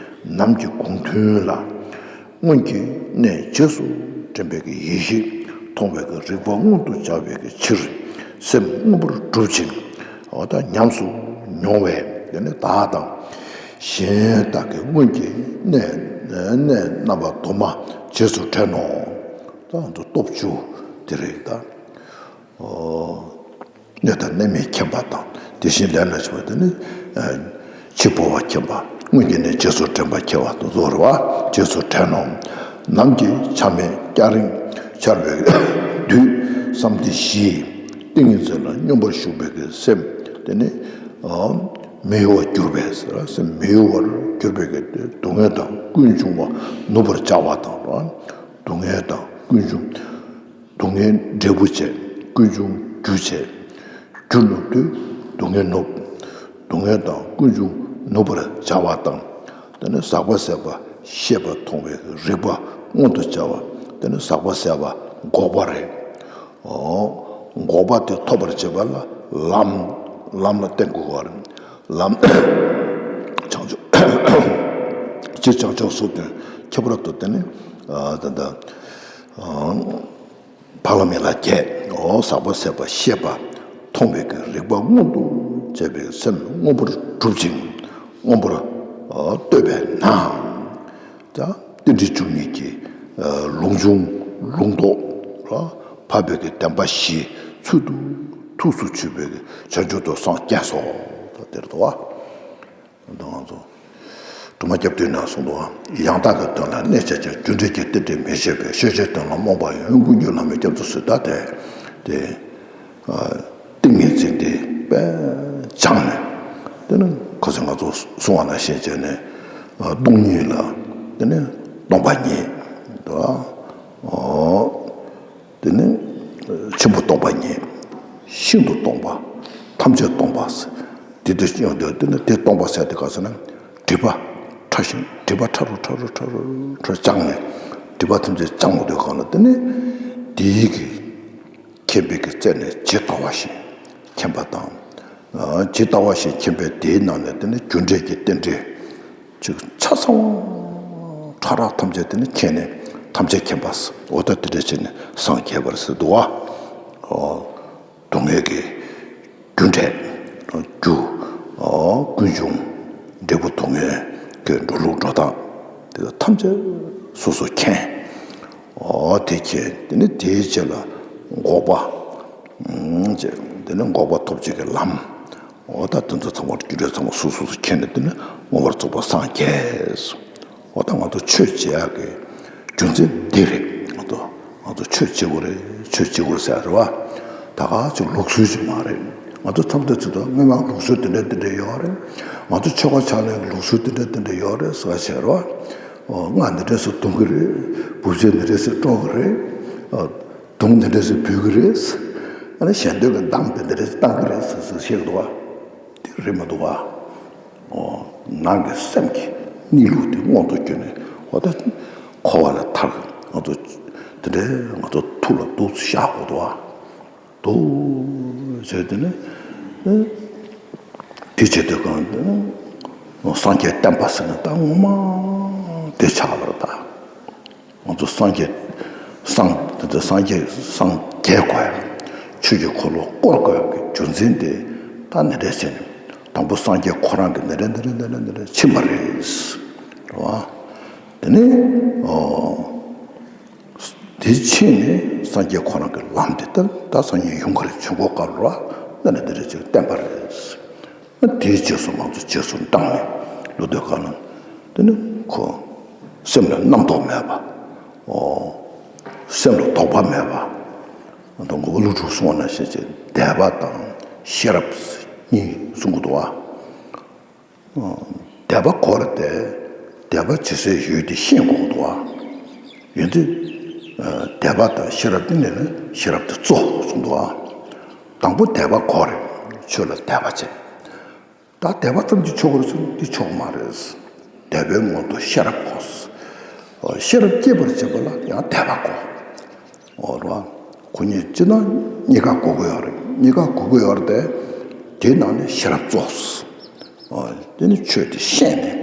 ནམ་གྱི་དགོངས་དོན་ལ། སྔོན་གྱི་གནས་རྗེས་སུ་དྲན་པའི་གི་ཡེ་ཤེས་མཐོང་བའི་གི་རིགས་པ་མངོན་དུ་བྱ་བའི་གི་ཕྱིར་སེམས་མངོན་པར་གྲུབ་ཅིང་འོ་ད་ཉམས་སུ་མྱོང་བས། དེ་ནི་བདག་དང་གཞན་དག་གི་སྔོན་གྱི་གནས་གནས་རྣམ་པ་དུ་མ་རྗེས་སུ་དྲན་ནོ། ད་འདི་སྟོབས་བཅུ་དེ་རེད་ད། གནས་དང་གནས་མིན་མཁྱེན་པ་དང་། དེ་བཞིན་ལས་ལ་བྱེད་པ་དེ་ནི། འཆི་འཕོ་བ་མཁྱེན་པ། སྔོན་གྱི་གནས་རྗེས་སུ་དྲན་པ་མཁྱེན་པ་དང་རྫོགས་རེད་བ། རྗེས་སུ་དྲན་ནོ། ནམ་གྱི་ཆ་མེད་སྐྱ་རེངས་འཆར་བའི་དུས་བསམ་གཏན་བཞིའི་ཏིང་ངེ་འཛིན་ལ་སྙོམས་པར་ཞུགས་པའི་གི་སེམས་དེ་ནི། མི་གཡོ་བར་གྱུར་པས་ཟེར། སེམས་མི་གཡོ་བར་གྱུར་པའི་གི་སྡུག་བསྔལ་དང་ཀུན་འབྱུང་བ་ནུབ་པར་བྱ་བ་དང་། སྡུག་བསྔལ་དང་ཀུན་འབྱུང་། སྡུག་བསྔལ་འབྲས་བུ་བྱས། ཀུན་འབྱུང་རྒྱུ་བྱས། རྒྱུ་ནུབ་དུས་སྡུག་བསྔལ་ནུབ། སྡུག་བསྔལ་དང་ཀུན་འབྱུང་ནུབ་པར་བྱ་བ་དང་། དེ་ནི་ཟག་པ་ཟད་པ་ཤེས་པ་མཐོང་བའི་རིགས་པ་མངོན་དུ་བྱ་བ། དེ་ནི་ཟག་པ་ཟད་པ་འགོག་པ་རེད། འོ། འགོག་པ་དེ་ཐོབ་པར་བྱེད་པ་ལ་ལམ། ལམ་ལ་བརྟེན་དགོས་པ་རེད། ལམ། བྱང་ཆུབ། སྤྱིར་བྱང་ཆུབ་སོ་བདུན་ཁྱད་པར་དུ་དེ་ནི། ད་ལྟ། ཕ་ལ་མི་ལ་བརྒྱད། འོ་ཟག་པ་ཟད་པ་ཤེས་པ་མཐོང་བའི་གི་རིགས་པ་མངོན་དུ་བྱས་པའི་སེམས་མངོན་པར་གྲུབ་ཅིང་མངོན་པར་ཨ་བསྟོད་པས་ན། ད་རྟེན་འབྲེལ་བཅུ་གཉིས་ཀྱི་ཨ་ལུང་འབྱུང་ལུང་རྟོགས་ལ་འཕགས་པའི་གི་བདེན་པ་བཞི་ཚུལ་དུ་ཐུགས་སུ་ཆུད་པའི་གི་བྱང་ཆུབ་ཏུ་སངས་རྒྱས་སོ། ད་དེར་དུ་བ། ང་ཚོ་སྒྲོལ་མ་སྐྱབས་མདུན་ནས་གསུངས་འདུག་ཨ། ཡང་དག་གི་དོན་ལ་གནས་བྱ་ཅིང་། རྒྱུ་འབྲས་ཀྱི་རྟེན་འབྲེལ་མི་ཤེས་པས། ཤེས་བྱའི་དོན་ལ་རྨོངས་པ་ཡིན། ཀུན་རྒྱུད་བླ་མའི་སྐྱབས་སུ་གསོལ། ད་དེ་དེ་ཏིང་ངེ་འཛིན་དེ་དཔེ་སྦྱངས་ནས། དེ་ནི་ཁ་སང་ང་ཚོ་གསུང་བ་ནང་བཞིན་བྱས་ནས་སྟོང་ཉིད་ལ་དེ་ནི་སྟོང་པ་ཉིད་དང་། དེ་ནི་ཆེན་པོ་སྟོང་པ་ཉིད། ཤིན་ཏུ་སྟོང་པ། ཐམས་ཅད་སྟོང་པ། དེ་དུ་ཡོང་དུས་དེ་ནི་དེ་སྟོང་པ་ཟེར་དུས་ག་ཟེར་ན། སྒྲིབ་པ་ཕྲ་ཞིང་སྒྲིབ་པ་ཕྲ་རུ་ཕྲ་རུ་ཕྲ་རུ་ཕྲ་སྦྱངས་ནས། སྒྲིབ་པ་ཐམས་ཅད་སྦྱངས་འོང་དུས་གང་ལ་དེ་ནི་དེའི་གི་མཁྱེན་པའི་གི་རྩད་ནས་ཇི་ལྟ་བ་བཞིན་མཁྱེན་པ་དང་། ཇི་ལྟ་བ་བཞིན་མཁྱེན་པས་དེའི་ནང་ནས་དེ་ནི་རྒྱུ་འབྲས་ཀྱི་རྟེན་འབྲེལ། ཅིག་ཆ་ཚང་བ་ཕྲ་རགས་ཐམས་ཅད་དེ་ནི་མཁྱེན་ནས་ཐམས་ཅད་མཁྱེན་པ། འོ་ད་དེ་འདྲ་བྱས་ནས་སངས་རྒྱས་པར་ཟེར་འདུག་བ། འོ། སྡུག་བསྔལ་གྱི་རྒྱུ་འབྲས། རྒྱུ། འོ། ཀུན་འབྱུང་། འབྲས་བུ་སྡུག་བསྔལ་གྱི་འགྲོ་ལུགས་འགྲོ་སྟངས་དེ་ཐམས་ཅད་སོ་སོ་མཁྱེན། འོ་དེ་མཁྱེན་དེ་ནི་དེའི་རྗེས་ལ་འགོག་པ། ཅེས་དེ་ནི་འགོག་པ་ཐོབ་བྱེད་ཀྱི་ལམ། འོ་ད་དེ་ཚོ་ཚང་མ་རྒྱུ་འབྲས་ཚང་མ་སོ་སོ་སོ་མཁྱེན་ནས་དེ་ནི་མངོན་པར་རྫོགས་པར་སངས་རྒྱས། འོ་ད་ང་ཚོ་ཆོས་བྱེད་ཡག་གི་རྒྱུ་མཚན་འདི་རེད། ང་ཚོ་ང་ཚོ་ཆོས་བྱེད་དགོས་རེད། ཆོས་བྱེད་དགོས་རེད་ཟེར་རེད་བ། ད་ག་ཅིག་ལུགས་སྲོལ་ཅིག་མ་རེད། ང་ཚོ་མཚམས་དེ་ཚོ་ད་སྔོན་མ་ལུགས་སྲོལ་དེ་འདྲ་དེ་འདྲ་ཡོད་རེད། ང་ཚོ་ཆོལ་ཁ་ཕྱག་ལེན་གྱི་ལུགས་སྲོལ་དེ་འདྲ་དེ་འདྲ་ཡོད་རེད་ཟེར་བ་བྱས་རེད་བ། ཨོ། རྔ་འདི་འདྲས་སུ་རྡུང་གི་རེད། འབུབ་ཆས་འདི་འདྲས་སུ་དཀྲོག་གི་རེད། ཨོ། མདུང་འདི་འདྲས་སུ་འབུད་གི་རེད། ཨ་ནི་གཞན་དོན་གྱི་མདངས་འདི་འདི་འདྲས་སུ་བཏང་གི་རེད་ཟེར་ཟེར་བཤད་ཀྱི་འདུག་བ། དེ་རེད་མི་འདུག་བ། ཨོ། ནང་གི་སེམས་ཀྱི་གནས་ལུགས་དེ་མངོན་དུ་གྱུར་ནས། འོ་ད་འཁོར་བ་ལས་ཐར། ང་ཚོ་དེ་འདྲས་ང་ཚོ་ཐུགས་ལ་འདུག་སེ་བཞག་དགོས་འདུག་བ། འདུག་བྱས་དེ་ནས། དེ་བྱེད་དུས་གང་དུ་སངས་རྒྱས་བསྟན་པ་ཟེར་ན་ད་ངོ་མ་དེ་ཆགས་པ་རེད་ད། ང་ཚོ་སངས་རྒྱས། སངས་དེ་ཚོ་སངས་རྒྱས་སངས་རྒྱས་དགོས་ཡ། ཆོས་ཀྱི་འཁོར་ལོ་བསྐོར་དགོས་ཡ་གི་རྒྱུ་མཚན་དེ་ད་འདི་འདྲས་བྱས་ནས། དང་པོ་སངས་རྒྱས་ཁོ་རང་གི་འདི་འདྲས་འདི་འདྲས་འདི་འདྲས་འདི་འདྲས་ཕྱིན་པ་རེད། རེད་བ། དེ་ནས། ཨོ། དེ་ཕྱིན་ནས་སངས་རྒྱས་ཁོ་རང་གི་ལམ་དེ་ལྟར་ད་སང་ཉིན་ཡོང་གི་རེད། ཆོས་འཁོར་དཀར་རོ་འདི་ནས་འདི་རེད་ཅེས་བསྟན་པ་རེད། དེའི་རྗེས་སུ་ང་ཚོ་རྗེས་སུ་འབྲངས་ནས་ལོ་དུས་གང་ན་དེ་ནི་ཁོ་སེམས་ལ་རྣམ་རྟོག་མེད་པ། ཨོ། སེམས་ལ་དོགས་པ་མེད་པ། ང་ཚོ་མགོན་པོ་ཀླུ་སྒྲུབ་གསུངས་པ་ནང་བཞིན་བྱས་དད་པ་དང་ཤེས་རབ་གཉིས་གསུང་གི་འདུག་བ། དད་པ་ཁོ་ར་དེ་དད་ དད་པ་བྱེད་སའི་ཡུལ་དེ་ཤེས་དགོས་འདུག་ཨ། ཡིན་དུས། དད་པ་དང་ཤེས་རབ་དེ་ནས་ནི་ཤེས་རབ་དེ་གཙོ་གསུངས་འདུག་ཨ། དང་པོ་དད་པ་དགོས་རེད། ཆོས་ལ་དད་པ་བྱེད། ད་དད་པ་ཙམ་གྱིས་ཆོག་གི་རེད་ཟེར་ན་འདི་ཆོག་མ་རེད། དད་པའི་སྔོན་དུ་ཤེས་རབ་དགོས། ཤེས་རབ་སྐྱེད་པར་བྱེད་པ་ལ་ཡང་དད་པ་དགོས། འོ་རེད་བ། ཁོ་གཉིས་སྤྱིར་ན་གཉིས་ཀ་དགོས་ཀྱི་ཡོད་རེད། གཉིས་ཀ་དགོས་ཀྱི་ཡོད་རེད་དེ། དེའི་ནང་ནས་ཤེས་རབ་གཙོ། འོ། དེ་ནི་ཆོས་དེ་ཤེས་ནས།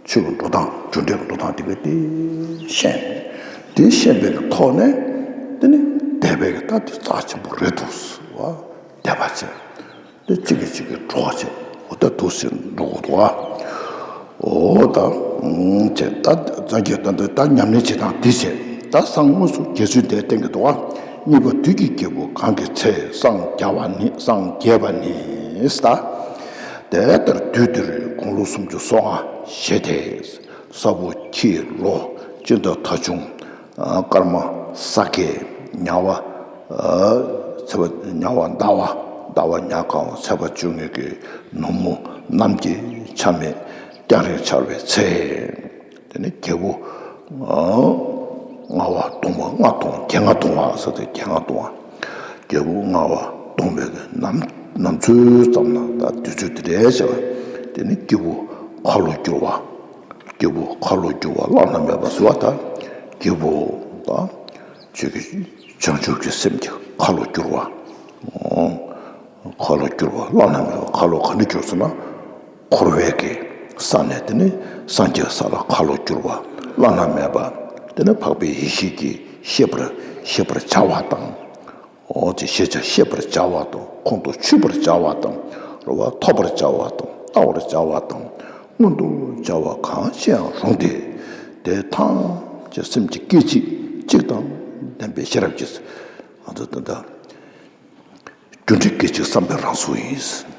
ཆོས་ཀྱི་འགྲོ་སྟངས་རྒྱུ་འབྲས་ཀྱི་འགྲོ་སྟངས་དེ་ག་དེ་ཤེས་ནས། དེ་ཤེས་པའི་གི་ཐོག་ནས། དེ་ནི་དད་པའི་གི་ད་དེ་རྩ་ཆེན་པོ་རེད་འདུག་བ། དད་པ་བྱས། དེ་གཅིག་གིས་གཅིག་གི་གྲོགས་བྱེད། འོ་ད་འདུག་ཟེར་འགྲོ་དགོས་འདུག་ཨ། འོ་ད། ཅེས་ད་སངས་རྒྱས་ད་ད་ད་ཉམས་ལེན་བྱེད་སྟངས་འདི་བྱེད། ད་སང་དངོས་སུ་རྒྱ་མཚོའི་ཟླའི་སྟེང་གི་འདུག་ཨ། གཉིས་པ་དུས་ཀྱི་རྒྱལ་པོ་གང་གི་ཚེ་སངས་རྒྱ་བ་ནི་སངས་རྒྱས་པ་ནི་ད། དེ་ལྟར་དུས་འདིར་དགུང་ལོ་སུམ་ཅུ་སོ་ལྔ་བཞེས་ཏེ། ས་བོན་ཁྱི་ལོ་སྤྱི་ཟླ་ཐ་ཆུང་། སྐར་མ་ས་གའི་ཉ་བ། ཚེས་པ་ཉ་བ་ཟླ་བ་ཟླ་བ་ཉ་གང་བ་ཚེས་པ་བཅོ་ལྔའི་གི་ནུབ་མོ་གནམ་གྱི་ཆ་མེད་སྐྱ་རེངས་འཆར་བའི་ཚེ། དེ་ནི་རྒྱལ་པོ་ལྔ་བ་གདུང་བ་ལྔ་གདུང་བརྒྱད་ལྔ་གདུང་བ་ཟེར་ཏེ་བརྒྱད་ལྔ་གདུང་བ། རྒྱལ་པོ་ལྔ་བ་གདུང་བའི་གི་ནམ་ནམ་ཚོད་ཙམ་ན་ད་དུས་ཚོད་དེ་འདྲའི་ཆ་ལ། དེ་ནི་སྐྱེས་བུ་ཁ་ལོ་བསྒྱུར་བ། སྐྱེས་བུ་ཁ་ལོ་བསྒྱུར་བ་བླ་ན་མེད་པ་ཟེར་བ་དང་། སྐྱེས་བུ་དང་། ཆོས་ཀྱི་བྱང་ཆུབ་ཀྱི་སེམས་ཀྱི་ཁ་ལོ་བསྒྱུར་བ། ཁ་ལོ་བསྒྱུར་བ་བླ་ན་མེད་པ། ཁ་ལོ་ག་ནས་བསྒྱུར་ཟེར་ན། འཁོར་བའི་གི་ས་ནས་དེ་ནི་སངས་རྒྱས་ས་ལ་ཁ་ལོ་བསྒྱུར་བ་བླ་ན་མེད་པ། དེ་ནི་འཕགས་པའི་ཡེ་ཤེས་ཀྱི་ཤེས་པར་ཤེས་པར་བྱ་བ་དང་། འོ་དེ་ཤེས་བྱ་ཤེས་པར་བྱ་བ་དང་། ཁོང་དུ་ཆུད་པར་བྱ་བ་དང་། རེད་བ། ཐོབ་པར་བྱ་བ་དང་། བལྟ་བར་བྱ་བ་དང་། མངོན་དུ་བྱ་བ་གང་ཅིའང་རུང་སྟེ། དེ་ཐམས་ཅད་སེམས་ཀྱི་སྐད་ཅིག་གཅིག་དང་ལྡན་པའི་ཤེས་རབ་ཀྱིས། ང་ཚོ་ད་ལྟ་རྒྱུ་འབྲས་སྐད་ཅིག་བསམ་པའི་རང་གཟུགས་ཡིན།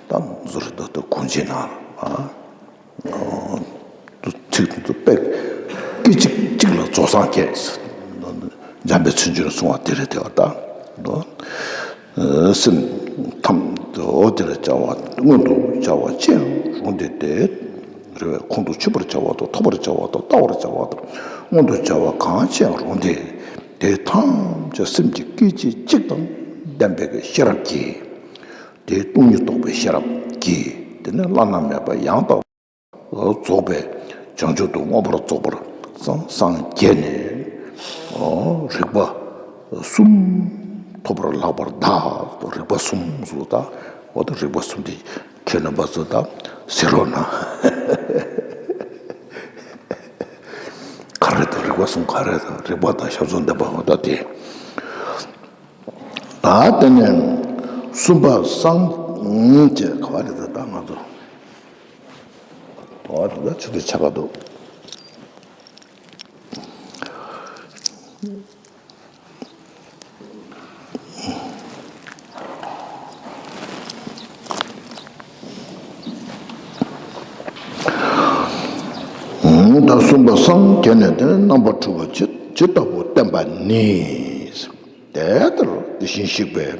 ད་ཟུར་དུ་དུ་གོང་ཆེན་ན་ཨ། ཚིག་ཏུ་དཔེ་སྐད་ཅིག་གཅིག་ལ་རྫོགས་སངས་རྒྱས། འཇམ་དཔལ་མཚན་བརྗོད་གསུང་བ་དེ་རེད་དེ་བ་ད། སེམས་ཐམས་ཅད་དེ་ལ་བྱ་བ་མངོན་དུ་བྱ་བ་ཅི་ཡང་རུང་སྟེ། དེ་རེ་བའི་ཁོང་དུ་ཆུད་པར་བྱ་བ་དང་། ཐོབ་པར་བྱ་བ་དང་། བལྟ་བར་བྱ་བ་དང་། མངོན་དུ་བྱ་བ་གང་ཅི་ཡང་རུང་སྟེ། དེ་ཐམས་ཅད་སེམས་ཀྱི་སྐད་ཅིག་གཅིག་དང་ལྡན་པའི་ཤེས་རབ་ཀྱིས། དེ་སྟོང་ཉིད་རྟོགས་པའི་ཤེས་རབ་ཀྱིས། དེ་ནི་བླ་ན་མེད་པ་ཡང་དག་རྫོགས་པའི་བྱང་ཆུབ་ཏུ་མངོན་པར་རྫོགས་པར་སངས་རྒྱས་ནས། རིག་པ་གསུམ་ཐོབ་པར་ལགས་པར་གདའ། རིག་པ་གསུམ་ཟེར་ད། འོ་ད་རིག་པ་གསུམ་དེ་ཁྱེད་རྣམ་པ་ཚོ་ད་ཟེར་རོགས་གནང་། ག་རེ་དང་རིག་པ་གསུམ་ག་རེ་དང་། རིག་པ་དང་ཞབས་སོར་འདོན་པ། འོ་ད་དེ། ད་དེ་ནས་གསུམ་པ་སངས་རྒྱས་ག་བ་རེད། ད་ད་ང་ཚོ་ད་ད་ཆུ་ཚོད་ཆ་ག་འདུག་ད་གསུམ་པ་སངས་རྒྱས་ནས་དེ་ནས་རྣམ་པར་འཕྲུལ་པ་ཇི་ཇི་ལྟ་བུ་བསྟན་པ་ནི། དེ་ལྟར་དེ་བཞིན་གཤེགས་པས་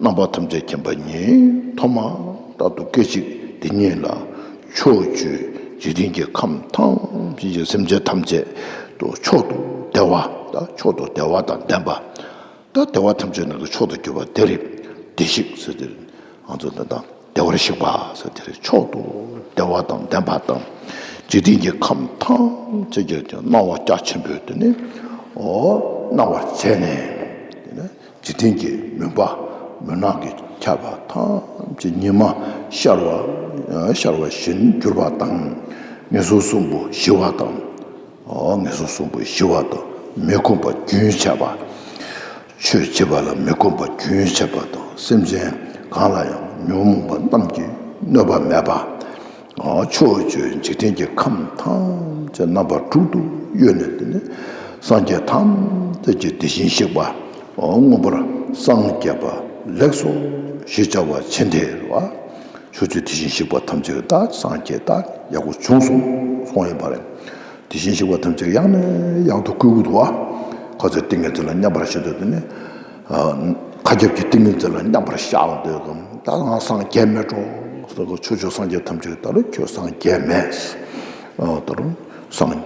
རྣམ་པ་ཐམས་ཅད་མཁྱེན་པ་ཉིད་ཐོག་མ་རྟག་ཏུ་སྐད་ཅིག་དེ་ཉིད་ལ་ཕྱོགས་བཅུའི་འཇིག་རྟེན་གྱི་ཁམས་ཐམས་ཅད་ཀྱི་སེམས་ཅན་ཐམས་ཅད་དུ་མཆོག་ཏུ་བདེ་བ་དང་། མཆོག་ཏུ་བདེ་བ་དང་ལྡན་པ། ད་བདེ་བ་ཐམས་ཅད་ནང་དུ་མཆོག་ཏུ་གྱུར་པ་དེ་རེད། བདེ་གཤེགས་ཟེར་དེ་རེད། ང་ཚོ་འདི་དང་བདེ་བར་གཤེགས་པ་ཟེར་དེ་རེད། མཆོག་ཏུ་བདེ་བ་དང་ལྡན་པ་དང་། འཇིག་རྟེན་གྱི་ཁམས་ཐམས་ཅད་ཀྱི་སྣང་བ་རྒྱ་ཆེན་པོས་དེ་ནི་འོ་སྣང་བར་བྱས་ནས། དེ་ནི་འཇིག་རྟེན་གྱི་མུན་པ་མུན་ནག་གིས་ཁྱབ་པ་ཐམས་ཅད་ཉི་མ་ཤར་བ་ཤར་བ་བཞིན་གྱུར་པ་དང་། ངན་སོང་གསུམ་པོ་ཞི་བ་དང་། ངན་སོང་གསུམ་པོ་ཞི་བ་དང་། མི་ཁོམ་པ་རྒྱུན་ཆད་པ། ཆོས་བྱེད་པ་ལ་མི་ཁོམ་པ་རྒྱུན་ཆད་པ་དང་། སེམས་ཅན་གང་ལ་ཡང་ཉོན་མོངས་པ་རྣམས་ཀྱིས་གནོད་པ་མེད་པ། ཕྱོགས་བཅུའི་འཇིག་རྟེན་གྱི་ཁམས་ཐམས་ཅད་རྣམ་པ་དྲུག་ཏུ་གཡོས་ནས། དེ་ནི་སངས་རྒྱས་ཐམས་ཅད་ཀྱི་དེ་བཞིན་གཤེགས་པ་མངོན་པར་སངས་རྒྱས་པ་ལེགས་སོ་ཞེས་བྱ་བ་ཇི་འདྲའི་བ། ཕྱོགས་བཅུའི་དེ་བཞིན་གཤེགས་པ་ཐམས་ཅད་ཀྱི་ད་སངས་རྒྱས་ད་ཡག་པོ་བྱུང་སོང་སོང་ཡོད་པ་རེད། དེ་བཞིན་གཤེགས་པ་ཐམས་ཅད་ཡང་ནས་ཡང་དུ་བསྐུལ་དགོས་འདུག་བ། ཁ་ཚ་ཏིང་ངེ་འཛིན་ལ་མཉམ་པར་བཞག་འདོད་དེ་ནི། ཁ་རྒྱབ་ཀྱི་ཏིང་ངེ་འཛིན་ལ་མཉམ་པར་བཞག་འདོད་དམ། ད་ང་སངས་རྒྱས་མེད་འགྲོ་ཟེར་གོ། ཕྱོགས་བཅུའི་སངས་རྒྱས་ཐམས་ཅད་ད་རུང་ཁྱོད་སངས་རྒྱས་མེད། ད་རུང་ སངས་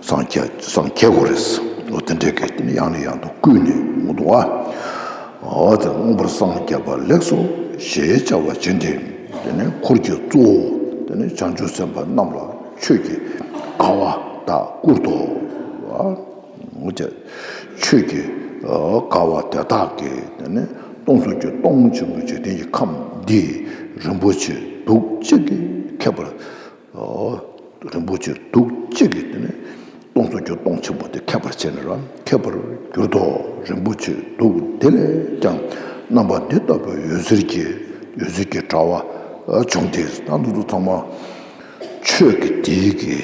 སངས་རྒྱས་སངས་རྒྱས་དགོས་རེད། འོ་དེ་འདྲའི་གི་དེ་ནི་ཡང་ནས་ཡང་དུ་བསྐུལ་ནས་འོང་འདུག་བ། འོ་དེ་མངོན་པར་སངས་རྒྱས་པ་ལེགས་སོ་ཞེས་བྱ་བ་ཅན་དེ། དེ་ནི་འཁོར་གྱི་གཙོ་བོ་དེ་ནི་བྱང་ཆུབ་སེམས་དཔའ་རྣམས་ལ་ཆོས་ཀྱི་དགའ་བ་དག་བསྐུར་ཏོ། འོ་དེ་ཆོས་ཀྱི་དགའ་བ་དེ་དག་གིས་དེ་ནི་སྟོང་གསུམ་གྱི་སྟོང་ཆེན་པོའི་འཇིག་རྟེན་གྱི་ཁམས་འདི་རིན་པོ་ཆེ་དུག་གཅིག་གིས་ཁྱབ་པར། རིན་པོ་ཆེ་དུག་གཅིག་གིས་དེ་ནི་སྟོང་གསུམ་གྱི་སྟོང་ཆེན་པོ་དེ་ཁྱབ་པར་བྱས་ནས་རང་ཁྱབ་པར་གྱུར་ཏོ། རིན་པོ་ཆེ་དུག་དེ་ལས་ཀྱང་རྣམ་པ་འདི་ལྟ་བུའི་འོད་ཟེར་གྱི་འོད་ཟེར་གྱི་དྲ་བ་བྱུང་སྟེ། ད་འདི་ཚོ་ཚང་མ་ཆོས་ཀྱི་དེའི་གི་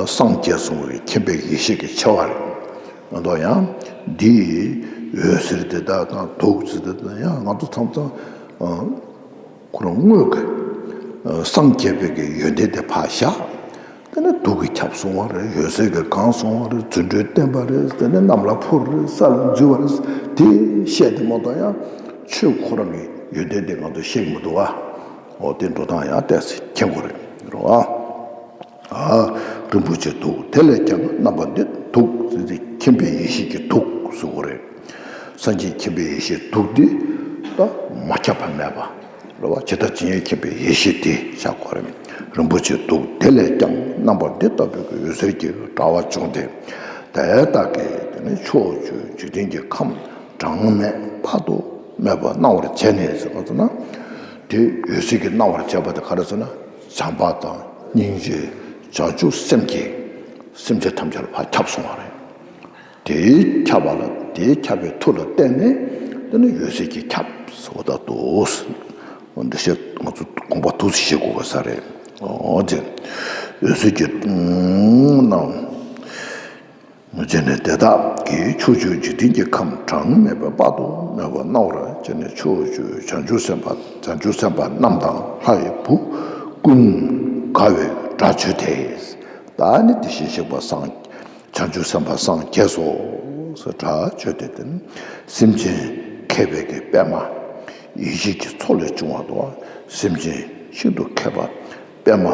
སངས་རྒྱས་སོང་བའི་མཁྱེན་པའི་ཡེ་ཤེས་ཀྱི་ཆེ་བ་རེད། ང་ཚོ་ཡང་འདིའི་འོད་ཟེར་དེ་དག་དང་དུག་ཟེར་དེ་དག་ཡང་ང་ཚོ་ཚང་མ་ཚང་ཁོ་རང་དངོས་ཀྱི་སངས་རྒྱས་པའི་གི་ཡོན་ཏན་དེ་ཕར་བཞག་དེ་ནས་དུག་གིས་ཁྱབ་སོང་བ་རེད། འོད་ཟེར་གྱིས་གང་སོང་བ་རེད། རྫུ་འཕྲུལ་བསྟན་པ་རེད། དེ་ནས་གནམ་ལ་འཕུར་རེད། ས་ལ་འཛུལ་བ་རེད། དེ་བཤད་དེ་མ་གཏོགས་ཡང་ཆོས་ཁོ་རང་གི་ཡོན་ཏན་དེ་ང་ཚོ་ཤེས་ཀྱི་མི་འདུག་བ། འོ་དེ་འགྲོ་སྟངས་ཡང་ཏོག་ཙམ་མཁྱེན་དགོས་རེད་རོ། ཨ། རིན་པོ་ཆེ་དུག་དེ་ལས་ཀྱང་རྣམ་པ་འདི་དུག་ཟེར་ཏེ་མཁྱེན་པའི་ཡེ་ཤེས་ཀྱི་དུག་ཟེར་དགོས་རེད། སངས་རྒྱས་མཁྱེན་པའི་ཡེ་ཤེས་དུག་འདི་ད་མ་ཁྱབ་པ་མེད་པ། རེད་བ། ཇི་ལྟར་ཇི་སྙེད་མཁྱེན་པའི་ཡེ་ཤེས་དེ་བཞག་དགོས་རེད། རིན་པོ་ཆེ་དུག་དེ་ལས་ཀྱང་རྣམ་པ་འདི་ལྟ་བུའི་གི་འོད་ཟེར་གྱི་དྲ་བ་བྱུང་སྟེ། དེ་དག་གིས་དེ་ནི་ཕྱོགས་བཅུའི་འཇིག་རྟེན་གྱི་ཁམས་གྲངས་མེད་དཔག་ཏུ་མེད་པ་སྣང་བར་བྱས་ནས་ཟེར་བ་ཙམ་ན། དེ་འོད་ཟེར་གྱིས་སྣང་བར་བྱས་པ་དེ་ག་རེ་ཟེར་ན། བྱམས་པ་དང་སྙིང་རྗེ་བྱང་ཆུབ་སེམས་ཀྱིས་སེམས་ཅན་ཐམས་ཅད་ལ་ཕར་ཁྱབ་སོང་བ་རེད། དེའི་ཁྱབ་པ་ལ། དེའི་ཁྱབ་པའི་མཐུ་ལ་བརྟེན་ནས་དེ་ནི་འོད་ཟེར་གྱིས་ཁྱབ་ཟེར་བ་ལྟར་དུ། འདི་བཤད་ང་ཚོ་དགོངས་པ་ཐུགས་སུ་བཞེས་དགོས་པ་ས་རེད། འོ་དེ་འོད་ཟེར་གྱི་སྣང་བ་བྱས་ནས་དེ་དག་གིས་ཕྱོགས་བཅུའི་འཇིག་རྟེན་གྱི་ཁམས་གྲངས་མེད་པ་དཔག་ཏུ་མེད་པ་སྣང་བར་བྱས་ནས། ཕྱོགས་བཅུའི་བྱང་ཆུབ་སེམས་དཔའ་བྱང་ཆུབ་སེམས་དཔའ་རྣམས་དང་ལྷ་ཡི་བུ་ཀུན་དགའ་བའི་སྒྲ་བརྗོད་དེ། ད་ནི་དེ་བཞིན་གཤེགས་པ་སངས། བྱང་ཆུབ་སེམས་དཔའ་སངས་རྒྱས་སོ་ཟེར་སྒྲ་བརྗོད་དེ། དེ་ནི་སེམས་ཅན་མཁས་པའི་གི་པད་མ་ཡེ་ཤེས་ཀྱི་མཚོ་ལས་བྱུང་བ་དང་། སེམས་ཅན་ཤིན་ཏུ་མཁས་པ་པད་མ་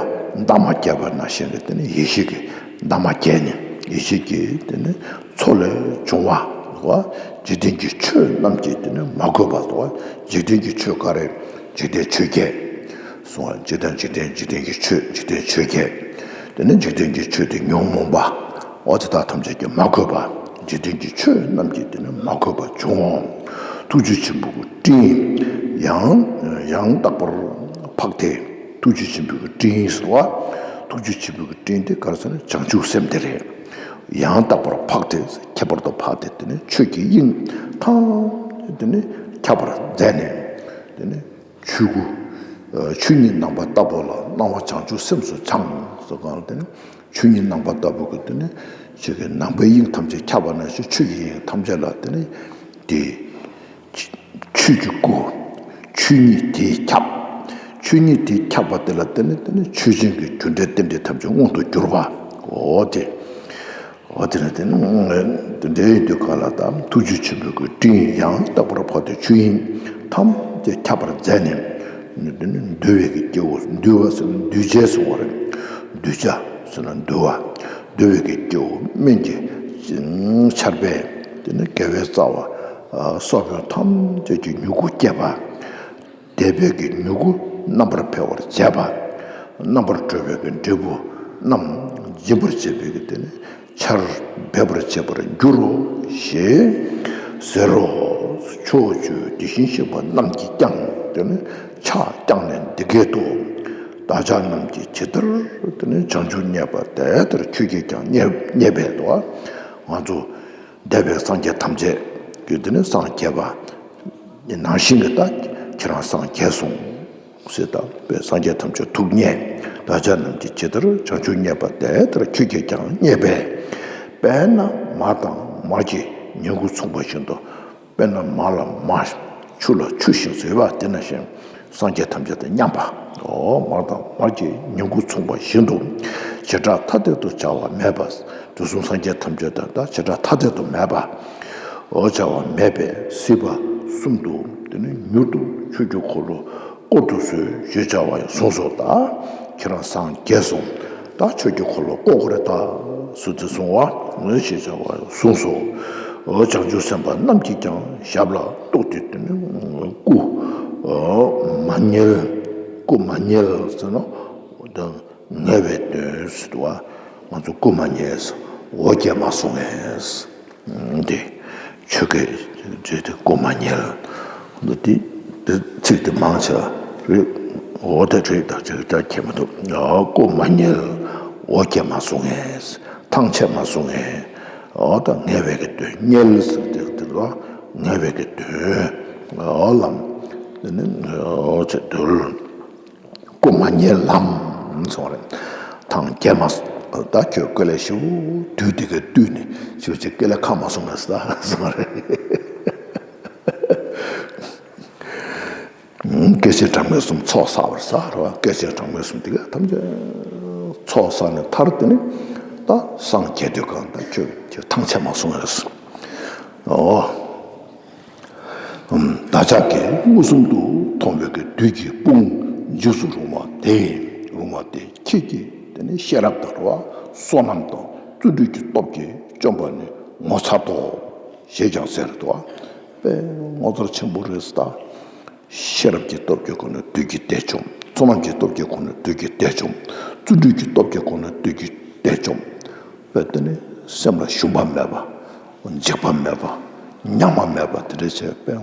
འདབ་མ་བརྒྱད་པ་ནང་བཞིན་གྱི་དེ་ནི་ཡེ་ཤེས་ཀྱི་འདབ་མ་བརྒྱད་ནི་ཡེ་ཤེས་ཀྱི་དེ་ནི་མཚོ་ལས་བྱུང་བ། འཇིག་རྟེན་གྱི་ཆོས་རྣམས་ཀྱིས་དེ་ནི་མ་གོས་པ་དང་། འཇིག་རྟེན་གྱི་ཆོས་ག་རེ། འཇིག་རྟེན་ཆོས་བརྒྱད་གསུངས་པ། འཇིག་རྟེན་འཇིག་རྟེན་འཇིག་རྟེན་གྱི་ཆོས། འཇིག་རྟེན་ཆོས་བརྒྱད། དེ་ནི་འཇིག་རྟེན་གྱི་ཆོས་དེ་ཉོན་མོངས་པ། འོ་དེ་དག་ཐམས་ཅད་ཀྱིས་མ་གོས་པ། འཇིག་རྟེན་གྱི་ཆོས་རྣམས་ཀྱིས་དེ་ནི་མ་གོས་པ་བྱུང་། ཐུགས་རྗེ་ཆེན་པོའི་སྤྲིན་ཡང་ཡང་དག་པར་འཕགས་ཏེ། ཐུགས་རྗེ་ཆེན་པོའི་སྤྲིན་ཟེར་བ། ཐུགས་རྗེ་ཆེན་པོའི་སྤྲིན་དེ་ག་རེ་ཟེར་ན་བྱང་ཆུབ་སེམས་དེ་རེད། ཡང་དག་པར་འཕགས་ཏེ། ཁྱད་པར་དུ་འཕགས་ཏེ་དེ་ནི་ཆོས་ཀྱི་དབྱིངས་ཐམས་ཅད་དེ་ནི་ཁྱབ་པར་མཛད་ནས། དེ་ནི་ཆོས་སྐུ། ཆོས་ཉིད་ནམ་མཁའ་ལྟ་བུ་ལ། སྣང་བ་བྱང་ཆུབ་སེམས་སུ་འཆང་ཟེར་གང་ལ། དེ་ནི་ཆོས་ཉིད་ནམ་མཁའ་ལྟ་བུ་གི་དེ་ནི་ཆོས་ཀྱི་ནམ་མཁའི་དབྱིངས་ཐམས་ཅད་ཁྱབ་པ་ནང་བཞིན་ཆོས་ཀྱི་དབྱིངས་ཐམས་ཅད་ལ་དེ་ནི་དེ་ཆོས་ཀྱི་སྐུ། ཆོས་ཉིད་དེས་ཁྱབ། ཆོས་ཉིད་དེས་ཁྱབ་པ་དེ་ལ་བརྟེན་ནས་དེ་ནི་ཆོས་ཅན་གྱི་རྒྱུ་འབྲས་རྟེན་འབྲེལ་ཐམས་ཅད་མངོན་དུ་གྱུར་པ། འོ་དེ། འོ་དེ་ནི་དེ་ནི་དེ་འདྲའི་དུས་གང་ལ་དང་ཐུགས་རྗེ་ཆེན་པོའི་གི་སྤྲིན་ཡང་དག་པར་འཕགས་ཏེ་ཆོས་དབྱིངས་ཐམས་ཅད་ཁྱབ་པར་མཛད་ནས། དེ་ནི་འདུལ་བའི་གི་སྐྱེ་བོ། འདུལ་བ་ཟེར་ན་འདུལ་བྱེད་ཟེར་བ་རེད། འདུལ་བྱ་ཟེར་ན་འདུལ་བ། འདུལ་བའི་གི་སྐྱེ་བོ་སྨན་གྱི་ཆར་པས་དེ་ནི་དགེ་བའི་རྩ་བ་སོགས་པ་ཐམས་ཅད་ཀྱི་མྱུ་གུ་སྐྱེས་པ། འདས་པའི་གི་མྱུ་གུ་རྣམ་པར་འཕེལ་བར་བྱེད་པ། རྣམ་པར་གྲོལ་བའི་གི་འབྲས་བུ་རྣམས་འབྱིན་པར་བྱེད་པའི་གི་དེ་ནི་ཆར་འབེབས་པར་བྱེད་པར་འགྱུར་རོ་ཞེས་ཟེར་རོ། ཕྱོགས་བཅུའི་དེ་བཞིན་གཤེགས་པ་རྣམས་ཀྱིས་ཀྱང་དེ་ནི་ཕྱག་བརྐྱངས་ནས་འདི་སྐད་དུ། བདག་ཅག་རྣམས་ཀྱིས་ཇི་ལྟར་དེ་ནི་བྱང་ཆུབ་བརྙེས་པ་དེ་ལྟར་ཁྱོད་ཀྱིས་ཀྱང་བརྙེས་བརྙེས་པས་དོ། ང་ཚོ་འདས་པའི་སངས་རྒྱས་ཐམས་ཅད་ཀྱིས་དེ་ནི་སངས་རྒྱས་པ་ནང་བཞིན་གྱི་ད་ཁྱེད་རང་སངས་རྒྱས་སོང་ཟེར། ད་དཔེ་སངས་རྒྱས་ཐམས་ཅད་ཐུགས་མཉེས། བདག་ཅག་རྣམས་ཀྱིས་ཇི་ལྟར་བྱང་ཆུབ་བརྙེས་པ་དེ་ལྟར་ཁྱོད་ཀྱིས་ཀྱང་བརྙེས་པས། དཔེར་ན་མར་དང་མར་གྱི་ཉིང་ཁུ་མཚུངས་པ་བཞིན་དུ། དཔེར་ན་མར་ལ་མར། ཆུ་ལ་ཆུ་བཞིན་ཟེར་བ་དེ་ནང་བཞིན། སངས་རྒྱས་ཐམས་ཅད་དང་མཉམ་པ། འོ་མར་དང་མར་གྱི་ཉིང་ཁུ་མཚུངས་པ་བཞིན་དུ། བྱེ་བྲག་ཐ་དད་དུ་བྱ་བ་མེད་པ། དུས་གསུམ་སངས་རྒྱས་ཐམས་ཅད་དང་ད་བྱེ་བྲག་ཐ་དད་དུ་མེད་པ། འོ་བྱ་བ་མེད་པས་སྲིད་པ་གསུམ་དུ་དེ་ནི་མྱུར་དུ་ཆོས་ཀྱི་འཁོར་ལོ་བསྐོར་དུ་གསོལ་ཞེས་བྱ་བ་ཡང་གསུངས་སོ། ད་ཁྱེད་རང་སངས་རྒྱས་སོང་། ད་ཆོས་ཀྱི་འཁོར་ལོ་བསྐོར་དགོས་རེད་ད་ཟེར་ཏེ་གསུངས་པ་ཞེས་བྱ་བ་གསུངས་སོ། བྱང་ཆུབ་སེམས་དཔའ་རྣམས་ཀྱིས་ཀྱང་ཞབས་ལ་གཏུགས་ཏེ་དེ་ནི་སྐུ་མ་བསྙེལ། སྐུ་མ་བསྙེལ་ཟེར་ན་ད་ངལ་བའི་དོན་ཟེར་དུས་ང་ཚོ་སྐུ་མ་བསྙེལ། འོ་བརྒྱལ་མ་སོང་ངས། འདི་ཆོས་སྐད་བརྗོད་དེ་སྐུ་མ་བསྙེལ། འདི་འདི་ཚིག་དེ་མང་ཆེ་བ་རེད། འོ་དེ་རེད་ད་ཅིག་ད་ཁྱད་མི་འདུག་སྐུ་མ་བསྙེལ། འོ་བརྒྱལ་མ་སོང་ངས། ཐང་ཆད་མ་སོང་ངས། འོ་ད་ངལ་བའི་གི་དོན་བསྙེལ་ཟེར་དེ་དེ་ལ་ངལ་བའི་གི་དོན། འོ་ལམ་དེ་ནི་འོ་ཚེ་དུལ། སྐུ་མ་བསྙེལ་ལམ་གསུངས་རེད། ཐང་རྒྱལ་མ་སོང་། ད་ཁྱོད་ཀུན་ལས་ཞིའུ་དུས་དེ་ག་དུས་ནས་ཞིའུ་ཅིག་ཀུན་ལས་ཁ་མ་སོང་ངས་ད་གསུངས་རེད། སྐད་ཅིག་གྲངས་མེད་གསུམ་ཚོགས་བསགས་པར་ཟེར་བ། སྐད་ཅིག་གྲངས་མེད་གསུམ་དེ་ག་ཐམས་ཅད་ཚོགས་བསགས་ནས་མཐར་དེ་ནི་ད་སངས་རྒྱས་དུས་གང་ད་ཁྱོད་ཁྱོད་ཐང་ཆད་མ་སོང་ངས། འོ། བདག་ཅག་གིས་མངོན་སུམ་དུ་མཐོང་བའི་གི་བདུད་ཀྱི་དཔུང་འཇིགས་སུ་རུང་བ་དེ་རུང་བ་དེ་ཁྱེད་ཀྱིས་དེ་ནི་ཤེས་རབ་དང་བསོད་ནམས་དང་བརྩོན་འགྲུས་ཀྱི་སྟོབས་ཀྱིས་བཅོམ་པ་ནི་ངོ་མཚར་ཏོ། ཞེས་ཀྱང་ཟེར་ཏོ། དཔེ་ངོ་མཚར་ཆེན་པོ་རེད་ད། ཤེས་རབ་ཀྱི་སྟོབས་ཀྱི་སྒོ་ནས་བདུད་ཀྱི་སྡེ་བཅོམ། བསོད་ནམས་ཀྱི་སྟོབས་ཀྱི་སྒོ་ནས་བདུད་ཀྱི་སྡེ་བཅོམ། བརྩོན་འགྲུས་ཀྱི་སྟོབས་ཀྱི་སྒོ་ནས་བདུད་ཀྱི་སྡེ་བཅོམ། དཔེ་དེ་ནི་སེམས་ལ་ཞུམ་པ་མེད་པ། འཇིགས་པ་མེད་པ། ཉམས་པ་མེད་པ་དེ་འདྲ་བྱས་དཔེ་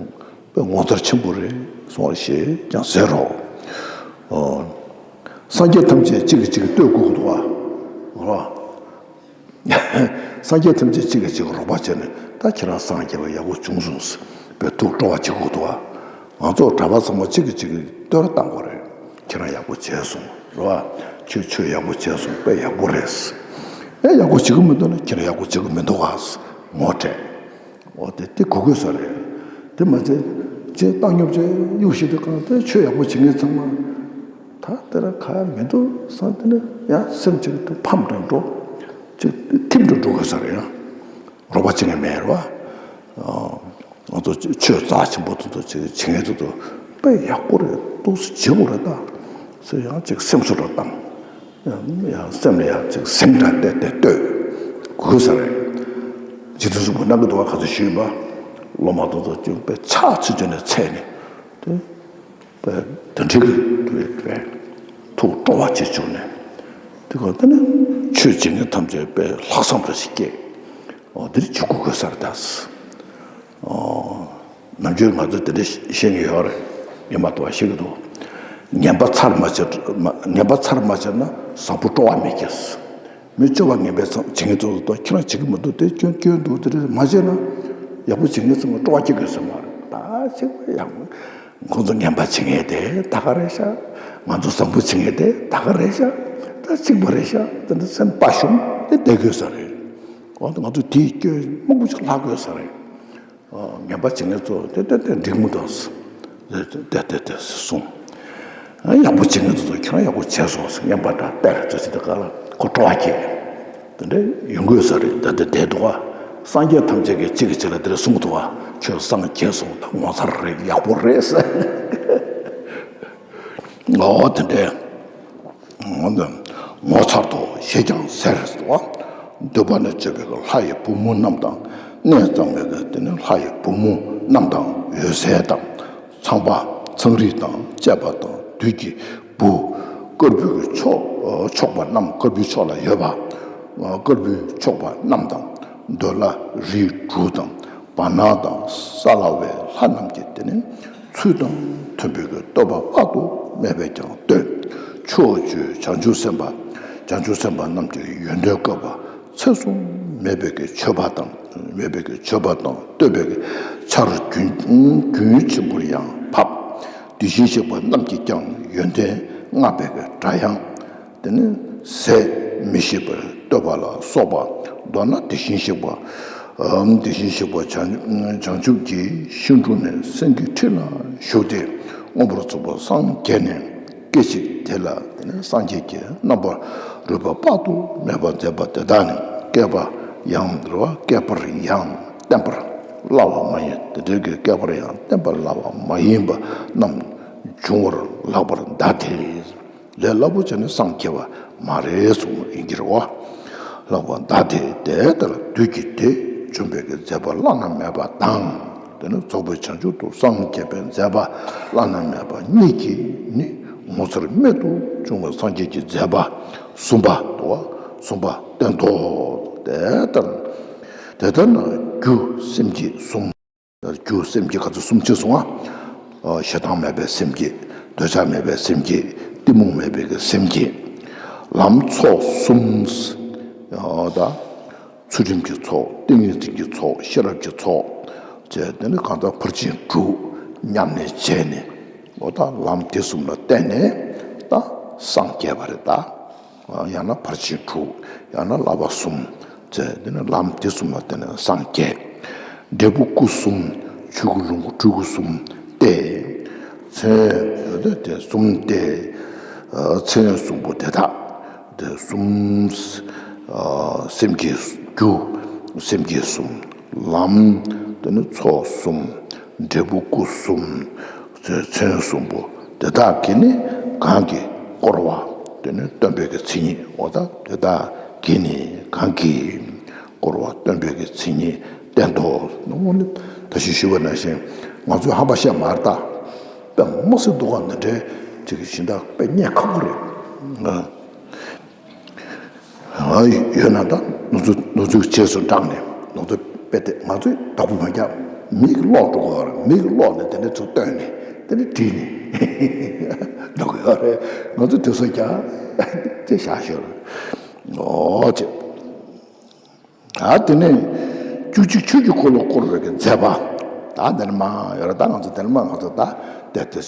དཔེ་ངོ་མཚར་ཆེན་པོ་རེད་གསུངས་པ་ཞེས་ཀྱང་ཟེར་རོ། ཨོ། སངས་རྒྱས་ཐམས་ཅད་གཅིག་གིས་གཅིག་གི་བསྟོད་དགོས་ཀྱི་འདུག་བ། རོ། སངས་རྒྱས་ཐམས་ཅད་གཅིག་གིས་གཅིག་རོགས་པ་བྱས་ནས་ད་ཁྱེད་རང་སངས་རྒྱས་པ་ཡག་པོ་བྱུང་སོང་ཟེར་བའི་ཐུགས་སྤྲོ་བ་བྱེད་དགོས་འདུག་བ། ང་ཚོ་གྲྭ་པ་ཚང་མ་གཅིག་གིས་གཅིག་གི་བསྟོད་ར་བཏང་དགོས་རེད། ཁྱེད་རང་ཡག་པོ་བྱས་སོང་རེད་བ། ཁྱོད་ཆོས་ཡག་པོ་བྱས་སོང་དཔེ་ཡག་པོ་རེད། ཨེ་ཡག་པོ་བྱེད་ཀྱི་མི་འདུག་ན་ཁྱེད་རང་ཡག་པོ་བྱེད་ཀྱི་མི་འདུག་ག་ངོ་སྤྲད། འོ་དེ་དེ་གོ་དགོས་ས་རེད། དེ་མ་ཚད་ཅེས་བཏང་སྙོམས་ཅེས་གཡུག་ཞིག་དེ་གང་དེ་ཆོས་ཡག་པོ་བྱེད་མཁན་ཚང་མ་ད་དེ་ར་ག་ཡ་མི་འདུག་བསམ་དེ་ནི་ཡང་སེམས་ཅིག་ཏུ་ཕམ་དང་འགྲོ་ཅིག་ཐིམ་དུ་འགྲོ་དགོས་ས་རེད་ཡང་། རོགས་པ་བྱེད་མཁན་མེད་རེད་བ། ང་ཚོ་ཆོས་རྩ་ཆེན་པོ་དེ་ཚོ་བྱེད་བྱེད་མཁན་དེ་ཚོ་དཔེ་ཡག་པོ་རེད་འདུག་སེ་བྱེད་དགོས་རེད་ད། ཟེར་ཡང་ཅིག་སེམས་གསོ་འདྲ་བཏང་། ཡང་སེམས་ལ་ཡང་ཅིག་སེམས་འདྲ་བལྟས་ཏེ་ལྟོས་དགོས་ས་རེད། རྗེ་བཙུན་གསུམ་པོ་རྣམ་པའི་ཐོག་ཁ་ཚོ་ཞུས་པ། སློབ་མ་དེ་ཚོ་ཅིག་དཔེ་ཕྱག་ཕྱི་བྱོན་ནས་འཚལ་ནས་དེ། དེ་འདྲའི་གི་ཐུགས་སྤྲོ་བ་ཅིག་བྱུང་ནས་དེ་ག་དེ་ནི་ཆོས་བྱེད་མཁན་ཐམས་ཅད་དཔེ་ལྷག་བསམ་འདྲ་ཞིག་སྐྱེས། འོ་དེ་རིགས་བྱེད་དགོས་དགོས་ས་རེད་ད། ཨོ། ནམ་རྒྱུན་ང་ཚོ་དེ་འདྲ་བཤད་མཁན་ཡོད་རེད། ཡིན་མ་གཏོགས་བཤད་ཀྱི་འདུག་ངན་པ་ཚར་མ་བྱས་མ་ངན་པ་ཚར་མ་བྱས་ན་བཟང་པོ་སྤྲོ་བ་མི་སྐྱེ། མི་སྐྱོ་བ་ངན་པའི་ཚང་བྱེད་མཁན་ཚོ་ལ་ཁྱེད་རང་བྱེད་ཀྱི་མི་འདུག་དེ་སྐྱོན་སྐྱོན་འདུག་དེ་འདྲ་མ་བྱས་ན་ཡག་པོ་བྱེད་མཁན་ཚང་མ་སྤྲོ་བ་སྐྱེ་དགོས་ས་མ་རེད་ད་ཅིག་ཡག་པོ། ཁོང་ཚོ་ངན་པ་བྱེད་མཁན་དེ་ད་ག་རེད་ཤག་ང་ཚོ་བཟང་པོ་བྱེད་མཁན་དེ་ད་ག་རེད་ཤག་ད་གཅིག་པ་རེད་ཤག་དེ་འདྲ་སེམས་དཔའ་ཞུམ་དེ་བསྡད་དགོས་ས་རེད། འོ་ད་ང་ཚོ་དེའི་སྐྱོན་མང་པོ་ཞིག་ལྷག་དགོས་ས་རེད། ངན་པ་བྱེད་མཁན་ཚོ་དེ་དེ་དེ་འགྲིག་མི་འདུག་དེ་དེ་དེ་གསུངས། ཡག་པོ་བྱེད་མཁན་ཚོ་ཁྱེད་རང་ཡག་པོ་བྱས་སོང་ངན་པ་འདྲ་དཔེར་ཚོ་ཅི་ད་ག་ལ་ཁོ་སྤྲོ་བ་སྐྱེ། དེ་འདྲ་ཡོང་དགོས་ས་རེད་ད་དེ་བསྡད་འདུག་བ། སངས་རྒྱས་ཐམས་ཅད་ཀྱིས་གཅིག་གིས་གཅིག་ལ་དེ་འདྲ་གསུངས་འདུག་བ། ཁྱོད་སངས་རྒྱས་སོང་ད་ངོ་མཚར་རེད་ཡག་པོ་རེད་ཟེར། ཨོ་དེ་འདྲའི་ངོ་མཚར་དོ་ཞེས་ཀྱང་ཟེར་བ། འདོད་པ་ནི་སྤྱོད་པའི་ལྷ་ཡི་བུ་མོ་རྣམས་དང་། གནས་གཙང་མའི་གི་དེ་ནི་ལྷ་ཡི་བུ་མོ་རྣམས་དང་འོད་ཟེར་དང་། ཚངས་པ་ཚངས་རིས་དང་བཅས་པ་དང་བདུད་ཀྱི་བུ། དཀར་པོའི་མཆོག་མཆོག་པ་རྣམས་དཀར་པོའི་ཕྱོགས་ལ་ཡོད་པ། དཀར་པོའི་མཆོག་པ་རྣམས་དང་། འདོད་ལྷ་རིགས་དྲུག་དང་། བར་སྣང་དང་སཱ་ལ་བའི་ལྷ་རྣམས་ཀྱིས་དེ་ནི་ཚུལ་དང་མཐུན་པའི་གི་བསྟོད་པ་དཔག་ཏུ་མེད་པས་ཀྱང་བསྟོད། ཕྱོགས་བཅུའི་བྱང་ཆུབ་སེམས་དཔའ་བྱང་ཆུབ་སེམས་དཔའ་རྣམས་ཀྱི་ཡོན་ཏན་བཀོད་པ་ཚད་གསུམ་མེད་པའི་གི་མཆོད་པ་དང་མེད་པའི་གི་མཆོད་པ་དང་བསྟོད་པའི་གི་ཆར་རྒྱུན་རྒྱུན་ཆེན་པོར་ཡང་བབས། དེ་བཞིན་གཤེགས་པ་རྣམས་ཀྱིས་ཀྱང་ཡོན་ཏན་བསྔགས་པའི་གི་སྒྲ་དབྱངས། དེ་ནི་ཟད་མི་ཤེས་པར་བསྟོད་པ་ལ་སོགས་པ། མདོར་ན་དེ་བཞིན་གཤེགས་པ། དེ་བཞིན་གཤེགས་པ་བྱང་བྱང་ཆུབ་ཀྱི་ཤིང་དྲུང་ནས་སེང་གེའི་ཁྲི་ལ་བཞུགས་ཏེ། མངོན་པར་རྫོགས་པར་སངས་རྒྱས་ནས། སྐད་ཅིག་དེ་ལ་དེ་ནི་སངས་རྒྱས་ཀྱི་རྣམ་པར་རོལ་པ་དཔག་ཏུ་མེད་པ་མཛད་པ་དེ་དག་ནི་བསྐལ་པ་ཡང་རེ་བ་བསྐལ་པར་ཡང་བསྟན་པར་སླ་བ་མ་ཡིན། དེ་འདྲའི་གི་བསྐལ་པར་ཡང་བསྟན་པར་སླ་བ་མ་ཡིན་པ་རྣམས་འབྱུང་བར་ལགས་པར་གདའ་སྟེ། ལས་སླ་པོ་བྱས་ནས་སངས་རྒྱས་པ་མ་རེད་གསུངས་ཡིན་གྱི་རེད་བ། ལྷག་པར་མདའ་དེ་དེ་ལྟར་བདུད་ཀྱི་སྡེ་འཇོམས་པའི་གི་མཛད་པ་བླ་ན་མེད་པ་དང་། དེ་ནི་རྫོགས་པའི་བྱང་ཆུབ་ཏུ་སངས་རྒྱས་པའི་མཛད་པ་བླ་ན་མེད་པ་གཉིས་ཀྱིས་ནི་ངོ་མཚར་རྨད་དུ་བྱུང་བའི་སངས་རྒྱས་ཀྱི་མཛད་པ་གསུམ་པ་དོ། གསུམ་པ་བསྟན་ཏོ། དེ་ལྟར་དེ་ལྟར་ན་རྒྱུ་སེམས་བསྐྱེད་གསུམ། རྒྱུ་སེམས་བསྐྱེད་ག་ཚོད་གསུམ་ཅེས་གསུངས་ཨ། ཞེ་སྡང་མེད་པའི་སེམས་བསྐྱེད། འདོད་ཆགས་མེད་པའི་སེམས་བསྐྱེད། གཏི་མུག་མེད་པའི་གི་སེམས་བསྐྱེད། ལམ་ཚོགས་གསུམ། ད་ཚུལ་ཁྲིམས་ཀྱི་ཚོགས། ཏིང་ངེ་འཛིན་གྱི་ཚོགས། ཤེས་རབ་ཀྱི་ཚོགས། བཅས་དེ་ནི་གང་ལྟར་ཕར་ཕྱིན་དྲུག་མཉམ་གནས་བྱས་ནས། འོ་ད་ལམ་དེ་གསུམ་ལ་བརྟེན་ནས་ད་སངས་རྒྱས་པ་རེད་ད། ཡང་ན་ཕར་ཕྱིན་དྲུག་ཡང་ན་བསླབ་པ་གསུམ་བཅས་དེ་ནི་ལམ་དེ་གསུམ་ལ་བརྟེན་ནས་སངས་རྒྱས། འབྲས་བུ་སྐུ་གསུམ། ཆོས་སྐུ་ལོངས་སྐུ་སྤྲུལ་སྐུ་གསུམ་སྟེ། མཚན་དེ་གསུམ་སྟེ། མཚན་གསུམ་པོ་དེ་དག་དེ་གསུམ། སེམས་བསྐྱེད་རྒྱུ་སེམས་བསྐྱེད་གསུམ། ལམ་དེ་ནི་ཚོགས་གསུམ། འབྲས་བུ་སྐུ་གསུམ། མཚན་གསུམ་པོ་དེ་དག་གིས་ནི་གང་གིས་བསྐོར་བ། དེ་ནི་སྟོན་པའི་གི་མཚན་ཉིད་འོ་ད་དེ་དག་གིས་ནི་གང་གིས་བསྐོར་བ་སྟོན་པའི་གི་མཚན་ཉིད་བསྟན་ཏོ། ནི་ད་ཞུ་ཞུ་བ་ནང་བཞིན་ང་ཚོས་ཧམ་པ་བཤད་མ་རེད་ད། དཔེ་མི་སྲིད་སྡུག་ག་འདི་འདྲའི་ཅིག་གི་ཞིང་དག་དཔེ་རྙེད་ཁག་པོ་རེད། ཡོད་ན་ད་ནུ་ཚོ་ནུ་ཚོའི་རྗེས་སུ་འབྲངས་ནས་ནུ་ཚོ་དཔེ་དེ་ང་ཚོས་བདག་པོ་མ་རྒྱབ་མིག་ལོག་འགྲོ་གི་ཡོད་རེད། མིག་ལོག་ནས་དེ་འདྲ་ཚུར་བཏོན་ནས་དེ་འདྲ་བྲིས་ནས་འགྲོ་གི་ཡོད་རེད། ང་ཚོ་དུས་ཚོད་རྒྱག་དེ་བཞག་ཤོར་རེད། ཨོ་ཅེ། ད་དེ་ནས་བཅུ་གཅིག་ཆོས་ཀྱི་འཁོར་ལོ་བསྐོར་བའི་གི་མཛད་པ། ད་འདིར་མ་ཡོད་རེད། ད་ང་ཚོ་འདིར་མ་ང་ཚོ་ད་དེ་དེ།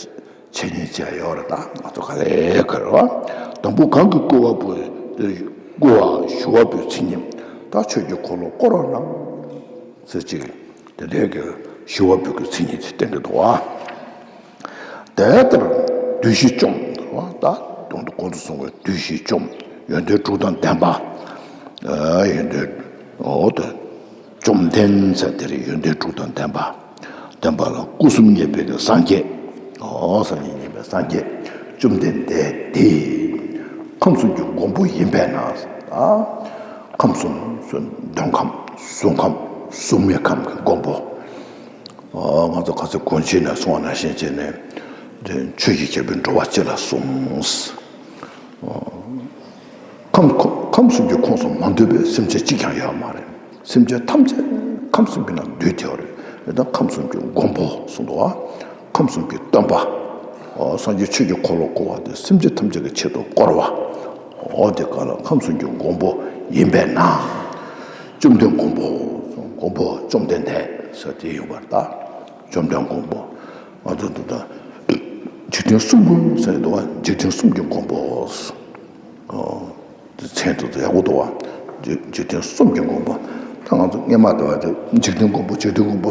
འཆད་ཉན་བྱས་ཡོད་རེད། ད་ང་ཚོ་ག་ལེ་ག་རེ་བ། དང་པོ་གང་གིས་བསྐུལ་བ་པོ། བསྐུལ་བ་ཞུ་བ་པོའི་མཚན་ཉིད། ད་ཆོས་ཀྱི་འཁོར་ལོ་བསྐོར་བ་རྣམས་ཟེར་ཅིག་དེ་འདྲའི་གི་ཞུ་བ་པོ་གི་མཚན་ཉིད་དེ་བསྟན་གྱི་འདུག་བ། དེ་ལྟར་བདུད་བཞི་བཅོམ་བ། ད་དོན་དུ་གོང་དུ་གསུངས་པའི་བདུད་བཞི་བཅོམ། ཡོན་ཏན་དྲུག་དང་ལྡན་པ། ཡོན་ཏན་འོ་དེ། བཅོམ་ལྡན་ཟེར་དེ་རེད། ཡོན་ཏན་དྲུག་དང་ལྡན་པ། ལྡན་པ་ལ་སྐུ་གསུམ་བརྙེས་པའི་སངས་རྒྱས། ཨོ་སངས་རྒྱས་བརྙེས་པའི་སངས་རྒྱས། བཅོམ་ལྡན་འདས་དེ། ཁམས་གསུམ་གྱི་མགོན་པོ་ཡིན་པས་ན། ཨ། ཁམས་གསུམ་གསུམ། འདོད་ཁམས། གསུང་ཁམས། གཟུགས་མེད་ཁམས་ཀྱི་མགོན་པོ། ཨོ་ང་ཚོ་ག་ཚོད་གོང་ཆེན་ནས་གསུངས་པ་ནང་བཞིན་བྱས་ནས། ཆོས་ཀྱི་རྒྱལ་པོས་འགྲོ་བ་སྤྱི་ལ་གསུངས། ཁམས་ཁམས་གསུམ་གྱི་ཁོངས་སུ་མ་འདུས་པའི་སེམས་ཅན་གཅིག་ཀྱང་ཡོད་མ་རེད། སེམས་ཅན་ཐམས་ཅད་ཁམས་གསུམ་གྱི་ནང་འདུས་ཏེ་ཡོད་རེད། དེ་ལྟར་ཁམས་གསུམ་གྱི་མགོན་པོ་གསུངས་འདུག་བ། ཁམས་གསུམ་གྱི་སྟོན་པ། སངས་རྒྱས་ཆོས་ཀྱི་འཁོར་ལོ་བསྐོར་བ་དེ་སེམས་ཅན་ཐམས་ཅད་ཀྱི་ཆེད་དུ་བསྐོར་བ། འོ་དེ་ག་ལ་ཁམས་གསུམ་གྱི་མགོན་པོ་ཡིན་པས་ན། བཅོམ་ལྡན་མགོན་པོ། མགོན་པོ་བཅོམ་ལྡན་འདས་ཟེར་དེ་ཡོད་པར་ད། བཅོམ་ལྡན་མགོན་པོ། ང་ཚོ་འདི་ད། འཇིག་རྟེན་གསུམ་མགོན་ཟེར་འདུག་བ། འཇིག་རྟེན་གསུམ་གྱི་མགོན་པོ། མཚན་དེ་ཚོ་ཡག་པོ་འདུག་བ། འཇིག་རྟེན་གསུམ་གྱི་མགོན་པོ། ད་ང་ཚོ་སྔས་མ་དེ་བ་དེ་འཇིག་རྟེན་མགོན་པོ་འཇིག་རྟེན་མགོན་པོ་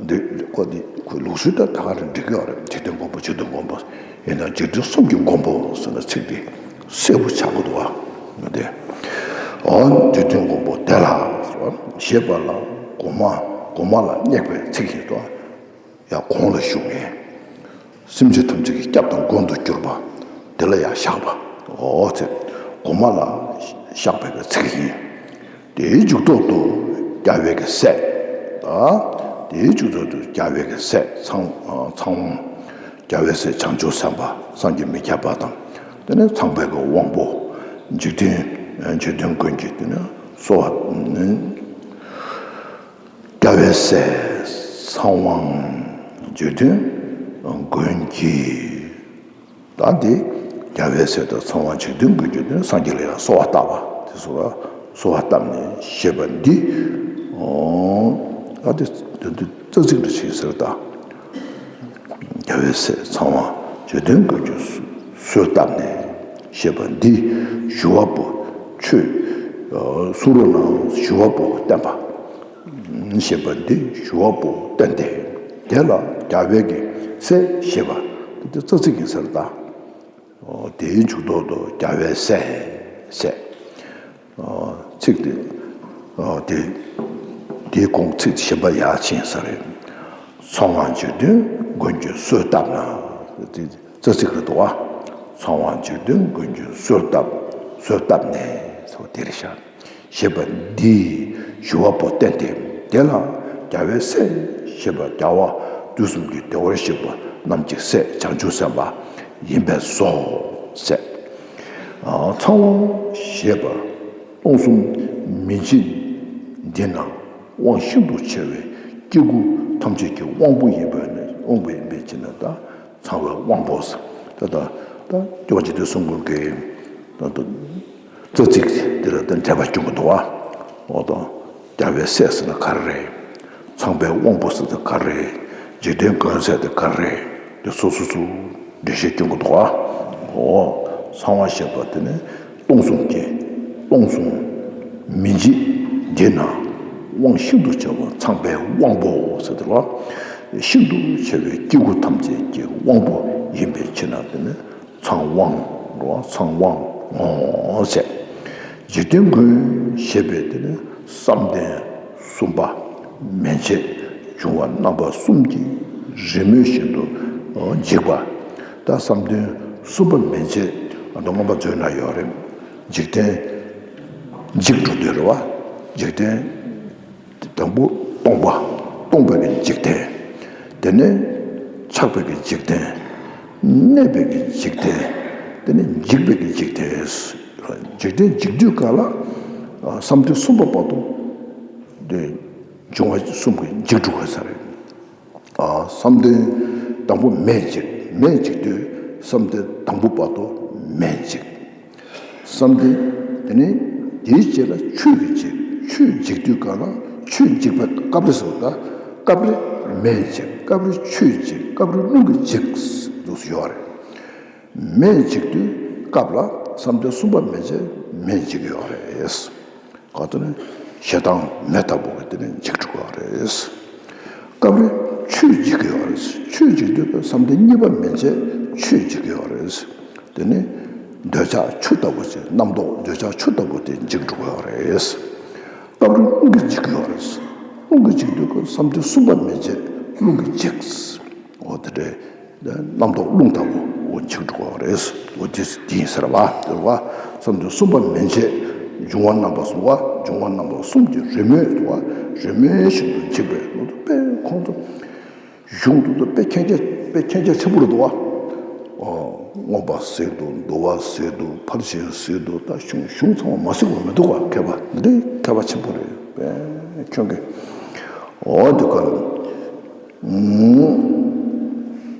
འདི་ཁོ་འདི་ཁོའི་ལུགས་སྲོལ་དང་ད་ག་རེ་འགྲིག་གི་ཡོད་རེད། འཇིག་རྟེན་མགོན་པོ་འཇིག་རྟེན་མགོན་པོ་ཡིན་ན་འཇིག་རྟེན་གསུམ་གྱི་མགོན་པོ་ཟེར་ན་ཚིག་འདི་གསལ་པོ་ཆགས་ཀྱི་འདུག་བ། དེ། འོ་འཇིག་རྟེན་མགོན་པོ་དེ་ལ་ཞེས་པ་ལ་གོང་མ་གོང་མ་ལ་སྙེག་པའི་ཚིག་ཡིན་ཏོ། ཡང་གོང་ལ་ཞུགས་ནས། སེམས་ཅན་ཐམས་ཅད་ཀྱི་སྐྱབས་དང་མགོན་དུ་གྱུར་པ། དེ་ལ་ཡང་བཤགས་པ། འོ་ཚེ། གོང་མ་ལ་བཤགས་པའི་ཚིག་ཡིན། དེའི་མཇུག་ཐོག་ཏུ་རྒྱལ་བའི་གི་སྲས། ད། དེའི་མཇུག་ཐོག་ཏུ་རྒྱལ་བའི་གི་སྲས་ཚངས་ཚངས་དབང་། རྒྱལ་བའི་སྲས་བྱང་ཆུབ་སེམས་དཔའ་བསམ་གྱིས་མི་ཁྱབ་པ་དང་། དེ་ནས་ཚངས་པའི་གི་དབང་པོ། འཇིག་རྟེན་འཇིག་རྟེན་ཀུན་གྱི་དེ་ནས་གསོལ་བ། རྒྱལ་བའི་སྲས་ཚངས་དབང་འཇིག་རྟེན་མགོན་གྱིས། ད་འདི་རྒྱལ་བའི་སྲས་དང་ཚངས་དབང་འཇིག་རྟེན་མགོན་གྱིས་དེ་སངས་རྒྱས་ལ་ཡང་གསོལ་བ་བཏབ་པ་དེ་གསོལ་བ་གསོལ་བ་བཏབ་ནས་ཞེས་པ་འདི། ཨོ། ད་འདི་འདི་འདི་རྩ་ཚིག་འདྲ་ཞིག་ཟེར་ད། རྒྱལ་བའི་སྲས་ཚངས་དབང་འཇིག་རྟེན་མགོན་གྱིས་གསོལ་བཏབ་ནས་ཞེས་པ་འདི་ཞུ་བ་པོ་ཆོས་སུ་རུ་ན་ཞུ་བ་པོ་བསྟན་པ། ཞེས་པ་འདི་ཞུ་བ་པོ་བསྟན་ཏེ། དེ་ལ་རྒྱལ་བའི་གི་སྲས་ཞེས་པ་འདི་རྩ་ཚིག་ཡིན་ཟེར་ད། དེའི་མཇུག་ཐོག་ཏུ་རྒྱལ་བའི་སྲས་ཟེར། ཚིག་འདི། དེ་དེའི་གོང་ཚིག་གཞན་པ་ཡར་ཕྱིན་ས་རེད། ཚངས་དབང་འཇིག་རྟེན་མགོན་གྱིས་གསོལ་བཏབ་ན། རྩ་ཚིག་རེད་འདུག་བ། ཚངས་དབང་འཇིག་རྟེན་མགོན་གྱི་གསོལ་བཏབ། གསོལ་བཏབ་ནས་སོ་དེར་བཞག་ཞེས་པ་འདིའི་ཞུ་བ་པོ་བསྟན་ཏེ། དེ་ལ་རྒྱལ་བའི་སྲས་ཞེས་པ་རྒྱལ་བ་དུས་གསུམ་གྱི་བདེ་བར་གཤེགས་པ་རྣམས་ཀྱི་སྲས་བྱང་ཆུབ་སེམས་དཔའ་ཡིན་པས་སོ་ཟེར། ཚངས་དབང་ཞེས་པ་སྟོང་གསུམ་མི་མཇེད་འདི་ན་དབང་ཤིན་ཏུ་ཆེ་བའི་སྐྱེ་དགུ་ཐམས་ཅད་ཀྱི་དབང་པོ་ཡིན་པས་ནི། དབང་པོ་ཡིན་པའི་ཕྱིར་ན་ད་ཚངས་པའི་དབང་པོ་ཟེར། ད་ད་ད་སྐྱོང་བྱེད་དུ་གསུང་དགོས་ཀྱི་ད་ད་རྩ་ཚིག་འདི་ལ་ད་འགྲེལ་པ་སྐྱོང་གི་འདུག་བ། འོ་ད་རྒྱལ་བའི་སྲས་ཟེར་ན་ག་རེ་རེད། ཚངས་པའི་དབང་པོ་ཟེར་ན་ག་རེ་རེད། འཇིག་རྟེན་མགོན་ཟེར་དེ་ག་རེ་རེད། དེ་སོ་སོ་སོ་འགྲེལ་བཤད་སྐྱོང་གི་འདུག་བ། འོ་ཚངས་དབང་ཞེས་པ་དེ་ནི་སྟོང་གསུམ་གྱི་སྟོང་གསུམ་མི་མཇེད་འདི་ན་དབང་ཤིན་ཏུ་ཆེ་བ་ཚངས་པའི་དབང་པོ་ཟེར་དེ་ལ། ཤིན་ཏུ་ཆེ་བའི་སྐྱེ་དགུ་ཐམས་ཅད་ཀྱི་དབང་པོ་ཡིན་པའི་ཕྱིར་ན་དེ་ནི་ཚངས་དབང་རོ་ཚངས་དབང་ངོ་ཟེར། འཇིག་རྟེན་མགོན་ཞེས་པའི་དེ་ནི་བསམ་གཏན་གསུམ་པ་མན་ཆད་འབྱུང་བ་རྣམ་པ་གསུམ་གྱི་རི་མོ་བཞིན་དུ་འཇིག་པ། ད་བསམ་གཏན་གསུམ་པ་མན་ཆད་ཨ་ད་མངོན་པ་མཛོད་ན་ཡོད་རེད། འཇིག་རྟེན་འཇིག་འགྲོ་འདོད་རེད་བ། འཇིག་རྟེན་དང་པོ་སྟོང་པ། སྟོང་པའི་གི་འཇིག་རྟེན། དེ་ནས་ཆགས་པའི་གི་འཇིག་རྟེན། གནས་པའི་གི་འཇིག་རྟེན། དེ་ནས་འཇིག་པའི་གི་འཇིག་རྟེན། འཇིག་རྟེན་འཇིག་དུས་ག་ལ་བསམ་གཏན་གསུམ་པ་བར་དུ་དེ་འབྱུང་བ་གསུམ་གྱི་འཇིག་འགྲོ་གི་ས་རེད། བསམ་གཏན་དང་པོ་མེས་འཇིག་མེས་འཇིག་དུས་བསམ་གཏན་དང་པོ་བར་དུ་མེས་འཇིག་བསམ་གཏན་དེ་ནས་དེའི་རྗེས་ལ་ཆུས་ཀྱིས་འཇིག་ཆུས་འཇིག་དུས་ག་ལ་ཆུས་འཇིག་པའི་སྐབས་རེ་ཟེར་བ་ད་སྐབས་རེ་མེས་འཇིག་སྐབས་རེ་ཆུས་འཇིག་སྐབས་རེ་རླུང་གིས་འཇིག་འདུག་སེ་ཡོད་རེད། མེས་འཇིག་དུས་སྐབས་ལ་བསམ་གཏན་གསུམ་པ་མན་ཆད་མེས་འཇིག་ཡོད་རེད། ག་དུ་ནི་ཞེ་སྡང་མེ་ལྟ་བུ་གི་དེ་ནི་འཇིག་འགྲོ་གི་རེད། སྐབས་རེ་ཆུས་འཇིག་གི་ཡོད་རེད། ཆུས་འཇིག་དུས་བསམ་གཏན་གཉིས་པ་མན་ཆད་ཆུས་འཇིག་གི་ཡོད་རེད། དེ་ནི་འདོད་ཆགས་ཆུ་ལྟ་བུ་ཅིག་རྣམ་རྟོག་འདོད་ཆགས་ཆུ་ལྟ་བུ་དེ་འཇིག་འགྲོ་གི་ཡོད་རེད། སྐབས་རེ་རླུང་གིས་འཇིག་གི་ཡོད་རེད། རླུང་གིས་འཇིག་དུས་བསམ་གཏན་གསུམ་པ་མན་ཆད་རླུང་གིས་འཇིག་འོ་དེ་འདྲའི་རྣམ་རྟོག་རླུང་ལྟ་བུ་འོ་འཇིག་འགྲོ་བ་རེད། འོ་དེ་དེ་ཡིན་ཟེར་བ་དེ་བ་བསམ་གཏན་གསུམ་པ་མན་ཆད་འབྱུང་བ་རྣམ་པ་གསུམ་པ་འབྱུང་བ་རྣམ་པ་གསུམ་གྱི་རི་མོའི་དུ་བ་རི་མོའི་བཞིན་དུ་འཇིག་པའི་ལོ་དུ་དཔེ་ཁོང་དུ་གཞུང་དུ་དུ་དཔེ་མཁྱེན་རྒྱ་དཔེ་མཁྱེན་རྒྱ་ཆེན་པོ་རེད་དུ་བ། མངོན་པ་ཟེར་དུ་འདུལ་བ་ཟེར་དུ་ཕར་ཕྱིན་ཟེར་དུ་ད་གཞུང་གཞུང་ཚང་མ་མ་ཟེར་བ་མི་འདུག་བ། མཁས་པ་འདི་འདྲའི་མཁས་པ་ཆེན་པོ་རེད་དཔེ་ཁྱོད་ཀྱི་འོ་དེ་ག་ལ། ཨུམ།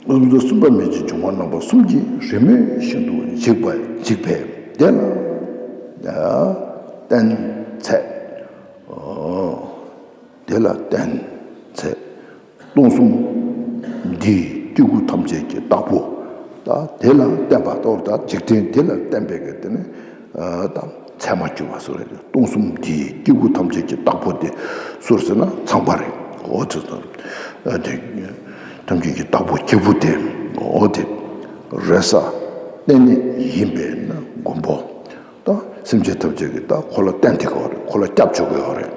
ཨུམ་དུ་གསུམ་པ་མེད་ཅིང་འབྱུང་བ་རྣམ་པ་གསུམ་གྱི་རི་མོ་བཞིན་དུ་འཇིག་པ་འཇིག་པས་དེ་ལ་བརྟེན་ཚེ། དེ་ལ་བརྟེན་ཚེ། སྟོང་གསུམ་འདིའི་སྐྱེ་དགུ་ཐམས་ཅད་ཀྱི་བདག་པོ། ད་དེ་ལ་བརྟེན་པ་གཏོར་ད་འཇིག་རྟེན་དེ་ལ་བརྟེན་པའི་གི་དེ་ནི། ད་ཚད་མ་གྱུར་པ་སོགས་རེད། སྟོང་གསུམ་འདིའི་སྐྱེ་དགུ་ཐམས་ཅད་ཀྱི་བདག་པོ་དེ་སུ་རེད་ཟེར་ན་ཚངས་པ་རེད། འོ་དེ་ཚོ་དེ་ཐམས་ཅད་ཀྱི་བདག་པོ་སྐྱེས་བུ་དེ་འོ་དེ་རེ་ས་གཏན་ནས་ཡིན་པས་ན་མགོན་པོ། ད་སེམས་ཅན་ཐམས་ཅད་ཀྱི་ད་ཁོ་ལ་བརྟེན་ཏེ་གོ་རེད། ཁོ་ལ་སྐྱབས་བཅོལ་གི་ཡོད་རེད།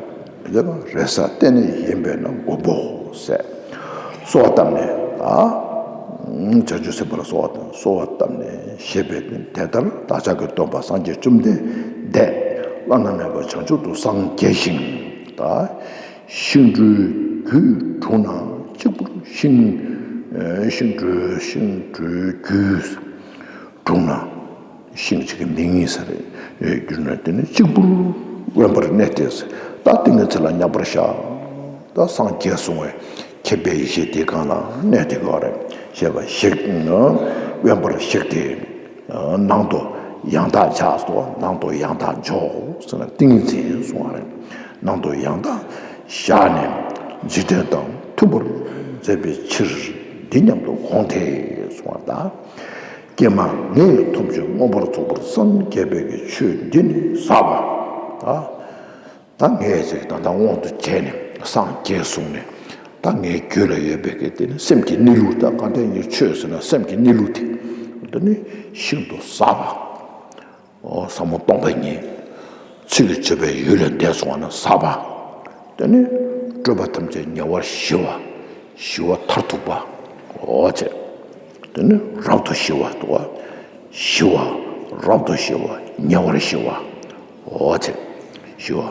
དེ་ལ་རེ་ས་གཏན་ནས་ཡིན་པས་ན་མགོན་པོ་ཟེར། གསོལ་བ་བཏབ་ནས་ད་བྱང་ཆུབ་སེམས་དཔའ་ལ་གསོལ་བ་བཏབ་གསོལ་བ་བཏབ་ནས་ཞེས་པའི་དེ་ལྟར་བདག་ཅག་གི་སྟོན་པ་སངས་རྒྱས་བཅོམ་ལྡན་འདས་བླ་ན་མེད་པ་བྱང་ཆུབ་ཏུ་སངས་རྒྱས་ཤིང་ད་ཤིང་འབྲུ་རྒྱུད་དྲུང་ན་གཅིག་པུར་ཤིང་ཤིང་འབྲུ་ཤིང་འབྲུ་རྒྱུད་དྲུང་ན། ཤིང་གཅིག་གི་མིང་ཡིན་ས་རེད། གྱུར་ན་དེ་ནི་གཅིག་པུར་དབེན་པར་གནས་ཏེ། ད་ཏིང་ངེ་འཛིན་ལ་མཉམ་པར་བཞག་ད་སངས་རྒྱས་གསུང་བའི་མཁྱེན་པའི་ཡེ་ཤེས་དེ་གང་ལ་གནས་ཏེ་གོ་རེད། ཞེས་པ་ཞིག་དབེན་པར་གཤེགས་ཏེ། ནང་དུ་ཡང་དག་བྱ་སོ། ནང་དུ་ཡང་དག་འཇོག་ཟེར་ན་ཏིང་ངེ་འཛིན་གསུང་བ་རེད། ནང་དུ་ཡང་དག་བཞག་ནས་འཇིག་རྟེན་དང་མཐུན་པར་མཛད་པའི་ཕྱིར་འདི་སྙམ་དུ་དགོངས་ཏེ་གསུང་བ་དང་། ཀྱེ་མ་ངས་ཐམས་ཅད་མངོན་པར་རྫོགས་པར་སངས་རྒྱས་པའི་གི་ཆོས་འདི་ནི་ཟབ་པ། ད་ད་ངས་ཅིག་ད་ལྟ་དབང་དུ་བྱས་ནས་སངས་རྒྱས་གསུངས་ནས་ད་ངའི་རྒྱུད་ལ་ཡོད་པའི་གི་དེ་ནི་སེམས་ཀྱི་གནས་ལུགས། ད་གང་ལྟར་ངའི་ཆོས་ཟེར་ན་སེམས་ཀྱི་གནས་ལུགས་དེ་འདི་ནི་ཤིན་ཏུ་ཟབ་པ། ཟབ་མོ་སྟོང་པ་ཉིད། ཚིག་གིས་བརྗོད་པའི་ཡུལ་ལས་འདས་སོང་བ་ན་ཟབ་པ། དེ་ནི་སྤྲོས་པ་ཐམས་ཅད་ཉེ་བར་ཞི་བ། ཞི་བ་མཐར་ཐུག་པ། འོ་ཅེ། དེ་ནི་རབ་ཏུ་ཞི་བ་འདུག་བ། ཞི་བ། རབ་ཏུ་ཞི་བ། ཉེ་བར་ཞི་བ། འོ་དེ་ཞི་བ།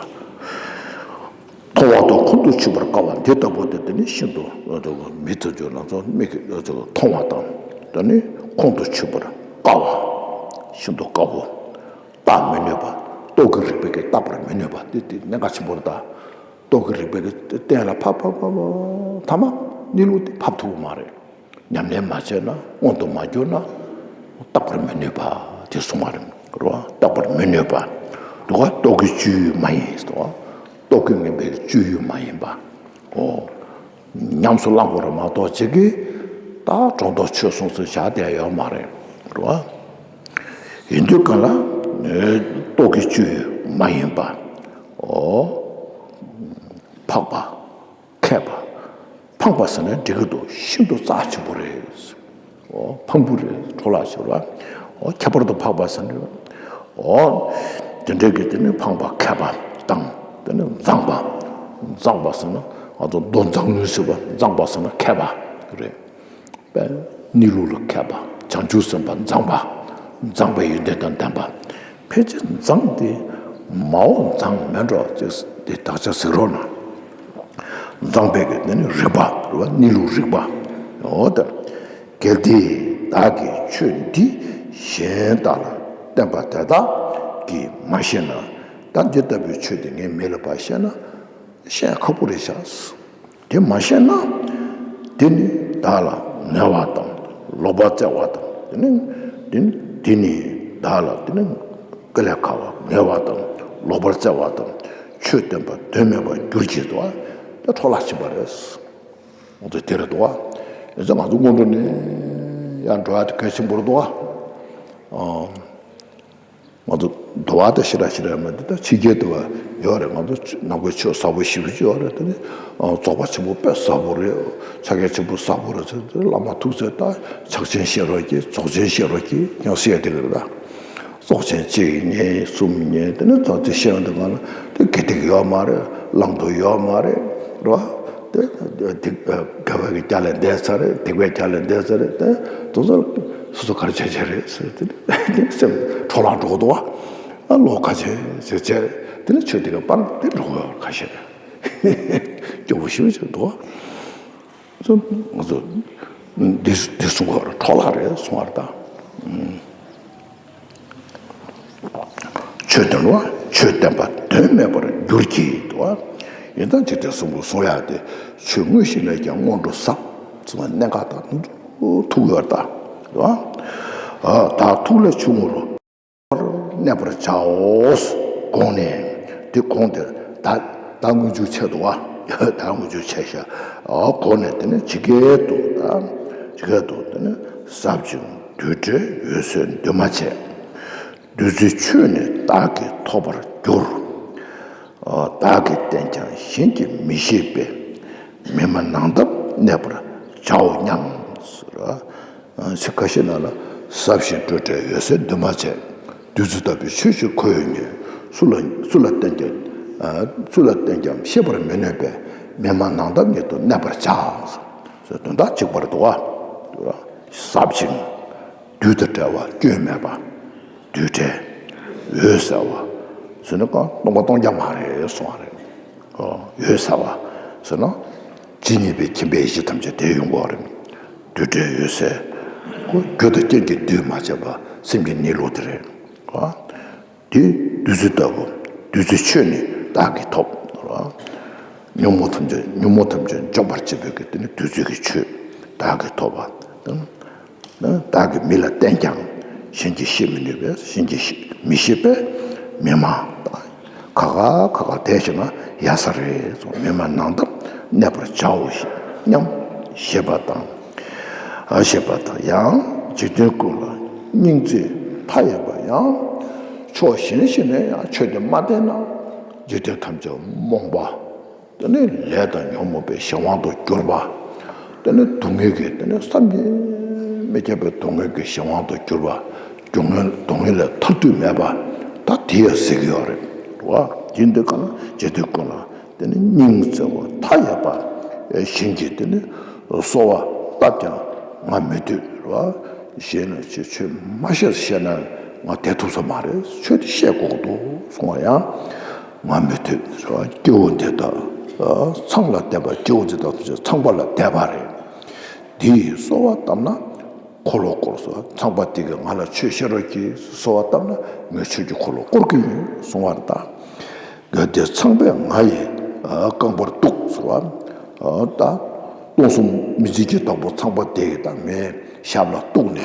མཐོང་བ་དང་ཁོང་དུ་ཆུད་པར་དཀའ་བ་འདི་ལྟ་བུ་དེ་དེ་ནི་ཤིན་ཏུ་མི་ཐུབ་འགྱུར་ན་ཚོ་མིག་གིས་མཐོང་བ་དང་དེ་ནི་ཁོང་དུ་ཆུད་པར་དཀའ་བ། ཤིན་ཏུ་དཀའ་བོ། བརྟག་མི་ནུས་པ། རྟོག་གེའི་རིགས་པས་ཀྱིས་བརྟག་པར་མི་ནུས་པ་དེ་དེ་གནད་འགག་ཆེན་པོ་རེད་ད། རྟོག་གེའི་རིགས་པས་ཀྱིས་གཏན་ལ་ཕབ་ཕབ་ཕབ་ཕབ་ཐ་མ་གནས་ལུགས་དེ་ཕབ་ཐུབ་ཀྱི་མ་རེད། ཉམས་ལེན་མ་བྱས་ན་མངོན་དུ་མ་གྱུར་ན་བརྟག་པར་མི་ནུས་པ་དེ་གསུངས་པ་རེད་རོ། བརྟག་པར་མི་ནུས་པ། དུ་བ་རྟོག་གེའི་སྤྱོད་ཡུལ་མ་ཡིན་སོ། རྟོག་གེ་ངན་པའི་སྤྱོད་ཡུལ་མ་ཡིན་པ། ཨོ། ཉམས་སུ་བླང་དགོས་རེད་མ་གཏོགས་ཅིག་གིས་ད་སྒྲོ་འདོགས་ཆོད་སོང་ཟེར་བཞག་བསྡད་ཡོད་མ་རེད་རོ། ཡིན་དུས་གང་ལ་རྟོག་གེའི་སྤྱོད་ཡུལ་མ་ཡིན་པ། ཨོ། འཕགས་པ། མཁས་པ། ཕངས་པ་ཟེར་ན་འགྲིག་གི་འདུག་ཤིན་ཏུ་རྩ་ཆེན་པོ་རེད། ཨོ། ཕངས་པོ་རེད། འཕྲོ་བརླག་ཆེ་བ། ཨོ། ཁྱད་པར་དུ་འཕགས་པ་ཟེར་ན། ཨོ། དེ་འདྲའི་གི་དེ་ནི་ཕངས་པ་མཁས་པ་དང་དེ་ནི་མཛངས་པ། མཛངས་པ་ཟེར་ན་ང་ཚོ་མདོ་མཛངས་བླུན་ཟེར་བ། མཛངས་པ་ཟེར་ན་མཁས་པ་རེད། དཔེ་གནས་ལུགས་ལ་མཁས་པ། བྱང་ཆུབ་སེམས་དཔའ་མཛངས་པ། མཛངས་པའི་ཡོན་ཏན་དང་ལྡན་པ། ཕལ་ཆེར་མཛངས་དེ་མའོ་མཛངས་མེད་འགྲོ་ཅེས་དེ་དག་ཆ་ཟེར་རོགས་གནང་། མཛངས་པའི་གི་དེ་ནི་རིག་པ་རེད་བ། གནས་ལུགས་རིག་པ། འོ་ད། གལ་ཏེ་བདག་གིས་ཆོས་འདི་གཞན་དག་ལ་བསྟན་པ་དེ་དག་གིས་མ་ཤེས་ན། ད་འདི་ལྟ་བུའི་ཆོས་དེ་ངའི་མི་ལ་ཕར་བཤད་ན་བཤད་ཁག་པོ་རེད་ཤག་དེ་མ་ཤེས་ན། དེ་ནི་བདག་ལ་ངལ་བ་དང་ལོག་པར་སྩལ་བ་དང་། དེ་ནི་དེ་ནི་དེ་ནི་བདག་ལ་དེ་ནི་དཀའ་ལས་ཁག་པ། ངལ་བ་དང་ལོག་པར་སྩལ་བ་དང་། ཆོས་བསྟན་པ་དོན་མེད་པར་འགྱུར་གྱི་འདུག་པ། དེ་འཕྲོ་བརླག་ཕྱིན་པ་རེད། འོ་དེ་དེ་རེད་འདུག་པ། ཡིན་ཙང་ང་ཚོ་སྔོན་འགྲོ་ནས་ཡར་འགྲོ་ཡ་དེ་གལ་ཆེན་པོ་རེད་འདུག་པ། ཨ། ང་ཚོ་འདུལ་བ་དང་ཤེས་རབ་ཤེས་རབ་མ་འདི་དང་ཕྱི་རྒྱལ་འདུལ་བ་ཡོད་རེད། ང་ཚོ་ནང་པའི་ཆོས་ཟབ་པོ་ཞེ་པོ་ཅིག་ཡོད་རེད། དེ་ནི་རྫོགས་པ་ཆེན་པོ་དཔེ་ཟབ་པོ་རེད། ཕྱག་རྒྱ་ཆེན་པོ་ཟབ་པོ་རེད་ཟེར་དེ་བླ་མ་ཐུགས་སྲས་ད་ཕྱག་ཆེན་བཤད་རོགས་གྱིས། རྫོགས་ཆེན་བཤད་རོགས་གྱིས་ཡང་བཤད་དེ་རེད་ད། རྫོགས་ཆེན་གཅིག་གཉིས་གསུམ་ཉན་དེ་ནི་རྫོགས་ཆེན་བཤད་ཡོང་དུས་གང་ལ་དེ་དགེ་སྡིག་ཡོད་མ་རེད། བླང་དོར་ཡོད་མ་རེད་རོ། དེ་དེ་དགེ་བའི་རྒྱ་ལས་འདས་ཚར་རེད། སྡིག་པའི་རྒྱ་ལས་འདས་ཚར་རེད། དེ་དེ་ཚོ་སོ་སོ་ག་རེ་བྱས་བྱས་རེད་ཟེར་དེ་ནི་དེ་སེམས་འཕྲོ་བརླག་འགྲོ་གི་འདུག་པ། ཨ་ལོ་ཁ་ཆེ་ཟེར་བྱས་དེ་ནི་ཆོས་དེ་ག་པར་དེ་འགྲོ་གི་ཡོད་ཁ་ཤས་སྐྱོ་པོ་ཞེ་པོ་ཅིག་འདུག་པ། ང་ཚོ་འདི་འདི་གསུང་བ་འཕྲོ་བརླག་རེད་གསུང་བ་རེད་ད། ཆོས་དོན་ལ་ཆོས་བསྟན་པ་དོན་མེད་པར་འགྱུར་གྱི་འདུག་པ། ཡིན་ད་འཇིག་རྟེན་གསུམ་པོ་གསུང་ཡག་དེ་ཆོས་དངོས་གཞི་ནས་ཀྱང་སྔོན་འགྲོ་ཟབ་གསུང་བ་གནད་འགག་དང་ཐུག་ཡོད་ད། ད་ཐུགས་ལས་ཆུང་ངུར་གནས་པར་བྱའོ། དགོངས་ནས་དེ་དགོངས་ཏེ་ད་ད་སྔོན་འཇུག་ཆེ་འདུག་པ། ད་སྔོན་འཇུག་ཆེ་ཤག་ཨོ་དགོངས་ནས་དེ་ནི་ཇི་སྐད་དུ་ད་ཇི་སྐད་དུ་དེ་ནི་ཟབ་ཅིང་རྡུལ་བྲལ་འོད་གསལ་འདུས་མ་བྱས། བདུད་རྩིའི་ཆོས་ནི་བདག་གིས་ཐོབ་པར་འགྱུར། བདག་གིས་བསྟན་ཀྱང་གཞན་གྱིས་མི་ཤེས་པས། མི་སྨྲ་ནགས་འདབས་གནས་པར་བྱའོ་སྙམ། ཟེར། ཚིག་ཁ་ཤས་ནང་ལ་ཟབ་ཞིང་སྤྲོས་བྲལ་འོད་གསལ་འདུས་མ་བྱས། བདུད་རྩི་ལྟ་བུའི་ཆོས་ཀྱི་ཁོ་བོ་ཉིད་སུ་ལ་སུ་ལ་བསྟན་ཀྱང་སུ་ལ་བསྟན་ཀྱང་ཤེས་པར་མི་ནུས་པས། མི་སྨྲ་ནགས་འདབས་ཉིད་དུ་གནས་པར་བྱ། ཟེར་དོན་དག་གཅིག་པར་འདུག་པ། ཟབ་ཅིང་། རྡུལ་དང་བྲལ་བ་སྐྱོན་མེད་པ། རྡུལ་བྲལ། འོད་གསལ་བ། ཟེར་ན་གང་སྟོང་པ་སྟོང་རྐྱང་མ་རེད་གསུང་བ་རེད། འོད་གསལ་བ། ཟེར་ན། ཇི་སྙེད་པའི་མཁྱེན་པའི་གཞི་ཐམས་ཅད་དེ་ཡོང་གི་རེད། རྡུལ་བྲལ་འོད་གསལ། ཁོ་རྒྱུ་དང་རྐྱེན་གྱིས་འདུས་མ་བྱས་པ་སེམས་ཀྱི་གནས་ལུགས་དེ་རེད། དེ་བདུད་རྩི་ལྟ་བུ། བདུད་རྩིའི་ཆོས་ནི་བདག་གིས་ཐོབ། ཉོན་མོངས་ཐམས་ཅད་ཉོན་མོངས་ཐམས་ཅད་འཇོམས་པར་བྱེད་པའི་གི་དེ་ནི་བདུད་རྩི་གི་ཆོས་བདག་གིས་ཐོབ་པ། བདག་གིས་མི་ལ་བསྟན་ཀྱང་གཞན་གྱིས་ཤེས་མི་ནུས་པས། གཞན་གྱིས་ཤེས་མི་ཤེས་པས། མི་སྨྲ། ཁ་ཁ་ཁ་ཁ་བསྡད་ཤེ་ན་ཡག་ས་རེད་གསུངས། མི་སྨྲ་ནགས་འདབས་གནས་པར་བྱའོ་སྙམ་ཞེས་པ་དང་། ཞེས་པ་དང་། ཡང་འཇིག་རྟེན་ཀུན་ལ་སྙིང་བརྩེ་མཐའ་ཡས་པ། ཡང་ཕྱོགས་གཞན་ཞིག་ནས་ཡང་ཆོས་དེ་མ་བསྟན་ན་འཇིག་རྟེན་ཐམས་ཅད་རྨོངས་པ། དེ་ནི་ལས་དང་ཉོན་མོངས་པའི་གཞན་དབང་དུ་གྱུར་པ། དེ་ནི་སྡུག་བསྔལ་གྱི་དེ་ནི་བསམ་གྱིས་མི་ཁྱབ་པའི་སྡུག་བསྔལ་གྱི་གཞན་དབང་དུ་གྱུར་པ། སྡུག་བསྔལ་སྡུག་བསྔལ་ལས་ཐར་དུས་མེད་པ། ད་དེ་ཡང་ཟེར་གྱི་ཡོད་རེད་བ། དེ་འདི་ག་ན་འཇིག་རྟེན་ཀུན་ལ་དེ་ནི་སྙིང་བརྩེ་བ་མཐའ་ཡས་པ། གཞན་གྱིས་དེ་ནི་གསོལ་བ་བཏབ་ཀྱང་ང་མི་འདོད་བ། གཞན་ལ་ཆོས་ཆོས་མ་བཤད་བཤད་ན་ང་བསྡད་ཐུབ་ས་མ་རེད། ཆོས་དེ་བཤད་དགོས་ཀྱི་འདུག་གསུང་བ་ཡང་ང་མི་ཐོས་ཟེར་བ། སྐྱེ་བོ་འདི་དག་ཚངས་ལ་བསྡད་པ། སྐྱེ་བོ་འདི་དག་ཚངས་པ་ལ་བསྡད་པ་རེད། འདི་ཡིས་གསོལ་བ་བཏབ་ན་འཁོར་ལོ་བསྐོར་ཟེར་བ། ཚངས་པ་འདི་གིས་ང་ལ་ཆོས་བཤད་རོགས་གྱིས་གསོལ་བ་བཏབ་ན་ངས་ཆོས་ཀྱི་འཁོར་ལོ་བསྐོར་གྱི་ཡིན་གསུང་བར་གདའ། གལ་ཏེ་ཚངས་པས་ང་ཡི་རྐང་པར་གཏུགས་ཟེར་བ། ད་སྟོང་གསུམ་མི་མཇེད་ཀྱི་བདག་པོ་ཚངས་པ་དེ་ཡིས་ད་ངའི་ཞབས་ལ་གཏུགས་ནས་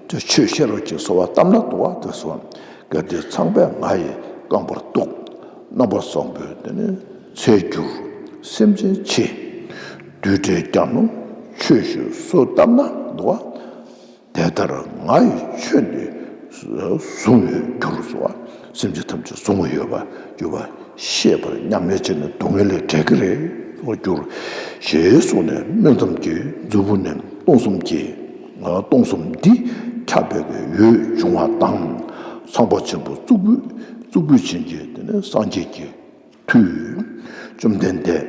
དེ་ཆོས་བཤད་རོགས་ཀྱིས་གསོལ་བ་བཏབ་ན་འདུག་བ། དེ་གསོལ་བ། གལ་ཏེ་ཚངས་པས་ང་ཡི་རྐང་པར་གཏུགས། རྣམ་པར་བཟང་པོས་དེ་ནི་ཚེ་འགྱུར་སེམས་ཅན་འཆི། བདུད་བྲལ་ཀྱང་ནོ་ཆོས་ཞུ་གསོལ་བཏབ་ན་འདུག་བ། དེ་ལྟར་ང་ཡི་ཆོས་འདི་བཟུང་བས་འགྱུར་ཟེར་བ། སེམས་ཅན་ཐམས་ཅད་བཟུང་བ་ཡོད་པ་གྱུར་པ་ཤེས་པར་ཉམས་ལེན་བྱས་ནས་སྡུག་བསྔལ་ལས་བྲལ་གྱི་རེད་གསུངས་གྱུར། ཞེས་གསུངས་ནས་སྨོན་མཚམས་ཀྱི་མཛུབ་བུ་ནས་སྟོང་གསུམ་གྱི་སྟོང་གསུམ་འདི་ཁྱབ་པའི་འོད་བྱུང་བ་དང་། ཚངས་པ་ཆེན་པོ་གཙུག་ཕུད་གཙུག་ཕུད་ཆེན་གྱི་དེ་ནས་སངས་རྒྱས་ཀྱི་མཐུས། བཅོམ་ལྡན་འདས་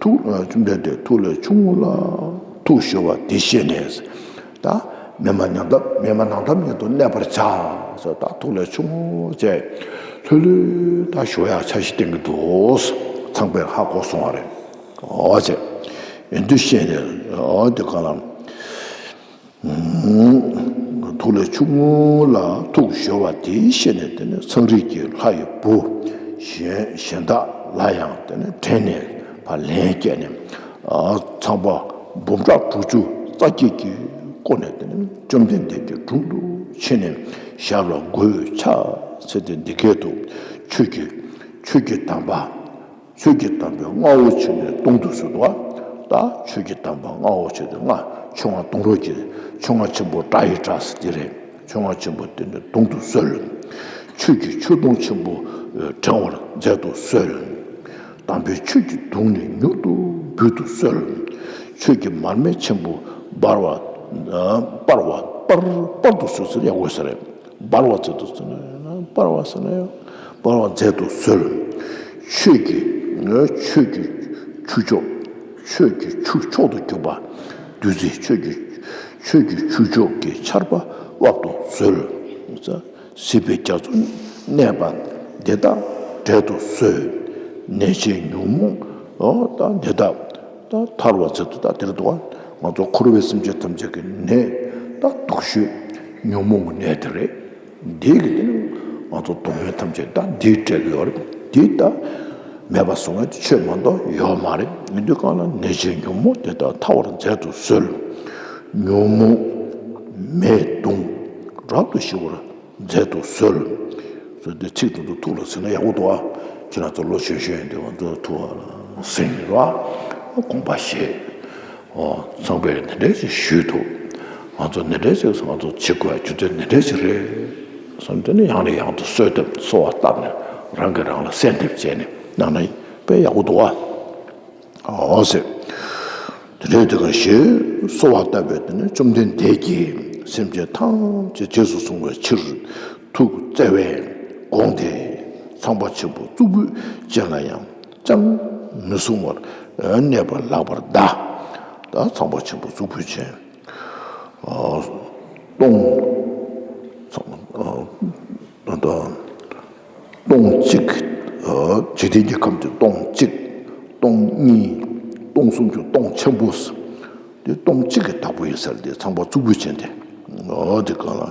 ཐུགས། བཅོམ་ལྡན་འདས་ཐུགས་ལས་ཆུང་ངུ་ལ་ཐུགས་གཞོལ་བ་འདི་ཤེས་ནས། ད་མི་མ་ནང་ཐམས་མི་མ་ནང་ཐམས་ཉིད་དུ་གནས་པར་བྱ་ཟེར། ད་ཐུགས་ལས་ཆུང་ངུ་བྱས་ལྷོད་ལྷོད་ད་གཞོལ་ཡག་འཆར་གཞི་བཏིང་གི་འདུག་ཚངས་པས་ཧ་གོ་སོང་བ་རེད། འོ་བྱས་ཡིན་དུས་ཤེས་ནས་འོ་དེ་ག་ལ། ཐུགས་ལས་ཆུང་ངུ་ལ་ཐུགས་གཞོལ་བ་དེ་ཤེས་ནས། དེ་ནས་ཚངས་རིས་ཀྱི་ལྷ་ཡི་བུ་གཞན་གཞན་དག་ལ་ཡང་དེ་ནས་དྲན་ནས་ཕར་ལན་བསྐྱལ་ནས། ཚངས་པ་འབུམ་ཕྲག་དྲུག་ཅུ་རྩ་བརྒྱད་ཀྱིས་བསྐོར་ནས། དེ་ནས་བཅོམ་ལྡན་འདས་ཀྱི་དྲུང་དུ་ཕྱིན་ནས་ཞབས་ལ་མགོས་ཕྱག་འཚལ་ཏེ་འདི་སྐད་དུ། ཆོས་ཀྱི་ཆོས་ཀྱི་དམ་པ། ཆོས་ཀྱི་དམ་པའི་མངའ་འོག་ཆེན་པོའི་དྲུང་དུ་གསོལ་ཏོ། ད་ཆོས་ཀྱི་དམ་པ་མངའ་འོག་ཆེན་པོའི་མངའ་ཆོས་མངའ་གཏོང་རོགས་ཀྱི་ཆོས་མངའ་ཆེན་པོ་དགྲ་ཡི་དགྲ་ཟེར་དེ་རེད། ཆོས་མངའ་ཆེན་པོ་དེ་ནི་དྲུང་དུ་གསོལ། ཆོས་ཀྱི་མཆོད་སྡོང་ཆེན་པོ་དྲན་བར་མཛད་དུ་གསོལ། དམ་པའི་ཆོས་ཀྱི་དུང་ནི་མྱུར་དུ་འབུད་དུ་གསོལ། ཆོས་ཀྱི་མར་མེ་ཆེན་པོ་འབར་བ་སྤར་བ་སྤར་སྤར་དུ་གསོལ་ཟེར་ཡག་པོ་ཟེར་རེད། འབར་བ་མཛད་དུ་གསོལ། འབར་བ་ཟེར་ན་ཡང་འབར་བ་མཛད་དུ་གསོལ། ཆོས་ཀྱི་ཆོས་ཀྱི་ཁྱུ་མཆོག་ཆོས་ཀྱི་ཁྱུ་མཆོག་ཏུ་གྱུར་པ། བདུད་རྩི་ཆོས་ཀྱི་ཆོས་ཀྱི་ཁྱུ་མཆོག་གི་ཆར་པ་དབབ་ཏུ་གསོལ། སྲིད་པའི་རྒྱ་མཚོ་གནས་པ་འདི་དག་བསྒྲལ་དུ་གསོལ། ནད་བྱེད་ཉོན་མོངས་འོ་ད་འདི་དག་ད་ཐར་བ་ཚེ་དུ་ད་དེར་འདུག་ང་ཚོ་འཁོར་བའི་སེམས་ཅན་ཐམས་ཅད་ཀྱི་ནད་ད་སྡུག་ཤོས་ཉོན་མོངས་ཀྱི་ནད་དེ་རེད། འདི་གི་དེ་ནི་ང་ཚོ་སྡུག་བསྔལ་ཐམས་ཅད་ད་འདིས་བསྒྲལ་གི་ཡོད་རེད། འདི་ད་མེད་པ་བཟོ་ངེས་དེ་ཆོས་མ་གཏོགས་ཡོད་མ་རེད། ཡིན་དུས་གང་ལ་ནད་བྱེད་ཉོན་མོངས་དེ་དག་ཐར་བར་མཛད་དུ་གསོལ། ཉོན་མོངས་མེ་གདུང་རབ་ཏུ་ཞི་བར་མཛད་དུ་གསོལ། ཟེར་ཏེ་ཚིག་དེ་ཚོ་ཐུགས་ལ་ཟིན་ན་ཡག་པོ་འདུག་ཨ། ཁྱེད་རང་ཚོ་ལོ་གཞོན་གཞོན་ཡིན་དུས་ང་ཚོ་ཐུགས་ལ་ཟིན་རོགས་ཨ། དགོངས་པ་བཞེས། ཨོ། ཚངས་པས་འདི་འདྲས་ཞིག་ཞུས་འདུག་ང་ཚོ་འདི་འདྲས་ཞིག་ང་ཚོ་བྱེད་དགོས། རྒྱུ་མཚན་འདི་འདྲས་ཞིག་རེད་བསམ་དེ་ནི་ཡང་ནས་ཡང་དུ་གསོལ་འདེབས་གསོལ་བ་བཏབ་ནས་རང་གིས་རང་ལ་གསལ་འདེབས་བྱས་ནས་གནང་ན་དཔེ་ཡག་པོ་འདུག་ཨ། ཨོ་ཟེར། དེ་འདྲའི་དེ་ག་ཞེས་གསོལ་བ་བཏབ་པས། དེ་ནས་བཅོམ་ལྡན་འདས་ཀྱིས་སེམས་ཅན་ཐམས་ཅད་རྗེས་སུ་བཟུང་བའི་ཕྱིར་ཐུགས་བརྩེ་བས་དགོངས་ཏེ་ཚངས་པ་ཆེན་པོ་གཙུག་ཕུད་ཅན་ལ་ཡང་ཅང་མི་གསུང་བར་གནས་པར་ལེགས་པར་གདའ། ད་ཚངས་པ་ཆེན་པོ་གཙུག་ཕུད་ཅན། ཨ། སྟོང་། ཚངས་ཨ། ད་ལྟ་སྟོང་གཅིག་ཨ། འཇིག་རྟེན་གྱི་ཁམས་དེ་སྟོང་གཅིག་སྟོང་གཉིས། སྟོང་གསུམ་གྱི་སྟོང་ཆེན་པོ། དེ་སྟོང་གཅིག་གི་བདག་པོ་ཡིན་ཟེར་དེ་ཚངས་པ་གཙུག་ཕུད་ཅན་དེ། ཨ། དེ་ག་ལ།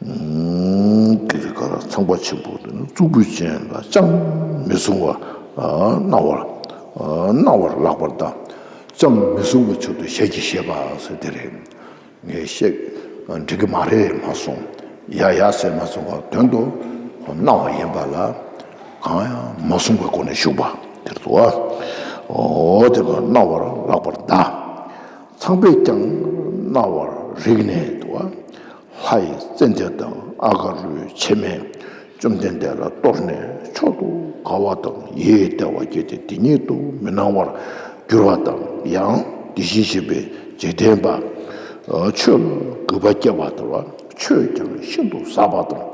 ཨ། དེ་ག་ལ་ཚངས་པ་ཆེན་པོ་དེ་ནི་གཙུག་ཕུད་ཅན་ལ་ཅང་མི་གསུང་བ། ཨ། གནང་བར། ཨ། གནང་བར་ལེགས་པར་གདའ། ཅང་མི་གསུང་བའི་ཕྱིར་དུ་ཞལ་གྱིས་བཞེས་པ་ཟེར་དེ་རེད། ངས་བཤད་འགྲིག་གི་མ་རེད་མ་གསུངས། ཡ་ཡ་ཟེར་མ་གསུངས་པར་དོན་དུ་གནང་བ་ཡིན་པ་ལ་གང་ཡང་མ་གསུངས་པའི་སྒོ་ནས་བཞུགས་པ་དེར་དུ་བ། འོ་དེ་ག་གནང་བར་ལེགས་པར་གདའ། ཚངས་པས་ཀྱང་གནང་བར་རིག་ནས་དུ་བ། ལྷ་ཡི་ཙན་དན་དང་ཨ་ག་རུའི་ཕྱེ་མས་བཅོམ་ལྡན་འདས་ལ་གཏོར་ནས་མཆོག་ཏུ་དགའ་བ་དང་ཡིད་བདེ་བ་སྐྱེས་ཏེ་དེ་ཉིད་དུ་མི་སྣང་བར་གྱུར་པ་དང་། ཡང་དེ་བཞིན་གཤེགས་པའི་འཇིག་རྟེན་པ། ཆོས་ལ་གུས་པ་སྐྱེ་བ་དང་། ཆོས་ཀྱང་ཤིན་ཏུ་ཟབ་པ་དང་།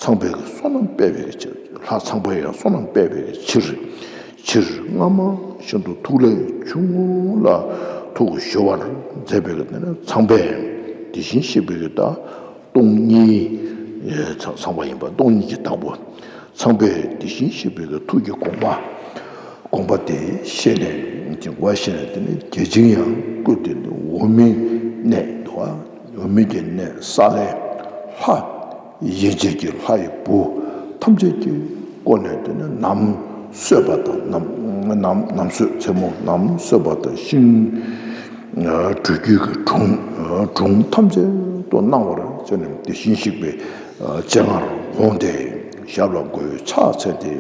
ཚངས་པའི་བསོད་ནམས་སྤེལ་བའི་ཕྱིར། ལྷ་ཚངས་པས་ཡང་བསོད་ནམས་སྤེལ་བའི་ཕྱིར། ཕྱིར་སྔ་མ་བཞིན་དུ་ཐུགས་ལས་ཆུང་ངུ་ལ་ཐུགས་གཞོལ་བར་མཛད་པའི་ཚངས་པས། དེ་བཞིན་གཤེགས་པའི་གི་ད་སྟོང་ཉིད་ཚང་བ་ཡིན་པ། སྟོང་ཉིད་ཀྱི་བདག་པོ་ཚངས་པས་དེ་བཞིན་གཤེགས་པའི་གི་ཐུགས་ཀྱི་དགོངས་པ། དགོངས་པ་དེ་ཤེས་ནས་ཀྱི་གོ་བ་ཤེས་ནས། དེ་ནི་བརྒྱ་བྱིན་ཡང་བཀུར་སྟེ་འོག་མིན་གནས་འདུག་འོག་མིན་གྱི་གནས་ས་ལྷའི་ལྷ། ཡེ་ཤེས་ཀྱི་ལྷ་ཡི་བུ་ཐམས་ཅད་ཀྱིས་བསྐོར་ནས། དེ་ནི་ནམ་གསོས་པ་དང་ནམ་ནམ་ནམ་གསོས་མཚན་མོ་ནམ་གསོས་པ་དང་ཤིང་སྦྲུལ་རྒྱུད་ཀྱི་གྲོང་གྲོང་ཐམས་ཅད་དུ་སྣང་བར་བྱས་ནས། དེ་བཞིན་གཤེགས་པའི་སྤྱན་སྔར་འོངས་ཏེ་ཞབས་ལ་མགོ་བོས་ཕྱག་འཚལ་ཏེ།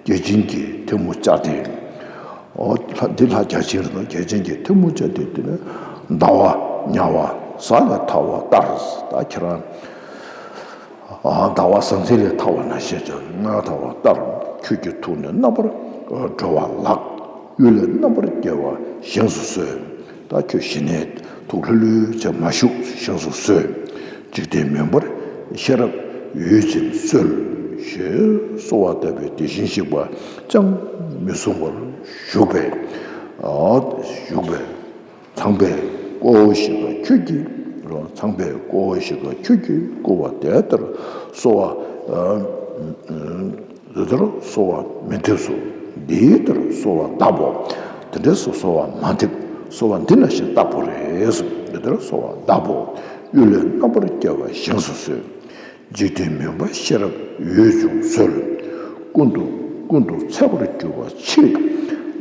བརྒྱ་བྱིན་གྱིས་ཐལ་མོ་སྦྱར་ཏེ། འོ་ལྷ་འདི་ལྷ་བརྒྱ་བྱིན་རེད། བརྒྱ་བྱིན་གྱིས་ཐལ་མོ་སྦྱར་ཏེ། དེ་ནི་ཟླ་བ་ཉ་བ་གཟའ་ལས་ཐལ་བ་ལྟར། ད་ཁྱེད་རང་ཟླ་བ་གཟའ་འཛིན་ལས་ཐལ་བ་ནང་བཞིན་ཅིག་ང་ཐལ་བ་ལྟར། ཁྱོད་ཀྱི་ཐུགས་ནི་རྣམ་པར་གྲོལ་བ་ལགས། གཡུལ་ལས་རྣམ་པར་རྒྱལ་བ་བཞེངས་སུ་གསོལ། ད་ཁྱོད་ཞི་གནས་ཐུགས་ལྷོད་ལྷོད་བྱས་མ་བཞུགས། བཞེངས་སུ་གསོལ། འཇིག་རྟེན་མུན་པར་ཤེས་རབ་འོད་ཅན་གསོལ། ཞེས་གསོལ་བ་བཏབ་པས། དེ་བཞིན་གཤེགས་པ་ཅང་མི་གསུང་བར་བཞུགས་པས། བཞུགས་པས། ཚངས་པས་བསྐོར་བ་ཞིག་ག་ཁྱོད་ཀྱིས། ཚངས་པས་བསྐོར་བ་ཞིག་ག་ཁྱོད་ཀྱིས་བསྐུལ་བ་དེ་ལྟར་གསོལ་བ། དེ་ལྟར་གསོལ་བ་མི་འདེབས་སོ། འདི་ལྟར་གསོལ་བ་བཏབ་བོ། དེ་འདྲ་སོ་གསོལ་བ་མ་འདེབས། གསོལ་བ་འདི་ནང་བཞིན་བཏབ་བོ་རེད་སོ། འདི་ལྟར་གསོལ་བ་བཏབ་བོ། གཡུལ་ལས་རྣམ་པར་རྒྱལ་བ་བཞེངས་སུ་གསོལ། འཇིག་རྟེན་མུན་པ་ཤེས་རབ་འོད་ཆུང་གསོལ། ཀུན་ཏུ་ཀུན་ཏུ་འཚེ་བར་གྱུར་པ་ཕྱིར།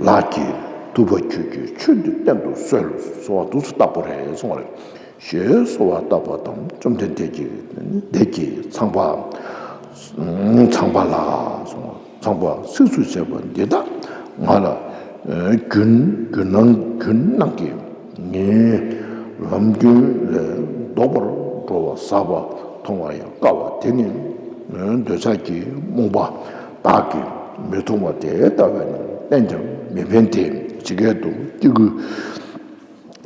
ལག་གིས་ཐུབ་པ་ཁྱོད་ཀྱི་ཆོས་འདི་བསྟན་དུ་གསོལ། གསོལ་བ་འདུག་སེ་བཏབ་བོ་རེད་གསུངས་པ་རེད། ཞེས་གསོལ་བ་བཏབ་པ་དང་། བཅོམ་ལྡན་འདས་ཀྱིས་འདས་ཀྱིས་ཚངས་པ། ཚངས་པ་ལ་གསུངས། ཚངས་པ་ཚིགས་སུ་བཅད་པ་འདི་དག་ང་ལ་རྒྱུན་རྒྱུན་གནང་རྒྱུན་གནང་གིས། ངའི་ལམ་རྒྱུན་ལས་ལྡོག་པར་འགྲོ་བ་ཟག་པ་མཐོང་བ་ཡང་དཀའ་བ་དེ་ནི། འདོད་ཆགས་ཀྱི་རྨོངས་པ་དག་གིས་མི་མཐོང་བ་དེ་ལྟ་བས་ན། བསྟན་ཀྱང་མི་ཕན་ཏེ། ཇི་སྐད་དུ། སྐྱེ་དགུ།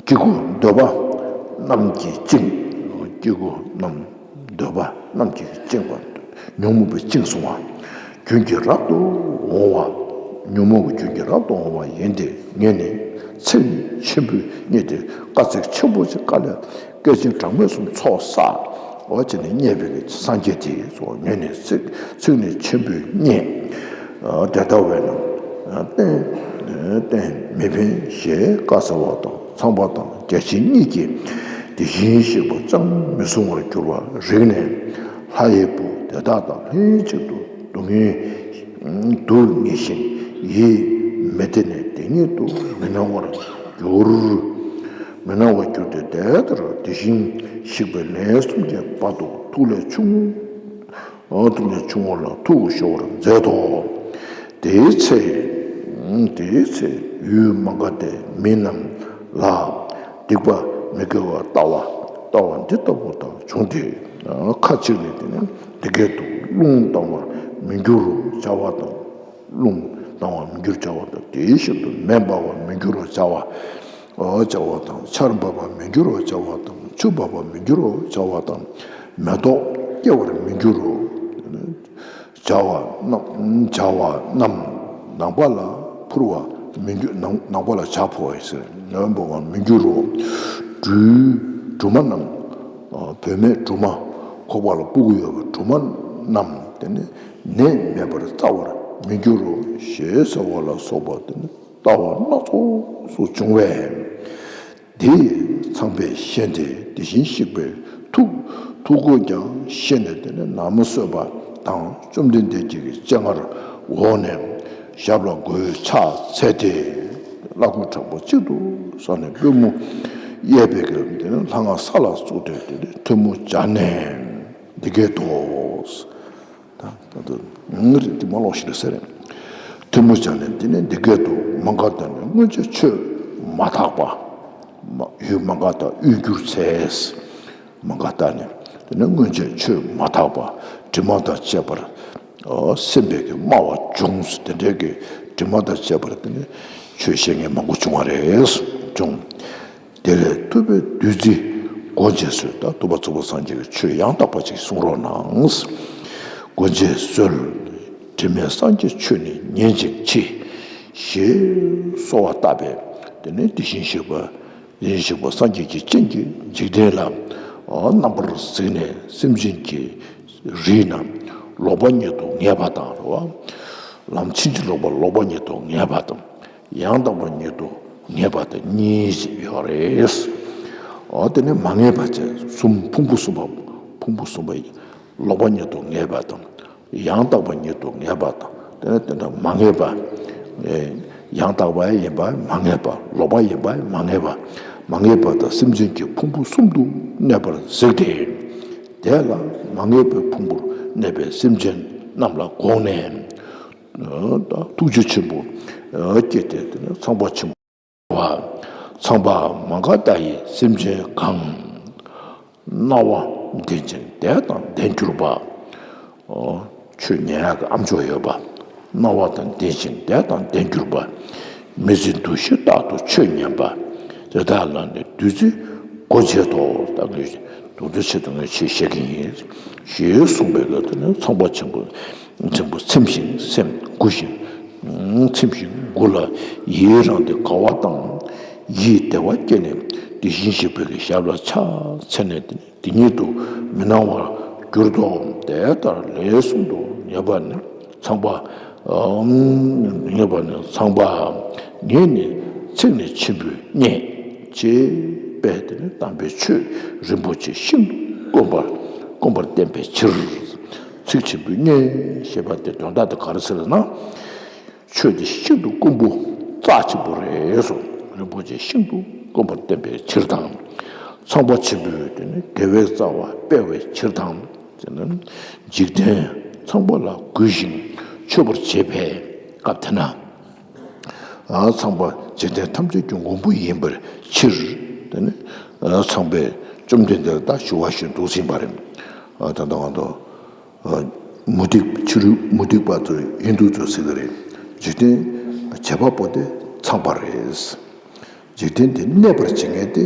སྐྱེ་དགུ་འདོད་པ་རྣམས་ཀྱིས་བཅིངས། སྐྱེ་དགུ་རྣམས་འདོད་པ་རྣམས་ཀྱིས་བཅིངས་པ། ཉོན་མོངས་པས་བཅིངས་སོང་བ། རྒྱུན་གྱིས་རབ་ཏུ་འོང་བ། ཉོན་མོངས་ཀྱི་རྒྱུན་གྱིས་རབ་ཏུ་འོང་བ་ཡིན་ཏེ། ངས་ནི་ཚིག་ནི་ཆེན་པོས་བསྙད་དེ། དཀའ་ཚེགས་ཆེན་པོ་ཅིག་དཀའ་ལས། བསྐལ་ཆེན་གྲངས་མེད་གསུམ་ཚོགས་བསགས། འོ་བྱས་ནས་བསྙད་པའི་སངས་རྒྱས་དེ་ཚོ། ངས་ནི་ཚིག་ཚིག་ནི་ཆེན་པོས་བསྙད། དེ་ལྟ་བས་ན་གཏན་གཏན་མི་ཕན་ཞེས་བཀའ་སྩལ་བ་དང་། ཚངས་པ་དང་བརྒྱ་བྱིན་གཉིས་ཀྱིས་དེ་བཞིན་གཤེགས་པ་ཅང་མི་གསུང་བར་གྱུར་པ་རིག་ནས། ལྷ་ཡི་བུ་དེ་དག་དང་ལྷན་ཅིག་ཏུ་སྡུག་བསྔལ་སྡུག་བསྔལ་ཞིང་ཡིད་མི་བདེ་ནས་དེ་ཉིད་དུ་མི་སྣང་བར་གྱུར། མི་སྣང་བར་གྱུར་ཏེ། དེ་ལྟར་དེ་བཞིན་གཤེགས་པས་ལན་གསུམ་གྱི་བར་དུ་ཐུགས་ལས་ཆུང་ངུ། ཐུགས་ལས་ཆུང་ངུ་ལ་ཐུགས་ཤོར་བར་མཛད་དོ། དེའི་ཚེ། དེའི་ཚེ་ཡུལ་མ་ག་དྷའི་མི་རྣམས་ལ་སྡིག་པ་མི་དགེ་བ་ལྟ་བ་ལྟ་བ་འདི་ལྟ་བུ་དག་བྱུང་སྟེ། ཁ་ཅིག་ནི་དེ་ནི་འདི་སྐད་དུ། རླུང་བཏང་བར་མི་འགྱུར་རོ་བྱ་བ་དང་། རླུང་བཏང་བར་མི་འགྱུར་བྱ་བ་དང་། དེ་བཞིན་དུ་མེ་འབར་བར་མི་འགྱུར་རོ་བྱ་བ། འོ་བྱ་བ་དང་། ཆར་འབབ་པར་མི་འགྱུར་རོ་བྱ་བ་དང་། ཆུ་འབབ་པར་མི་འགྱུར་རོ་བྱ་བ་དང་། མེ་ཏོག་སྐྱེ་བར་མི་འགྱུར་རོ། བྱ་བ་རྣམས་བྱ་བ་རྣམས་ནམ་མཁའ་ལ་འཕུར་བར་མི་འགྱུར། ནམ་ནམ་མཁའ་ལ་བྱ་འཕུར་བ་ཡིན་ཟེར། མེ་འབར་བར་མི་འགྱུར་རོ། སྦྲུལ་སྦྲུམ་མ་རྣམས། བུད་མེད་སྦྲུམ་མ། ཁོག་པ་ལ་སྤུ་གུ་ཡོད་པའི་སྦྲུམ་མ་རྣམས་དེ་ནི་ནད་མེད་པར་སྩལ་བར་མི་འགྱུར་རོ། ཞེས་ཟེར་བ་ལ་སོགས་པ་དེ་ནི་ལྟ་བ་སྣ་ཚོགས་སུ་བྱུང་བས། དེ་ཚངས་པས་ཤེས་ཏེ། དེ་བཞིན་གཤེགས་པའི་ཐུགས་ཐུགས་དགོངས་ཀྱང་ཤེས་ནས། དེ་ནི་ནམ་གསོས་པ་དང་། བཅོམ་ལྡན་འདས་ཀྱི་སྤྱན་སྔར་འོངས་ནས་ཞབས་ལ་མགོ་བོས་ཕྱག་འཚལ་ཏེ། བླ་གོས་དྲག་པོ་གཅིག་ཏུ་བསྲངས་ནས་པུས་མོ་གཡས་པའི་གི་དེ་ནི་ལྷ་ང་ས་ལ་བཙུགས་ཏེ། དེ་ནི་ཐལ་མོ་སྦྱར་ནས་འདི་སྐད་དུ། ད་ད་དུ་ངུ་རེད་དེ་མ་ལོག་ཞིག་རེད་ཟེར། ཐལ་མོ་སྦྱར་ནས་དེ་ནས་འདི་སྐད་དུ། མ་ག་དྷ་ནི་སྔོན་ཆད་ཆོས་མ་དག་པ། མ་ཡུལ་མ་ག་དྷ་དབུས་འགྱུར་ཚེ། མ་ག་དྷ་ནི་དེ་ནས་སྔོན་ཆད་ཆོས་མ་དག་པ། དྲི་མ་དང་བཅས་པར་སེམས་པའི་གི་སྨྲ་བ་བྱུང་། དེ་འདྲའི་གི་དྲི་མ་དང་བཅས་པར་དེ་ནས་ཆོས་བཤད་མཁན་མང་པོ་བྱུང་བ་རེད། བྱུང་། དེ་ལས་ཐུབ་པའི་བདུད་རྩི་སྒོ་འབྱེད་གསོལ། ད་ཐུབ་པ་ཚངས་པ་སངས་རྒྱས་ཀྱིས་ཆོས་ཡང་དག་པ་ཅིག་གསུང་རོགས་གནང་། སྒོ་འབྱེད་གསོལ། དྲི་མེད་སངས་རྒྱས་ཆོས་ནི་ཉན་ཅིང་མཆི། ཞེས་གསོལ་བ་བཏབ་པས། དེ་ནས་དེ་བཞིན་གཤེགས་པ་དེ་བཞིན་གཤེགས་པ་སངས་རྒྱས་ཀྱི་སྤྱན་གྱིས་འཇིག་རྟེན་ལ་ རྣམ་པར་གཟིགས་ནས་སེམས་ཅན་གྱི་རིགས་རྣམས་ལོག་པ་ཉིད་དུ་ངེས་པ་དང་། རེད་བ། ལམ་ཕྱིན་ཅི་ལོག་པ་ལོག་པ་ཉིད་དུ་ངེས་པ་དང་། ཡང་དག་པ་ཉིད་དུ་ངེས་པ་དང་གཉིས་ཡོད་རེད། འོ་དེ་ནི་མ་ངེས་པ་བཅས་གསུམ། ཕུང་པོ་གསུམ་པ། ཕུང་པོ་གསུམ་པ་ལོག་པ་ཉིད་དུ་ངེས་པ་དང་། ཡང་དག་པ་ཉིད་དུ་ངེས་པ་དང་། དེ་ནི་དེ་འདྲ་མ་ངེས་པ། ཨེ། ཡང་དག་པ་ཡིན་པ་མ་ངེས་པ། ལོག་པ་ཡིན་པ་མ་ངེས་པ། མ་ངེས་པ་དང་སེམས་ཅན་གྱི་ཕུང་པོ་གསུམ་དུ་གནས་པར་གཟིགས་ཏེ། དེ་ལ་མ་ངེས་པའི་ཕུང་པོར་གནས་པའི་སེམས་ཅན་རྣམས་ལ་དགོངས་ནས། ཨ། ད་ཐུགས་རྗེ་ཆེན་པོ། ཨ། བསྐྱེད་དེ། དེ་ནི་ཚངས་པ་ཆེན་པོ། བ། ཚངས་པ་མ་ག་དྷ་ཡིས་སེམས་ཅན་གང་། རྣ་བ་ལྡན་ཅིང་དད་དང་ལྡན་གྱུར་པ། ཨོ། ཆོས་ཉན་ཡག་གི་ཨ་མཆོག་ཡོད་པ། རྣ་བ་དང་ལྡན་ཅིང་དད་དང་ལྡན་གྱུར་པ། མི་ཚེ་འདུ་ཤེས་རྟག་ཏུ་ཆོས་ཉན་པ། དེ་དག་ལ་ནི་བདུད་རྩི་སྒོ་འབྱེད་དོ། ད་ངས་བདུད་རྩི་ཆེད་དུ་ངས་ཆོས་བཤད་ཀྱི་ཡིན། ཞེས་གསུངས་པའི་སྐབས་དེ་ནི་ཚངས་པ་ཆེན་པོ། ཆེན་པོ་ཚིམ་ཞིང་སེམས་མགུ་ཞིང་། ཚིམ་ཞིང་མགུ་ལ་ཡི་རངས་ཏེ་དགའ་བ་དང་ཡིད་བདེ་བ་སྐྱེས་ནས། དེ་བཞིན་གཤེགས་པའི་ཞབས་ལ་ཕྱག་འཚལ་ནས། དེ་ཉིད་དུ་མི་སྣང་བར་གྱུར་ཏོ། དེ་ལྟར་ལན་གསུམ་དུ་ཉན་པ་ནི་ཚངས་པ། ཉན་པ་ནི་ཚངས་པ། ངས་ནི་ཚིག་ནི་ཆེན་པོས་རྙེད། ཅེས་པས་དེ་ནི་དམ་པའི་ཆོས་རིན་པོ་ཆེ་ཤིན་ཏུ་དཀོན་པར་དཀོན་པར་བསྟན་པའི་ཕྱིར། ཚིག་ཆེན་པོས་རྙེད་ཞེས་པ་དེ་དོན་དག་དེ་ག་རེ་ཟེར་ན། ཆོས་དེ་ཤིན་ཏུ་དཀོན་པོ་རྩ་ཆེན་པོ་རེད་སོ། རིན་པོ་ཆེ་ཤིན་ཏུ་དཀོན་པར་བསྟན་པའི་ཕྱིར་དང་། ཚངས་པ་ཆེན་པོས་དེ་ནི་དགེ་བའི་རྩ་བ་སྤེལ་བའི་ཕྱིར་དང་། དེ་ནི་འཇིག་རྟེན་ཚངས་པ་ལ་གུས་ཤིང་མཆོད་པར་བྱེད་པའི་སྐབས་དེ་ན། ཨ། ཚངས་པ་འཇིག་རྟེན་ཐམས་ཅད་ཀྱི་མགོན་པོ་ཡིན་པའི་ཕྱིར། དེ་ནི། ཨ། ཚངས་པས་བཅོམ་ལྡན་འདས་ལ་ད་ཞུ་བ་བཞིན་དུ་ཟིན་པ་རེད། ཨ། ད་ལྟ་ང་ཚོ། ཨ། མུ་སྟེགས་ཕྱི་རོལ་མུ་སྟེགས་པ་ཚོ་ཧིན་དུ་ཚོས་ཟེར་གི་རེད། འཇིག་རྟེན་བྱེད་པ་པོ་དེ་ཚངས་པ་རེད། འཇིག་རྟེན་དེ་གནས་པར་བྱེད་མཁན་དེ་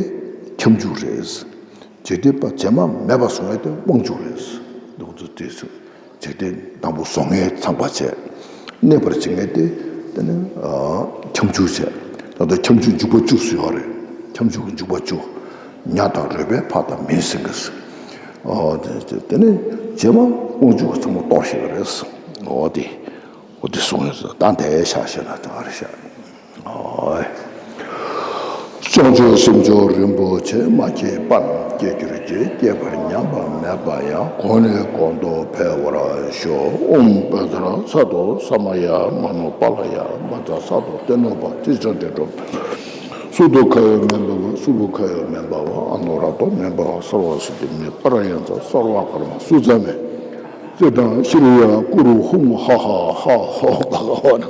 ཁྱབ་འཇུག་རེད། འཇིག་རྟེན་པ་བྱེད་མ་མེད་པ་བཟོ་མཁན་དེ་དབང་ཕྱུག་རེད། འདུག་ཚུལ་དེ་ཚོ། འཇིག་རྟེན་དང་པོ་བཟོ་མཁན་ཚངས་པ་བྱས། གནས་པར་བྱེད་མཁན་དེ་དེ་ནི། ཨ། ཁྱབ་འཇུག་བྱས། ད་ལྟ་ཁྱབ་འཇུག་འཇུག་པ་བཅུ་ཟེར་བ་རེད། ཁྱབ་འཇུག་གི་འཇུག་པ་བཅུ། ཉ་དང་རོལ་པའི་ཕ་དང་མིང་སྲིང་གི། ཨོ་དེ་དེ་དེ་ནི་རྗེས་མ་དབང་ཕྱུག་གི་ཚང་མ་གཏོར་ཤེས་པ་རེད། ཨོ་དེ། ཨོ་དེ་གསུངས་ཡོད་ཟེར། ད་དེ་ཤ་ཤེས་ན་དེ་ཨ་རེ་ཤ། ཨོ། བྱང་ཆུབ་སེམས་མཆོག་རིན་པོ་ཆེ། མ་སྐྱེས་པ་རྣམས་སྐྱེ་གྱུར་ཅིག། སྐྱེས་པ་ཉམས་པ་མེད་པ་ཡང་། གོང་ནས་གོང་དུ་འཕེལ་བར་ཤོག། ཨོཾ་པད་ཙར་ས་ཏྭ་ས་མ་ཡ་མ་ནོ་པཱ་ལ་ཡ། མ་ཙ་ས་ཏྭ་ཏེ་ནོ་པ་ཏི་ཙ་ཏེ་ཏྲོ། སུ་ཏོ་ཁ་ཡོ་མེན་བ་བ། སུ་བོ་ཁ་ཡོ་མེན་བ་བ། ཨ་ནོ་ར་ཏོ་མེན་བ་བ། སརྦ་སི་ཏི་མེ་པ་ར་ཡན་ཙ་སརྦ་ཀརྨ་སུ་ཙ་མེ། ཙི་ཏང་ཤྲི་ཡ་ཀུ་རུ་ཧཱུྃ་ཧ་ཧ་ཧ་ཧོ་བྷ་ག་ཝ་ན།